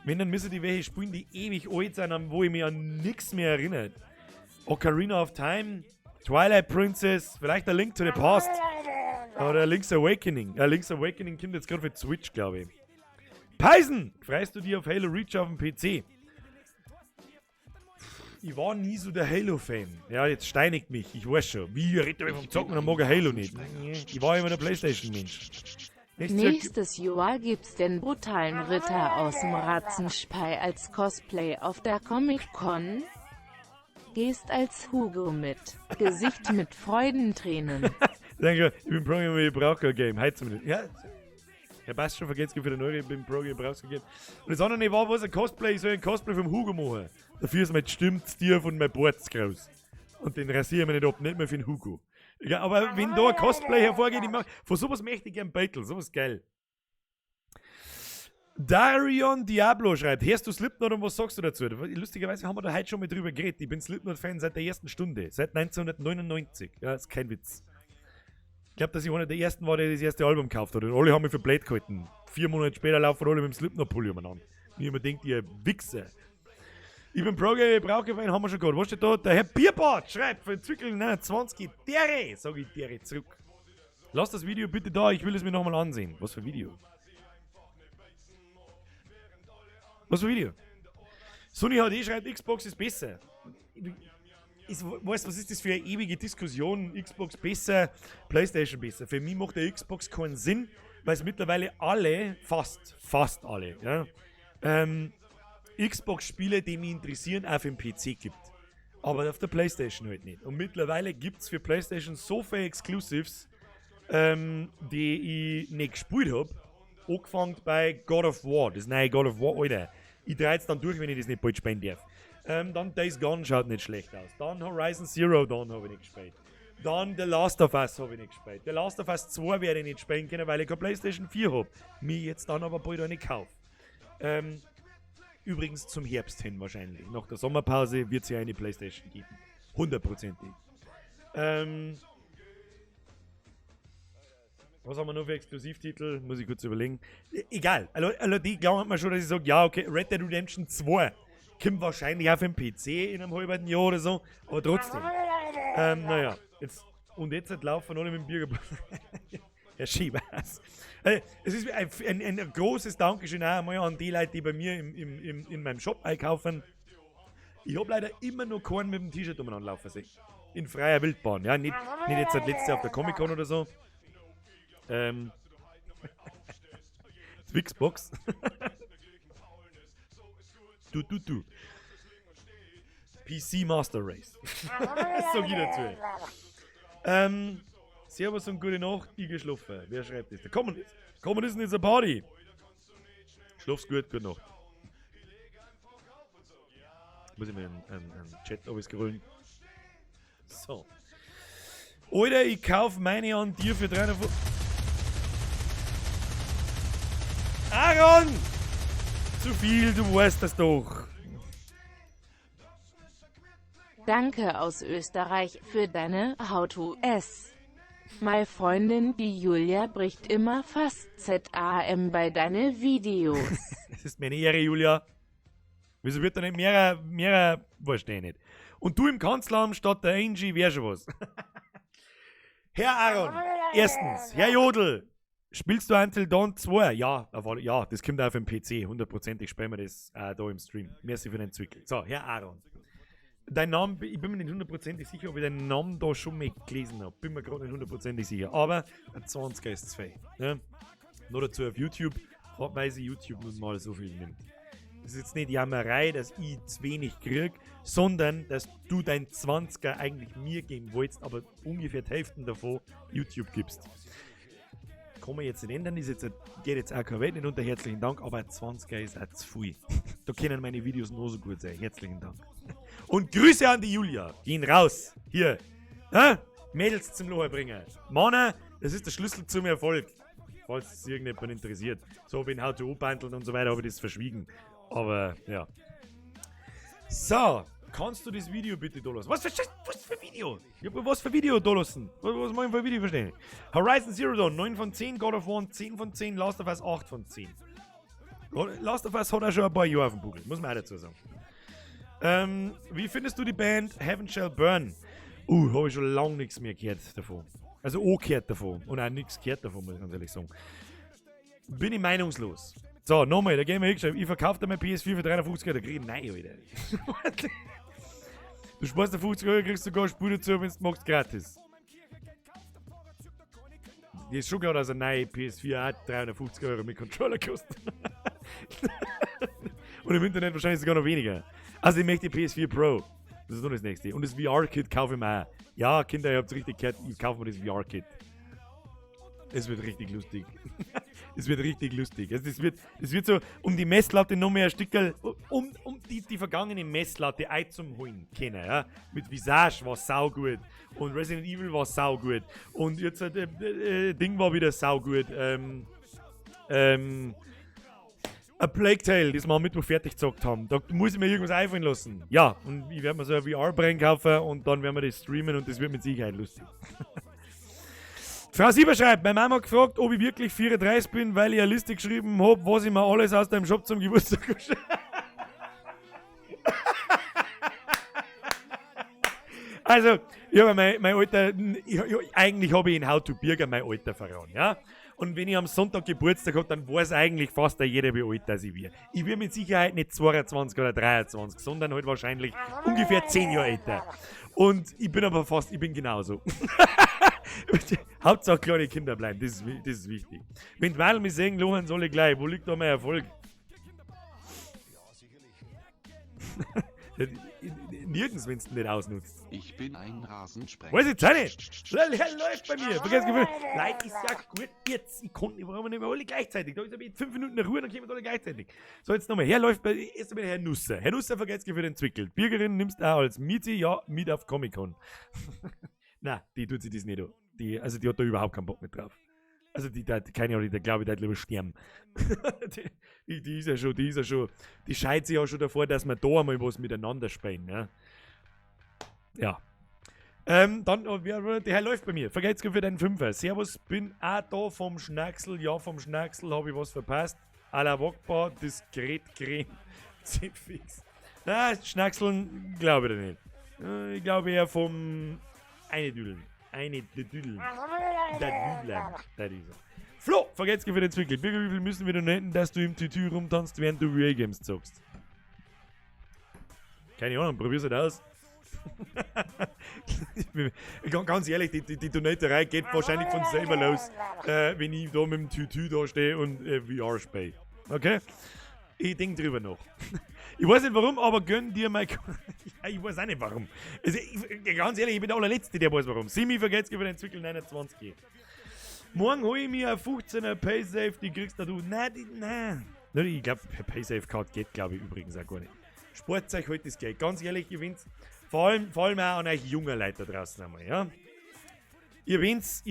Wenn, dann müssen die welche spielen, die ewig alt sind, an wo ich mich an nix mehr erinnere. Ocarina of Time, Twilight Princess, vielleicht a Link to the Past. Oder Link's Awakening. Ja, Link's Awakening kommt jetzt gerade für Switch, glaube ich. Python! Freust du dich auf Halo Reach auf dem PC? Ich war nie so der Halo-Fan. Ja, jetzt steinigt mich, ich weiß schon. Wie, ihr redet vom Zocken und mag Halo nicht. Ich war immer der Playstation-Mensch. Nächstes Jahr gibt's den brutalen Ritter aus dem Ratzenspei als Cosplay auf der Comic-Con. Gehst als Hugo mit. Gesicht mit Freudentränen. Danke, ich bin Pro-Gamer, ich brauche kein Game. Heute zumindest. Ja, ja, passt schon, vergesst für den Euro, ich bin Pro-Gamer, ich brauch's kein Game. Und das andere war, was ein Cosplay, ich soll ein Cosplay vom Hugo machen. Dafür ist mein Stimme zu tief und mein Bart zu groß. Und den rasiere ich mir nicht ab, nicht mehr für den Hugo. Ja, aber wenn da ein Cosplay hervorgeht, ich mach, von sowas möchte ich gern Battle, sowas geil. Darion Diablo schreibt, hörst du Slipknot und was sagst du dazu? Lustigerweise haben wir da heute schon mal drüber geredet. Ich bin Slipknot-Fan seit der ersten Stunde, seit 1999. Ja, ist kein Witz. Ich glaube, dass ich einer der ersten war, der das erste Album gekauft hat. Und alle haben mich für blöd gehalten. 4 Monate später laufen alle mit dem Slipknot-Pulli umeinander. Und ich mir denkt, ihr Wichser. Ich bin Pro-Gamer, ich brauche keinen, haben wir schon gehabt. Was steht da? Der Herr Bierbart schreibt für Zwickel 29, Dere, sag ich Dere zurück. Lass das Video bitte da, ich will es mir nochmal ansehen. Was für ein Video? Was für ein Video? Sony HD schreibt, Xbox ist besser. Ich weiß, was ist das für eine ewige Diskussion? Xbox besser, PlayStation besser. Für mich macht der Xbox keinen Sinn, weil es mittlerweile alle, fast alle, ja, Xbox-Spiele, die mich interessieren, auch für den PC gibt. Aber auf der PlayStation halt nicht. Und mittlerweile gibt's für PlayStation so viele Exclusives, die ich nicht gespielt hab. Angefangen bei God of War, das neue God of War, Alter. Ich drehe jetzt dann durch, wenn ich das nicht bald spielen darf. Dann Days Gone schaut nicht schlecht aus. Dann Horizon Zero Dawn habe ich nicht gespielt. Dann The Last of Us habe ich nicht gespielt. The Last of Us 2 werde ich nicht spielen können, weil ich keine PlayStation 4 hab. Mir jetzt dann aber bald eine kaufe. Übrigens zum Herbst hin wahrscheinlich. Nach der Sommerpause wird es ja eine PlayStation geben. Hundertprozentig. Was haben wir noch für Exklusivtitel? Muss ich kurz überlegen. Egal. Also die glauben mir schon, dass ich sage, ja, okay, Red Dead Redemption 2 kommt wahrscheinlich auf den PC in einem halben Jahr oder so, aber trotzdem. Naja, jetzt, und jetzt laufen alle mit dem Bier. Herr Schiebers. Es ist ein großes Dankeschön auch einmal an die Leute, die bei mir in meinem Shop einkaufen. Ich hab leider immer noch keinen mit dem T-Shirt umeinander laufen sehen. In freier Wildbahn. Ja, nicht jetzt seit letztes Jahr auf der Comic-Con oder so. Twixbox. Du. PC Master Race. So geht dazu. Servus und gute Nacht, ich geschlafen. Wer schreibt das? Der Kommunist. Kommunisten is a Party. Schlaf's gut, gute Nacht. Muss ich mir einen Chat scrollen. So. Alter, ich kauf meine an dir für 350. Aaron! Zu viel, du weißt das doch. Danke aus Österreich für deine How-to-S. Meine Freundin, die Julia, bricht immer fast ZAM bei deinen Videos. Das ist meine Ehre, Julia. Wieso wird da nicht mehrer, weißt du nicht. Und du im Kanzleramt statt der Angie, wär schon was. Herr Aaron, erstens, Herr Jodl, spielst du Until Dawn 2? Ja, ja, das kommt auf dem PC, hundertprozentig spielen wir das da im Stream. Merci für den Zwickel. So, Herr Aaron. Dein Name, ich bin mir nicht hundertprozentig sicher, ob ich deinen Namen da schon mal gelesen habe. Bin mir gerade nicht hundertprozentig sicher. Aber ein 20er ist zu viel. Ja? Nur dazu auf YouTube, weil sie YouTube nun mal so viel nimmt. Das ist jetzt nicht Jammerei, dass ich zu wenig krieg, sondern dass du dein 20er eigentlich mir geben wolltest, aber ungefähr die Hälfte davon YouTube gibst. Kann man jetzt nicht ändern, ist jetzt, geht jetzt auch keine Welt nicht unter, herzlichen Dank, aber ein 20er ist auch zu viel. Da können meine Videos nur so gut sein, herzlichen Dank. Und Grüße an die Julia, gehen raus, hier, ha? Mädels zum Lohe bringen. Männer, das ist der Schlüssel zum Erfolg, falls es irgendjemand interessiert. So, bin How-to-Bandeln und so weiter, habe ich das verschwiegen. Aber, ja. So, kannst du das Video bitte da lassen? Was für Video? Ich hab was für Video da lassen? Was mach ich für ein Video verstehen? Horizon Zero Dawn, 9 von 10, God of War 10 von 10, Last of Us 8 von 10. Last of Us hat auch schon ein paar Jahre auf dem Buckel, muss man auch dazu sagen. Wie findest du die Band Heaven Shall Burn? Habe ich schon lange nichts mehr gehört davon. Also auch gehört davon. Und auch nichts gehört davon, muss ich ganz ehrlich sagen. Bin ich meinungslos. So, nochmal, da gehen wir hingeschrieben. Ich verkaufe dir mein PS4 für 350 Euro, da krieg ich nein, Alter. Du sparst dir 50 Euro, kriegst sogar ein Spiel dazu, wenn du magst, gratis. Dir ist schon klar, dass eine neue PS4 auch 350 Euro mit Controller kostet. Und im Internet wahrscheinlich sogar noch weniger. Also ich möchte die PS4 Pro. Das ist noch das nächste. Und das VR-Kit kaufe ich mir auch. Ja, Kinder, ihr habt es richtig gehört, ich kaufe mir das VR-Kit. Es wird richtig lustig. Es wird richtig lustig. Also es wird so, um die Messlatte noch mehr ein Stückerl, um die vergangene Messlatte einzuholen können. Ja? Mit Visage war saugut. Und Resident Evil war saugut. Und jetzt Ding war wieder saugut. A Plague Tale, das wir am Mittwoch fertig gezockt haben. Da muss ich mir irgendwas einfallen lassen. Ja, und ich werde mir so ein VR-Brillen kaufen und dann werden wir das streamen und das wird mit Sicherheit lustig. Frau Sieber schreibt, meine Mama hat gefragt, ob ich wirklich 34 bin, weil ich eine Liste geschrieben hab, was ich mir alles aus deinem Shop zum Geburtstag bestelle. Also, ich habe mein, mein Alter, ich, ich, eigentlich habe ich in How to Birger mein Alter verraten, ja. Und wenn ich am Sonntag Geburtstag hab, dann weiß eigentlich fast jeder, wie alt das ich bin. Ich bin mit Sicherheit nicht 22 oder 23, sondern halt wahrscheinlich ungefähr 10 Jahre älter. Und ich bin aber fast, ich bin genauso. Hauptsache kleine Kinder bleiben, das ist wichtig. Wenn die Wahl mich sehen, lachen soll ich gleich. Wo liegt da mein Erfolg? Nirgends, wenn's du nicht ausnutzt. Ich bin ein Rasensprenger. Weiß ich jetzt auch nicht. Läuft bei mir. Vergiss das Gefühl. Leute, ist ja gut jetzt. Ich konnte nicht, warum nicht mehr alle gleichzeitig? Da ist aber jetzt 5 Minuten Ruhe, dann kommen alle gleichzeitig. So, jetzt nochmal. Her läuft bei, erst einmal Herr Nusser. Herr Nusser vergesst für den Zwickel. Birgerin nimmst auch als Miete, ja, mit auf Comic-Con. Nein, die tut sich das nicht an. Die, also die hat da überhaupt keinen Bock mit drauf. Also die, die, keine Ahnung, die, glaube ich, die hat lieber sterben. Die, die ist ja schon, die ist ja schon, die scheit sich ja schon davor, dass wir da einmal was miteinander spielen, ja. Ja. Dann, oh, wer, wer, der Herr läuft bei mir. Vergelt's für deinen Fünfer. Servus, bin auch da vom Schnacksel. Ja, vom Schnacksel hab ich was verpasst. A la Wokbar, diskret Creme. Zipfix. Na, Schnackseln glaube ich nicht. Ich glaube eher vom Einedüdeln. Eine Düdeln. Der Düdler. Der Düdler. Flo, vergelt's für den Zwickel. Birger, wie viel müssen wir donaten, dass du im Tütü rumtanzt, während du VR Games zockst? Keine Ahnung, probier's halt aus. Ganz ehrlich, die Donaterei geht wahrscheinlich von selber los, wenn ich da mit dem Tütü da stehe und VR spiele. Okay? Ich denk drüber nach. Ich weiß nicht warum, aber gönn dir mein Ko- Ja, ich weiß auch nicht warum. Also, ich, ganz ehrlich, ich bin der allerletzte, der weiß warum. Simi vergeht's über den Zwickel 29. Morgen hol ich mir eine 15er Paysafe, die kriegst du. Nein, die, nein. Nein, ich glaub, per Paysafe-Card geht, glaub ich, übrigens auch gar nicht. Spart euch heute das Geld. Ganz ehrlich, ich find's, vor allem auch an euch jungen Leute da draußen einmal, ja. Ihr wenn's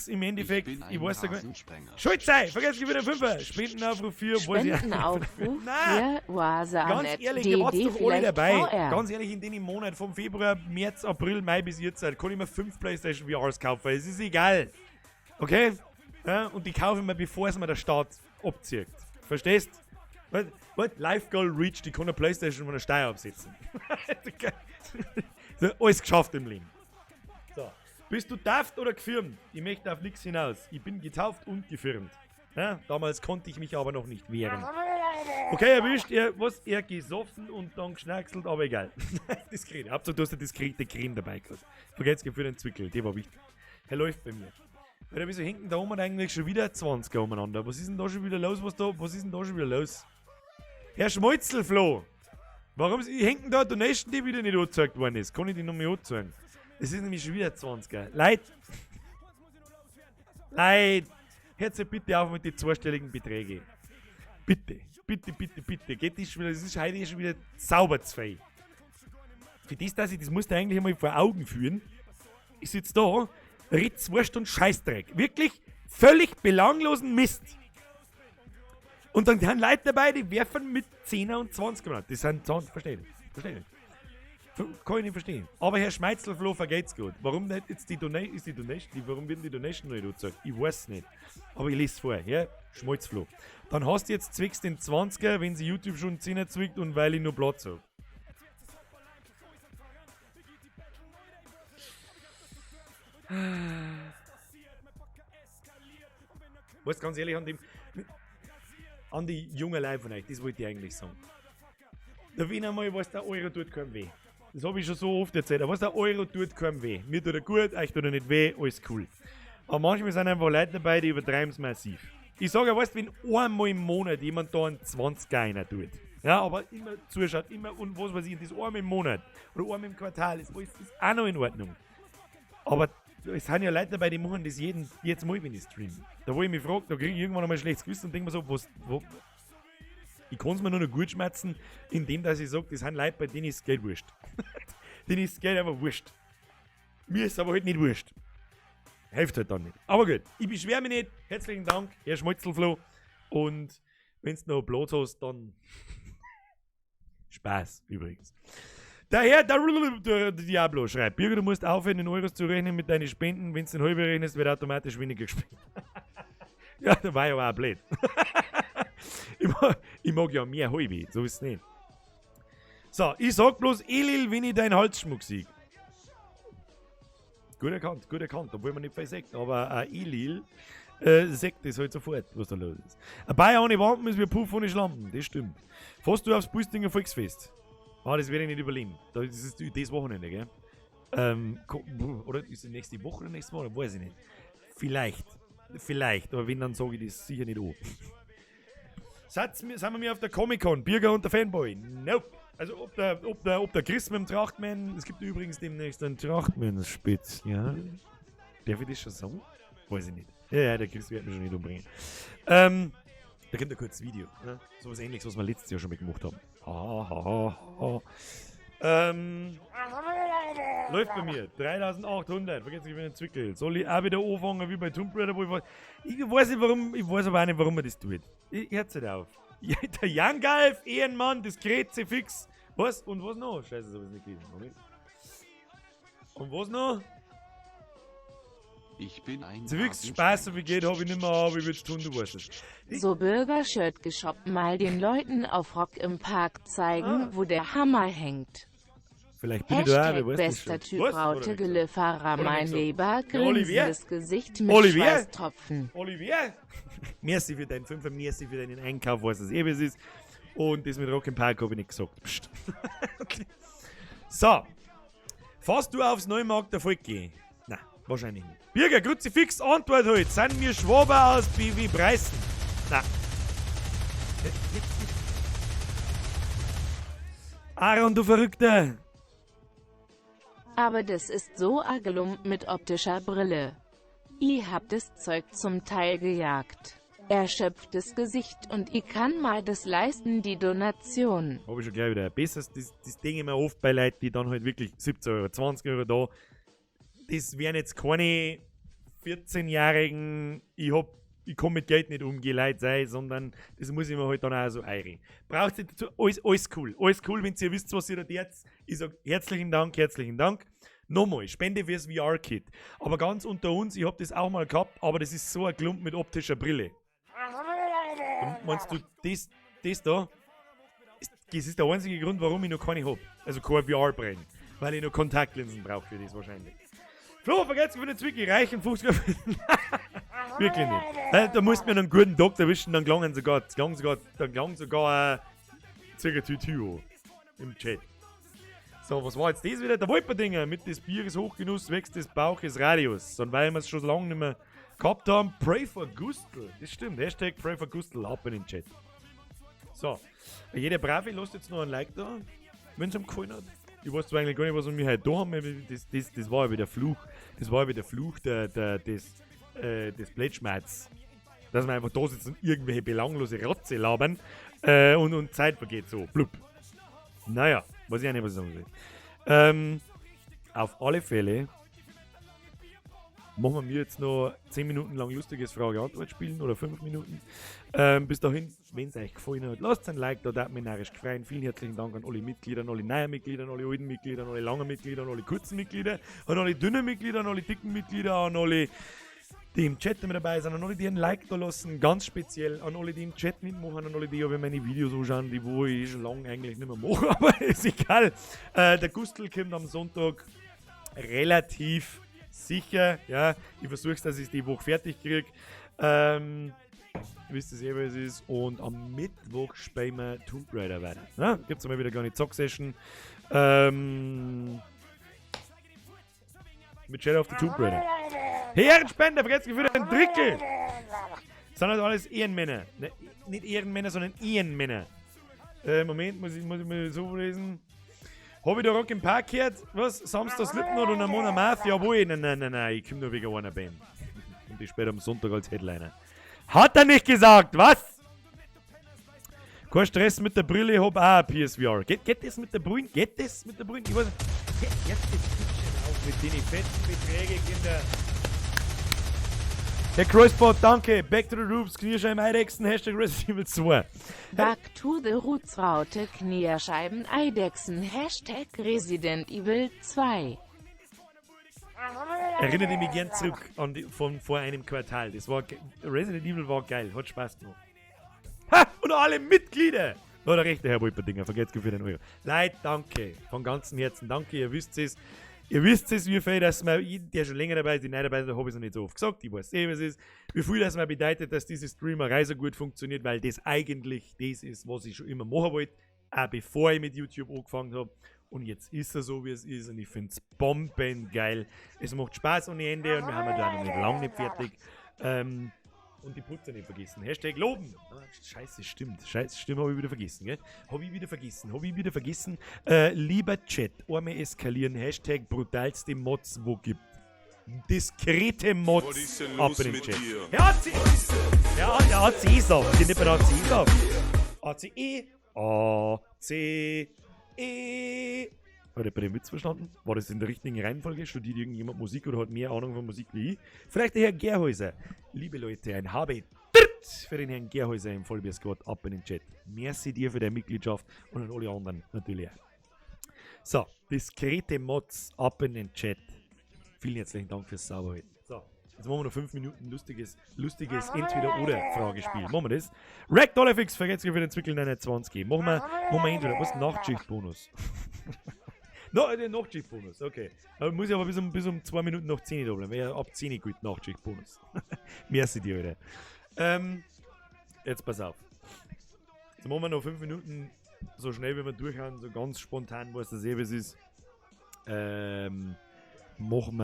im Endeffekt, Ich bin ich ein weiß ja gar nicht. Rasensprenger. Schuld sei, vergesst wieder 5er. Spendenaufruf 4, weiß ich auch nicht. Spendenaufruf Nein. 4, Wasa Ganz net, ehrlich, D ihr wart D doch alle vielleicht dabei. VR. Ganz ehrlich, in dem Monat vom Februar, März, April, Mai bis jetzt kann ich mir 5 PlayStation V Rs kaufen. Es ist egal. Okay? Ja, und die kaufe ich mir, bevor es mir der Staat abzieht. Verstehst? What? What? Life Goal Reach, die kann eine PlayStation von der Steuer absetzen. So, alles geschafft im Leben. So. Bist du getauft oder gefirmt? Ich möchte auf nichts hinaus. Ich bin getauft und gefirmt. Ja, damals konnte ich mich aber noch nicht wehren. Okay, erwischt. Er, was? Er gesoffen und dann geschnackselt, aber egal. Diskret. Hauptsache, du hast eine diskrete Creme dabei gehabt. Vergesst für den Zwickel, der war wichtig. Er läuft bei mir. Alter, wieso hängt denn da oben eigentlich schon wieder 20er umeinander? Was ist denn da schon wieder los? Was, da, was ist denn da schon wieder los? Herr Schmolzelflo! Warum hängt denn da eine Donation, die wieder nicht angezeigt worden ist? Kann ich die noch mal anzeigen? Es ist nämlich schon wieder 20er. Leute! Leute! Hört bitte auf mit den zweistelligen Beträgen. Bitte, bitte, bitte, bitte. Geht das schon wieder, das ist heute schon wieder sauber zu viel. Für das, dass ich, das musst du eigentlich einmal vor Augen führen. Ich sitz da, red 2 Stunden Scheißdreck. Wirklich völlig belanglosen Mist. Und dann sind Leute dabei, die werfen mit 10er und 20er. Das sind 20, verstehe ich nicht. Verstehe ich nicht. Kann ich nicht verstehen. Aber Herr Schmeitzelflo vergeht's gut. Warum nicht jetzt die Donation, ist die Donation, die, warum wird die Donation noch nicht angezeigt? Ich weiß nicht. Aber ich lese es vor. Ja? Schmalzflo. Dann hast du jetzt zwecks den 20er, wenn sie YouTube schon 10er zwickt und weil ich nur Platz hab. Weißt du, ganz ehrlich, an die jungen Leute von euch, das wollte ich eigentlich sagen. Da wenn einmal was der Euro tut keinem weh. Das habe ich schon so oft erzählt. Aber was der Euro tut keinem weh. Mir tut er gut, euch tut er nicht weh, alles cool. Aber manchmal sind einfach Leute dabei, die übertreiben es massiv. Ich sage ja, weißt du, wenn einmal im Monat jemand da einen 20er rein tut, ja, aber immer zuschaut, immer und was weiß ich, das einmal im Monat oder einmal im Quartal, ist alles ist auch noch in Ordnung. Aber es sind ja Leute dabei, die machen das jedes Mal, wenn ich stream. Da wo ich mich frage, da kriege ich irgendwann einmal ein schlechtes Gewissen und denke mir so, was, wo, ich kann es mir nur noch gut schmerzen, indem dass ich sage, das sind Leute, bei denen ist Geld wurscht. Denen ist Geld einfach wurscht. Mir ist aber halt nicht wurscht. Hilft halt dann nicht. Aber gut, ich beschwere mich nicht. Herzlichen Dank, Herr Schmalzelflo. Und wenn du noch Platz hast, dann Spaß übrigens. Der Herr der Diablo schreibt, Birger, du musst aufhören, in Euros zu rechnen mit deinen Spenden. Wenn du in halbe rechnest, wird automatisch weniger gespendet. Ja, da war ich aber auch blöd. Ich mag ja mehr halbe, so ist es nicht. So, ich sag bloß Elil, wenn ich deinen Halsschmuck sehe. Gut erkannt, obwohl man nicht viel sagt, aber Elil sagt das halt sofort, was da los ist. Ein Bayer ohne Wampen ist wie ein Puff ohne Schlampen, das stimmt. Fährst du aufs Pulstinger Volksfest? Ah, das werde ich nicht überleben. Das ist das Wochenende, gell? Oder ist es nächste Woche oder nächste Woche? Weiß ich nicht. Vielleicht, aber wenn, dann sage ich das sicher nicht an. Sind wir mir auf der Comic-Con, Birger und der Fanboy? Nope. Also ob der Chris mit dem Trachtmann, es gibt übrigens demnächst ein Trachtmann-Spezial. Darf ich das schon sagen? Weiß ich nicht. Ja, der Chris wird mich schon nicht umbringen. Da kommt ein kurzes Video. Ne? So was Ähnliches, was wir letztes Jahr schon mal gemacht haben. Ha, ha, ha, ha. Läuft bei mir. 3800. Vergesst nicht, ich bin ein Zwickel. Soll ich auch wieder anfangen wie bei Tomb Raider? Wo ich weiß nicht warum, ich weiß aber auch nicht, warum man das tut. Ich hör's nicht auf. Ja, der Jangalf, Ehrenmann, das Krezifix. Was? Und was noch? Scheiße, das hab ich nicht gelesen. Moment. Und was noch? Ich bin ein Zifix, Spaß, so wie geht, hab ich nicht mehr, aber ich will's tun, du weißt es. So Bürgershirt geshoppt, mal den Leuten auf Rock im Park zeigen, wo der Hammer hängt. Vielleicht bin ich da auch, wer weiß das Bester schon. Typ, Was? Raute, Oder nicht so? Güllefahrer, Oder mein nicht so? Leber, Ja, Olivier? grinsendes Gesicht mit Olivier? Schweißtropfen. Olivier? Merci für deinen Fünfer, merci für deinen Einkauf, was es eh ist. Und das mit Rock im Park habe ich nicht gesagt. Psst. Okay. So. Fährst du aufs Neumarkt der Volk gehen? Nein, wahrscheinlich nicht. Birger, Kruzifix, Antwort halt. Sind wir Schwaber aus BW Preußen? Nein. Aaron, du Verrückter! Aber das ist so agelump mit optischer Brille. I hab das Zeug zum Teil gejagt. Erschöpftes Gesicht und ich kann mal das leisten, die Donation. Hab ich schon gleich wieder. Besser, das denke ich mir oft bei Leuten, die dann halt wirklich 17 Euro, 20 Euro da. Das wären jetzt keine 14-Jährigen, ich komm mit Geld nicht umgehen, Leute sein, sondern das muss ich mir halt dann auch so einreden. Braucht ihr dazu, alles cool. Alles cool, wenn ihr wisst, was ihr da jetzt. Ich sag herzlichen Dank, herzlichen Dank. Nochmal, Spende fürs VR-Kit. Aber ganz unter uns, ich hab das auch mal gehabt, aber das ist so ein Klump mit optischer Brille. Und meinst du, das da? Das ist der einzige Grund, warum ich noch keine hab. Also keine VR-Brillen. Weil ich noch Kontaktlinsen brauche für das wahrscheinlich. Flo, vergesst für den Zwicky, reichen 50 Euro. Wirklich nicht. Da musst du mir einen guten Tag erwischen, dann klangen sogar, dann klang sogar circa Tütü im Chat. So, was war jetzt das wieder? Der Wolperdinger mit des Bieres Hochgenuss wächst des Bauches Radius. Und weil wir es schon lange nicht mehr gehabt haben, Pray for Gustl. Das stimmt, Hashtag Pray for Gustl, ab in den Chat. So, jeder Brave lasst jetzt noch ein Like da, wenn's ihm gefallen hat. Ich weiß zwar eigentlich gar nicht, was wir heute da haben, aber das war ja wieder Fluch. Das war ja wieder Fluch des Plätschmerz. Dass wir einfach da sitzen und irgendwelche belanglose Rotze labern und Zeit vergeht so. Blub. Naja, weiß ich auch nicht, was ich sagen soll. Auf alle Fälle machen wir jetzt noch 10 Minuten lang lustiges Frage-Antwort spielen oder 5 Minuten. Bis dahin, wenn's euch gefallen hat, lasst ein Like da, da mich narrisch gefreut. Vielen herzlichen Dank an alle Mitglieder, an alle neuen Mitglieder, an alle alten Mitglieder, an alle langen Mitglieder, an alle kurzen Mitglieder, an alle dünnen Mitglieder, an alle dicken Mitglieder, an alle, die im Chat mit dabei sind, an alle, die ein Like da lassen, ganz speziell an alle, die im Chat mitmachen, an alle, die aber meine Videos anschauen, die wo ich schon lange eigentlich nicht mehr mache, aber ist egal. Der Gustl kommt am Sonntag relativ sicher, ja, ich versuch's, dass ich die Woche fertig krieg. Ihr wisst es eh, wie es ist. Und am Mittwoch spielen wir Tomb Raider weiter. Ja, gibt's mal wieder eine kleine Zock-Session. Mit Shadow of the Tomb Raider. Herrenspender, vergesst für den Drittel! Sind das alles Ehrenmänner? Ne, nicht Ehrenmänner, sondern Ehrenmänner. Moment, muss ich mal so lesen. Hab ich da Rock im Park gehört? Was? Samstag Slipknot und Amon Amarth? Jawohl, nein, nein, nein, nein, ich komm nur wegen einer Band. Und die später am Sonntag als Headliner. Hat er nicht gesagt, was? Kein Stress mit der Brille, ich hab auch ein PSVR. Geht das mit der Brille? Geht das mit der Brille? Ich weiß nicht. Geht jetzt das bitte auf mit den fetten Beträgen, Kinder. Herr Kreuzbot, danke. Back to the Roots, Knierscheiben Eidechsen, Hashtag Resident Evil 2. Back to the Roots, Raute, Knierscheiben Eidechsen, Hashtag Resident Evil 2. Erinnere ich mich gern zurück an die, von vor einem Quartal. Das war Resident Evil war geil, hat Spaß gemacht. Ha! Und alle Mitglieder! Da hat er recht, der Herr Wolperdinger, vergesst für den Euro. Leute, danke. Von ganzem Herzen danke, ihr wisst es. Ihr wisst es, wie viel, dass man, der schon länger dabei ist, die neu dabei sind, da habe ich es noch nicht so oft gesagt, ich weiß eh, was es ist. Wie viel das mir bedeutet, dass diese Streamerei so gut funktioniert, weil das eigentlich das ist, was ich schon immer machen wollte, auch bevor ich mit YouTube angefangen habe. Und jetzt ist er so, wie es ist, und ich find's bombengeil. Es macht Spaß ohne Ende und wir haben ja da noch nicht lange nicht fertig. Und die Putzer nicht vergessen. Hashtag loben. Ah, scheiße, stimmt. Scheiße, stimmt, hab ich wieder vergessen, gell? Hab ich wieder vergessen, hab ich wieder vergessen. Lieber Chat, einmal eskalieren. Hashtag brutalste Mods, wo gibt. Diskrete Mods. Was ist denn Ab los in den mit Chat. dir? Herr AC! Ja, der AC-Saft. Die nicht bei der AC-Saft. A C E A C E. Hat jemand den Witz verstanden? War das in der richtigen Reihenfolge? Studiert irgendjemand Musik oder hat mehr Ahnung von Musik wie ich? Vielleicht der Herr Gerhäuser. Liebe Leute, ein HB für den Herrn Gerhäuser im Vollbier Squad ab in den Chat. Merci dir für deine Mitgliedschaft und an alle anderen natürlich auch. So, diskrete Mods ab in den Chat. Vielen herzlichen Dank fürs Sauberhalten. So, jetzt machen wir noch 5 Minuten lustiges Entweder-Oder-Fragespiel. Machen wir das? Ragdollfx, vergesst für den Zwickel 29. Machen wir entweder. Was? Nachtschichtbonus. No, den Nachtschichtbonus, okay. Aber muss ich aber bis um 2 Minuten nach 10 da bleiben. Wäre ja ab 10 gut Nachtschichtbonus. Merci dir wieder. Jetzt pass auf. Jetzt machen wir noch 5 Minuten, so schnell wie wir durchhauen, so ganz spontan, was das eh was ist. Machen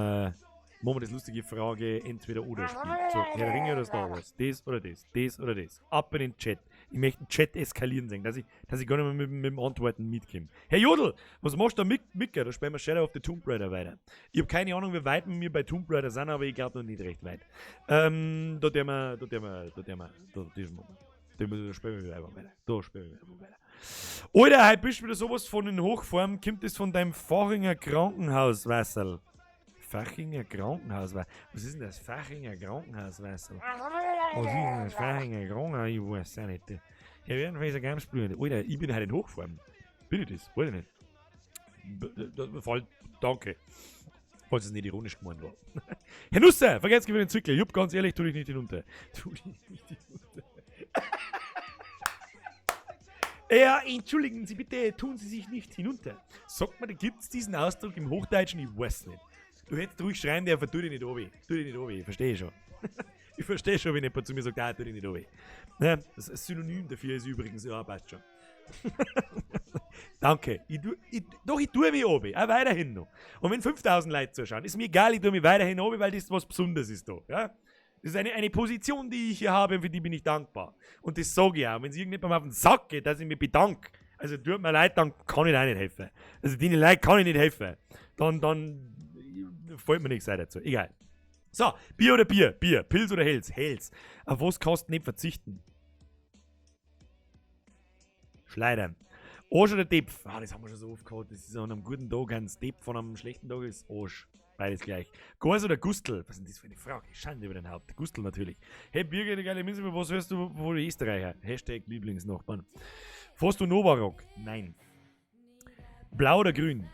wir das lustige Frage Entweder-Oder-Spiel. So, Herr der Ringe oder Star Wars? Das oder das? Das oder das? Ab in den Chat. Ich möchte den Chat eskalieren sehen, dass ich gar nicht mehr mit dem Antworten mitkomme. Herr Jodl, was machst du da mit, Mika? Da spielen wir Shadow of the Tomb Raider weiter. Ich hab keine Ahnung, wie weit wir bei Tomb Raider sind, aber ich glaub noch nicht recht weit. Da tun wir, da tun wir, da tun wir, da, das machen wir. Da spielen wir einfach weiter. Da spielen wir einfach weiter. Alter, heute bist du wieder sowas von in Hochform. Kommt das von deinem Fachinger Krankenhaus, Wasserl? Fachinger Krankenhaus, was ist denn das Fachinger Krankenhaus, Wasserl? Was ist denn das Fachinger Krankenhaus? Ich weiß auch nicht. Ja, wir werden vielleicht ein Games spielen. Alter, ich bin heute in Hochform. Bin ich das? Weiß ich nicht. Danke. Falls es nicht ironisch gemeint war. Herr Nusser, vergesst für den Zwickler. Jupp, ganz ehrlich, tu dich nicht hinunter. Tu dich nicht hinunter. Ja, entschuldigen Sie bitte, tun Sie sich nicht hinunter. Sagt man, gibt's diesen Ausdruck im Hochdeutschen? Ich weiß nicht. Du hättest ruhig schreien dürfen, tu dich nicht runter. Tu dich nicht runter, ich verstehe schon. Ich verstehe schon, wenn jemand zu mir sagt, ah, tu dich nicht runter. Ja, das Synonym dafür ist übrigens, ja, passt schon. Danke. Doch, ich tue mich runter, auch weiterhin noch. Und wenn 5000 Leute zuschauen, ist mir egal, ich tue mich weiterhin runter, weil das was Besonderes ist da. Ja? Das ist eine Position, die ich hier habe und für die bin ich dankbar. Und das sage ich auch. Wenn es irgendjemandem auf den Sack geht, dass ich mich bedanke, also tut mir leid, dann kann ich auch nicht helfen. Also den Leuten kann ich nicht helfen. Dann fällt mir nichts dazu. Egal. So, Bier oder Bier? Bier. Pils oder Helles? Helles. Auf was kannst du nicht verzichten? Schleidern. Arsch oder Depf? Ah, das haben wir schon so oft gehabt. Das ist an einem guten Tag ein Depf, von einem schlechten Tag ist Arsch. Beides gleich. Gors oder Gustl? Was ist denn das für eine Frage? Schande über dein Haupt. Gustl natürlich. Hey Birgit, die geile Minze, was hörst du von den Österreicher? Hashtag Lieblingsnachbarn. Fährst du Novarock? Nein. Blau oder grün?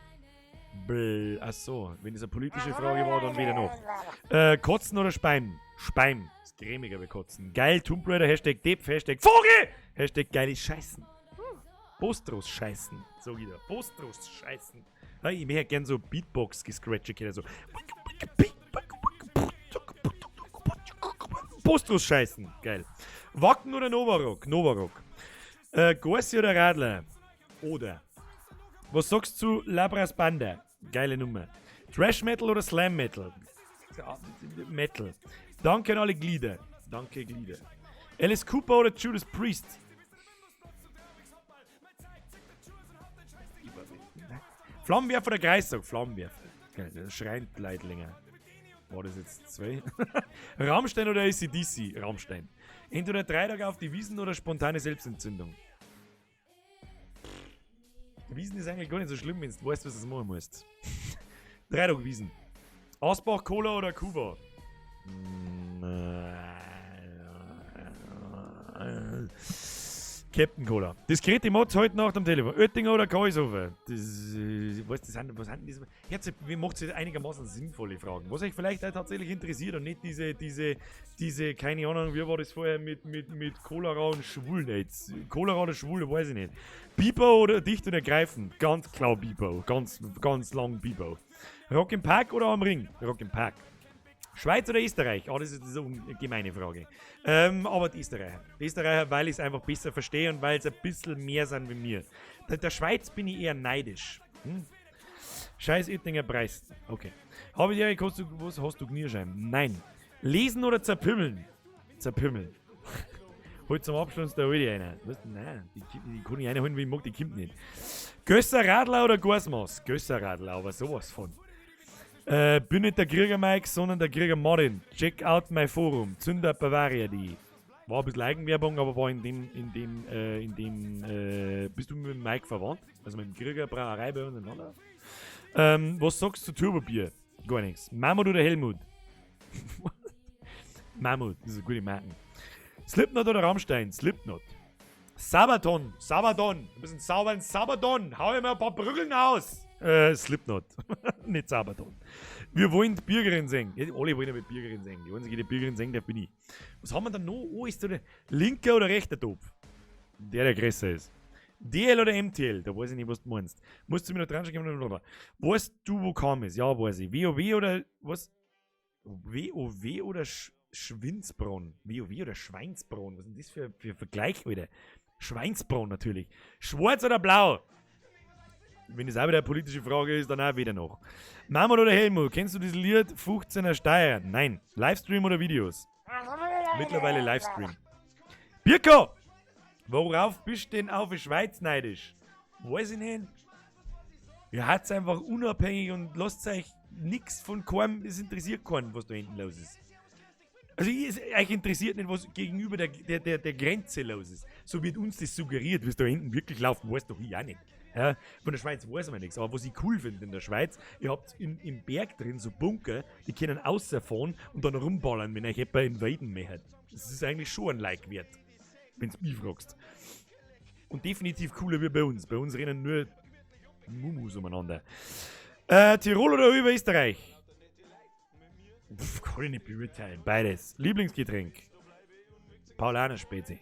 Ach so, wenn es eine politische Frage war, dann weder noch. Kotzen oder Speim? Speim. Ist cremiger wie Kotzen. Geil, Tomb Raider, Hashtag Depf, Hashtag Vogel! Hashtag geile Scheißen. Bostros Scheißen. So wieder. Bostros Scheißen. Ja, ich möchte gern so Beatbox gescratcht können. So. Bostros Scheißen. Geil. Wacken oder Novarock? Novarock. Gorsi oder Radler? Oder. Was sagst du zu Labras Banda? Geile Nummer. Thrash Metal oder Slam Metal? Ja, Metal. Danke an alle Glieder. Danke, Glieder. Alice Cooper oder Judas Priest? Flammenwerfer oder Greissack? Flammenwerfer. Geil, das schreien die Leute länger. War das jetzt zwei? Rammstein oder ACDC? Rammstein. Entweder 3 Tage auf die Wiesen oder spontane Selbstentzündung. Die Wiesen ist eigentlich gar nicht so schlimm, wenn du weißt, was du machen musst. 3 Tage Wiesen. Asbach, Cola oder Kuba? Captain Cola. Diskrete Mods heute Nacht am Telefon. Oettinger oder Käusofer? Das, was, das sind, was sind diese? Jetzt, wie macht es einigermaßen sinnvolle Fragen? Was euch vielleicht auch tatsächlich interessiert und nicht diese, keine Ahnung, wie war das vorher mit Cholera und Schwulen jetzt? Cholera oder Schwule, weiß ich nicht. Bibo oder dicht und ergreifend? Ganz klar Bibo. Ganz, ganz lang Bibo. Rock im Park oder am Ring? Rock im Park. Schweiz oder Österreich? Oh, das ist eine gemeine Frage. Aber die Österreicher. Die Österreicher, weil ich es einfach besser verstehe und weil es ein bisschen mehr sind wie mir. Der Schweiz bin ich eher neidisch. Hm? Scheiß Oettinger Preis. Okay. Habe ich Erik, hast du, was, hast du Knierschein? Nein. Lesen oder zerpümmeln? Zerpümmeln. Hol zum Abschluss, da hol ich einer. Was? Nein, die kann ich reinholen, wie ich mag, die kommt nicht. Gösser Radler oder Gorsmaß? Gösser Radler, aber sowas von. Bin nicht der Krieger Mike, sondern der Krieger Martin. Check out my Forum. Zünder Bavaria.de. War ein bisschen Eigenwerbung, aber war in dem, bist du mit dem Mike verwandt? Also mit dem Krieger Brauerei bei uns in Landau? Was sagst du zu Turbobier? Gar nichts. Mammut oder Helmut? Mammut, das ist eine gute Marke. Slipknot oder Rammstein? Slipknot. Sabaton, Sabaton. Ein bisschen sauberen Sabaton. Hau ich mir ein paar Brüggeln aus. Slipknot. Nicht Sabaton. Wir wollen die Bürgerin singen. Ja, alle wollen ja mit Bürgerin singen. Die einzige, die Bürgerin singen, der bin ich. Was haben wir denn noch? Oh, ist da der linker oder rechter Topf? Der größer ist. DL oder MTL? Da weiß ich nicht, was du meinst. Musst du mir noch dran schauen? Weißt du, wo kam es? Ja, weiß ich. WoW oder was? WoW oder Schweinsbraten? WoW oder Schweinsbraten? Was ist denn das für Vergleich, Alter? Schweinsbraten natürlich. Schwarz oder blau? Wenn das auch wieder eine politische Frage ist, dann auch wieder noch. Mammut oder Helmut? Kennst du dieses Lied 15er Steyr? Nein. Livestream oder Videos? Mittlerweile Livestream. Birko! Worauf bist du denn auf die Schweiz neidisch? Weiß ich nicht. Ihr habt's einfach unabhängig und lasst euch nix von keinem, es interessiert keinen, was da hinten los ist. Also euch interessiert nicht, was gegenüber der Grenze los ist. So wird uns das suggeriert, wie es da hinten wirklich läuft, weiß doch ich auch nicht. Ja, von der Schweiz weiß man nichts, aber was ich cool finde in der Schweiz, ihr habt im Berg drin so Bunker, die können rausfahren und dann rumballern, wenn euch jemand invaden möchte. Das ist eigentlich schon ein Like wert, wenn's mich fragst. Und definitiv cooler wie bei uns. Bei uns rennen nur Mumus umeinander. Tirol oder Österreich? Pff, kann ich nicht beurteilen. Beides. Lieblingsgetränk? Paulaner Spezi.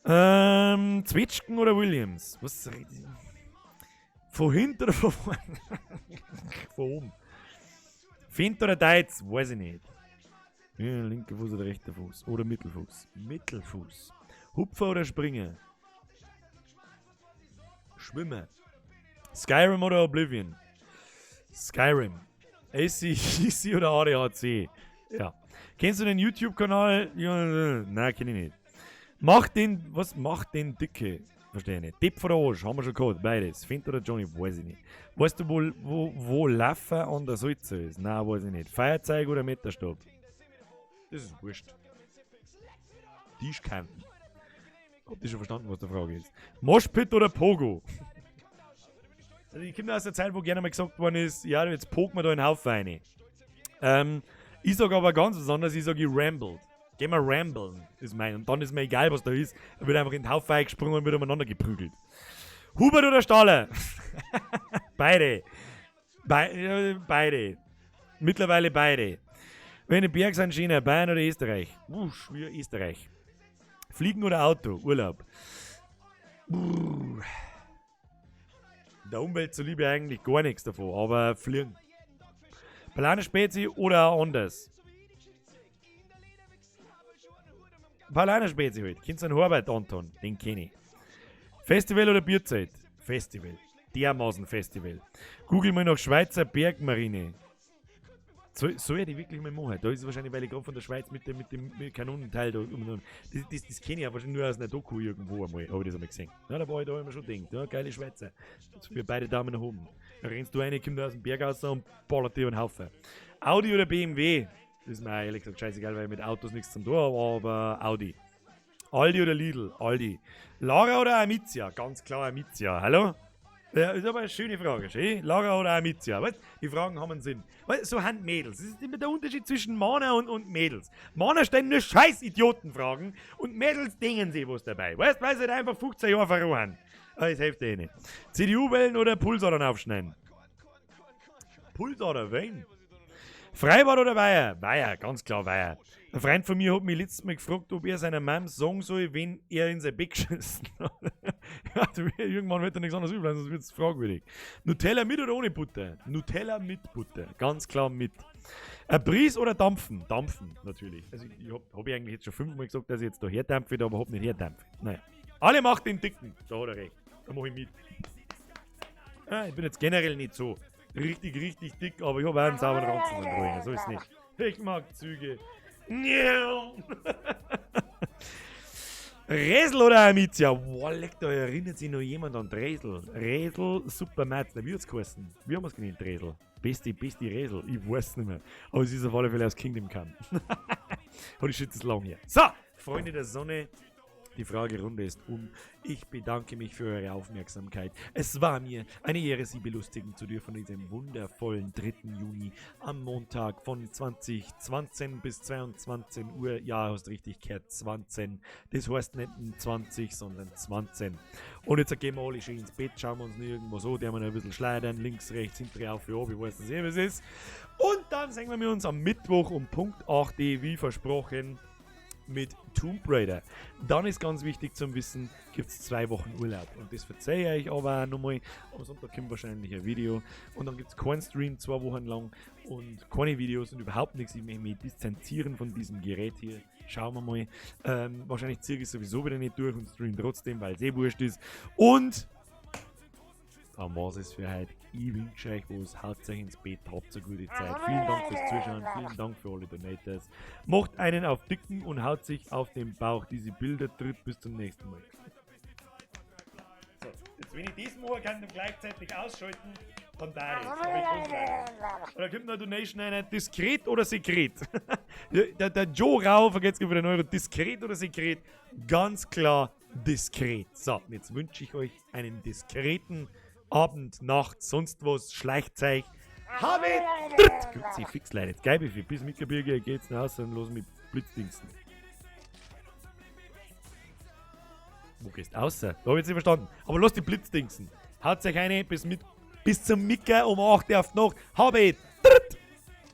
Zwetschgen oder Williams? Was? Von hinten oder von vorne? Von oben. Fint oder Deutz? Weiß ich nicht. Ja, linker Fuß oder rechter Fuß? Oder Mittelfuß? Mittelfuß. Hupfer oder Springer? Schwimmer. Skyrim oder Oblivion? Skyrim. ACDC oder ADAC? Ja. Kennst du den YouTube-Kanal? Ja, nein, kenn ich nicht. Mach den, was macht den Dicke? Verstehe ich nicht. Depp vor der Arsch, haben wir schon gehabt, beides. Fint oder Johnny, weiß ich nicht. Weißt du, wo Laufen an der Salze ist? Nein, weiß ich nicht. Feuerzeug oder Meterstab? Das ist wurscht. Tischkanten. Habt ihr schon verstanden, was die Frage ist? Moshpit oder Pogo? Also ich komme aus der Zeit, wo gerne mal gesagt worden ist, ja, jetzt poken wir da einen Haufen rein. Ich sag aber ganz was anderes, ich sag, ich rambled. Geh mal ramblen, ist mein. Und dann ist mir egal, was da ist. Er wird einfach in den Haufen eingesprungen und wird umeinander geprügelt. Hubert oder Staller? Beide. Beide. Mittlerweile beide. Wenn die Berg sind, schöner, Bayern oder Österreich? Wusch, wie Österreich. Fliegen oder Auto? Urlaub. Brrr. Der Umwelt zuliebe eigentlich gar nichts davon, aber fliegen. Paulaner Spezi oder auch anders? Paulaner Spezi halt. Kennst du einen Herbert Anton? Den kenn ich. Festival oder Bierzelt? Festival. dermaßen Festival. Google mal nach Schweizer Bergmarine. Soll ich die wirklich mal machen? Da ist es wahrscheinlich, weil ich gerade von der Schweiz mit dem Kanonenteil da. Das kenne ich ja wahrscheinlich nur aus einer Doku irgendwo einmal. Habe ich das einmal gesehen. Ja, da war ich da immer schon gedacht. Ja, geile Schweizer. Für beide Daumen nach oben. Da rennst du rein, kommt da aus dem Berg raus und ballert dir einen Haufen. Audi oder BMW? Das ist mir auch ehrlich gesagt scheißegal, weil ich mit Autos nichts zum tun habe, aber Audi. Aldi oder Lidl? Aldi. Lara oder Amizia? Ganz klar Amizia. Hallo? Ja, ist aber eine schöne Frage, schön? Lara oder Amizia? Weißt, die Fragen haben einen Sinn. Weißt, so haben Mädels. Das ist immer der Unterschied zwischen Männer und Mädels. Männer stellen nur scheiß Idiotenfragen und Mädels dingen sie was dabei. Weißt, weil sie halt einfach 15 Jahre verloren. Aber das hilft eh nicht. CDU wählen oder Pulsadern aufschneiden? Pulsader wählen? Freibad oder Weiher? Weiher, ganz klar Weiher. Ein Freund von mir hat mich letztes Mal gefragt, ob er seiner Mom sagen soll, wenn er in sein Bett geschissen hat. Ja, irgendwann wird er nichts anderes übel, sonst wird es fragwürdig. Nutella mit oder ohne Butter? Nutella mit Butter, ganz klar mit. Ein Bries oder Dampfen? Dampfen, natürlich. Also ich hab ich eigentlich jetzt schon 5-mal gesagt, dass ich jetzt da herdampfe, aber hab nicht herdampfe. Naja. Alle macht den Dicken, da hat er recht. Da mach ich mit. Ja, ich bin jetzt generell nicht so richtig, richtig dick, aber ich habe auch einen sauberen Ranzen drin, so ist es nicht. Ich mag Züge. Resel oder Amizia? Boah, leck, da erinnert sich noch jemand an Dresel. Resel, Supermatz. Wie hat's geheißen? Wie haben wir's genannt, Dresel? Beste Resel. Ich weiß nicht mehr. Aber es ist auf alle Fälle aus Kingdom Come. Holy shit, das ist lang her. So, Freunde der Sonne. Die Fragerunde ist um. Ich bedanke mich für eure Aufmerksamkeit. Es war mir eine Ehre, Sie belustigen zu dürfen an diesem wundervollen 3. Juni am Montag von 20:20 bis 22 Uhr. Ja, hast richtig gehört, 20. Das heißt nicht 20, sondern 20. Und jetzt gehen wir alle schön ins Bett, schauen wir uns noch irgendwo so, der wir noch ein bisschen schleudern, links, rechts, hinterher, auf, ja, ich weiß nicht, was es ist. Und dann sehen wir uns am Mittwoch um Punkt 8 Uhr, wie versprochen, mit Tomb Raider. Dann ist ganz wichtig zum Wissen, gibt es 2 Wochen Urlaub. Und das verzeihe ich euch aber auch nochmal. Am Sonntag kommt wahrscheinlich ein Video. Und dann gibt es keinen Stream 2 Wochen lang und keine Videos und überhaupt nichts. Ich möchte mich distanzieren von diesem Gerät hier. Schauen wir mal. Wahrscheinlich ziehe ich es sowieso wieder nicht durch und stream trotzdem, weil es eh wurscht ist. Und dann war's es für heute. Ich wünsche euch was, haut euch ins Bett, habt eine gute Zeit. Vielen Dank fürs Zuschauen, vielen Dank für alle Donators. Macht einen auf Dicken und haut sich auf den Bauch. Diese Bilder tritt bis zum nächsten Mal. So, jetzt wenn ich das mache, kann ich gleichzeitig ausschalten, dann da ist. Und da kommt noch eine Donation rein, diskret oder sekret? Der Joe Rau vergesst wieder den Euro, diskret oder sekret? Ganz klar diskret. So, jetzt wünsche ich euch einen diskreten Abend, Nacht, sonst was, Schleichzeug. Habe dritt! Grüezi, fix, Leute. Jetzt geil, wie bis Mitgebirge geht's nach Hause und los mit Blitzdingsen. Wo gehst du außer? Da hab ich jetzt nicht verstanden. Aber los die Blitzdingsen. Haut euch eine bis zum Micker um 8 Uhr auf die Nacht. Habe it!